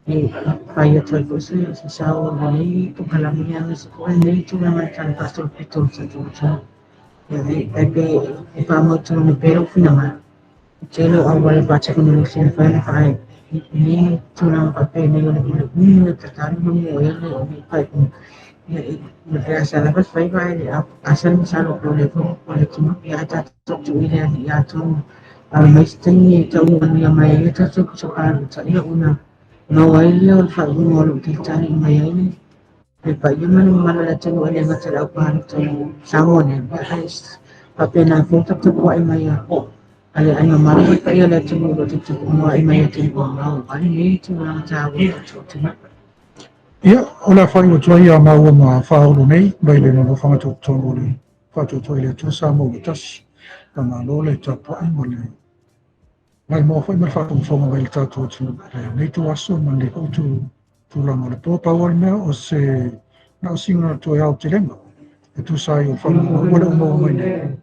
e fai atu ai foi se sao o lenei polokalame aemaise foi lenei tulaga i tala faasolopito o le tatou atunuu. Ia, e pei e faamautuina pea lou finagalo, e tele o auala faatekonolosi e mafai ona faaee i tulaga faapenei o le umi o le tatalo ma muaia le faaiuga. Ia, e asa lava le faiva ae le asa le masalo o le foi o le atunuu. Ia, ae tatou tuu i le alii atonu ave mai se taimi e taunuu manuia mai ai tatou pusa palota ia ona maua ai lea o le faaiuga o lo o talitali mai ai le paia ma le mamalu o le atunuu e le gata i le aupalota i Samoa nei, ae faapena foi taputapuai mai a le ai mamalu ma le paia o le atunuu o lo o taputapuai mai atunuu mamao aua lenei tulaga taua o le tatou atunuu. Ia, o le a faaiu atu ai ia maua ma Faaolo nei mai le nofoaga totonu o le Faatuatua i le Atua Samoa ua tasi. Faamalo le tapuai ma le maimoa foi ma le faafogafoga mai i le tatou atunuu i lenei ituaso ma lenei foi tulaga o le po. Pau lava le mea o se na o sina toe aotelega e tusa ai o le faamamaua lea ua maua mai nei.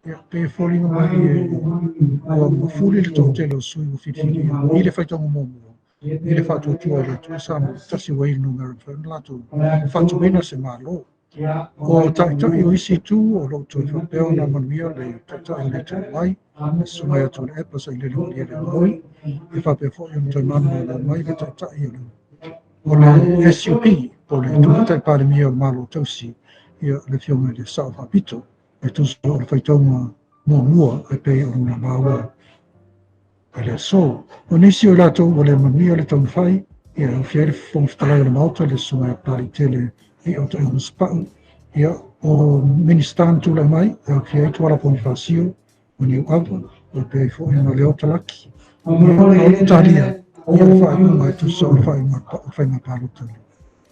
Ia, pei e foliga mai e ua mafuli le toatele o sui ua filifilia i le faitauga muamua i le faatuatua i le Atua sa tasi ua i le numera mafai ona latou faatuina se Malo. O taitai o isi itu o lo o toe faapea ona manuia le Taitai o le Itu Agai, le Susuga ia Tuilaepa Sailele Malielegaoi, e faapea foi ona toe manumalo mai le Taitai o le SUP, po o le Tamaitai Palemia o le Malo Tausi, ia, le Afioga i le Sao Faapito, e tusa o le faitauga muamua e pei ona maua i le aso. O nisi o i latou ua le manuia le taumafai, ia, e aofia ai le Fofoga Fetalai o le Maota, le Susuga ia Papaliitele I'a o Taʻu Masepau, ia, o Minisita na tulai mai, e aofia ai Tuala Ponifasio, o Niuava, faapea ai foi ma Leota Laki. Ia, o lo o talia ia le faaiuga e tusa o le faaiuga o le faiga palota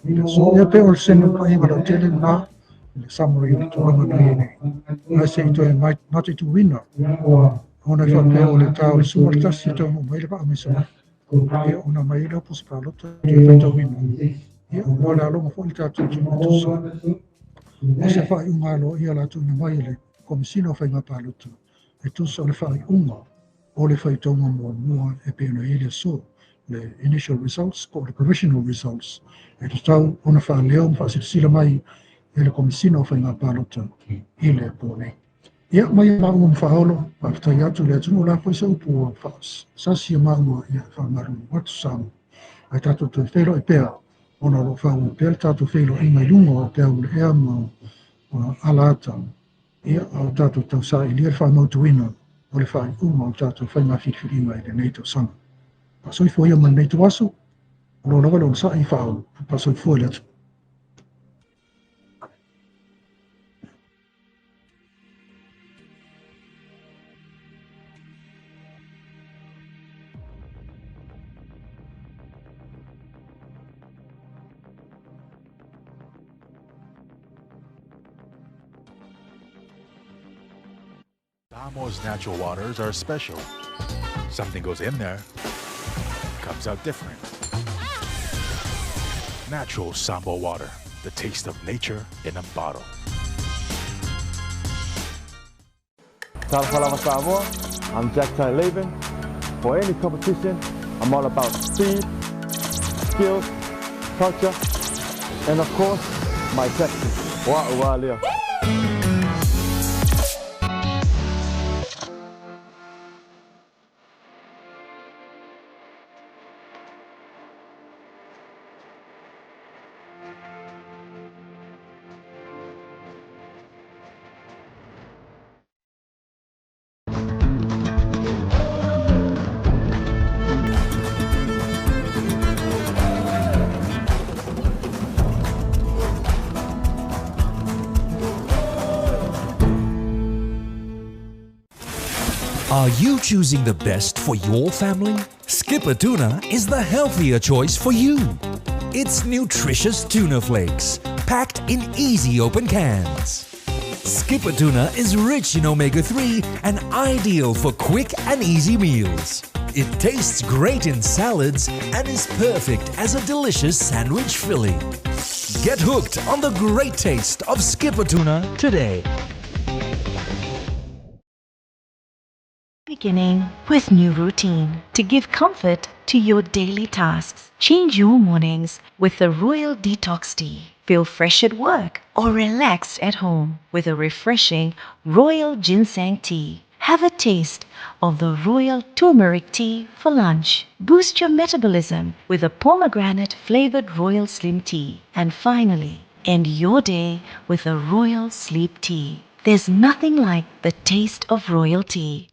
i le aso. Ia, pei o le senapaiga lautele lena i le summary o le tulaga na i ai nei. Ae se i toe mataituina ona e faapea o le ta o le 11 e taunuu mai le vaa mai Savaii. Ia, ona aumai ai lea o pusa palota e toe faitauina. Ia, mo le aloga foi le tatou atunuu e tusa o se faaiuga aloaia o le a tuuina mai e le Komesina o Faiga Palota e tusa o le faaiuga o le faitauga muamua e pei ona i ai le aso, le initial results po o le provisional results e tatau ona faaleo ma faasilasila mai e le Komesina o Faiga Palota i le po nei. Ia, mai a maua ma Faaolo, faafetai atu i le atunuu, o le a foi se upu ua faasasi e maua, ia, e faamalulu atu Samoa. Ae tatou toe feiloai pea ona o lo o faaauau pea le tatou feiloaiga i luga o peau o le ea ma alaata, ia, a o tatou tausailia le faamautuina o le faaiuga o tatou faiga filifiliga i lenei tausaga. Faasoifua ia ma lenei ituaso, o lo o lava le onosai i Faaolo, faasoifua i le atunuu. Samoa's natural waters are special. Something goes in there, comes out different. Natural Samoa water, the taste of nature in a bottle. Talofa lava Samoa, I'm Jack Tai Laban. For any competition, I'm all about speed, skills, culture, and of course, my tactics. Wa ua lea. Are you choosing the best for your family? Skipper Tuna is the healthier choice for you. It's nutritious tuna flakes, packed in easy open cans. Skipper Tuna is rich in omega-3 and ideal for quick and easy meals. It tastes great in salads and is perfect as a delicious sandwich filling. Get hooked on the great taste of Skipper Tuna today. Beginning with new routine to give comfort to your daily tasks. Change your mornings with the Royal Detox Tea. Feel fresh at work or relaxed at home with a refreshing Royal Ginseng Tea. Have a taste of the Royal Turmeric Tea for lunch. Boost your metabolism with a pomegranate flavored Royal Slim Tea. And finally, end your day with a Royal Sleep Tea. There's nothing like the taste of royal tea.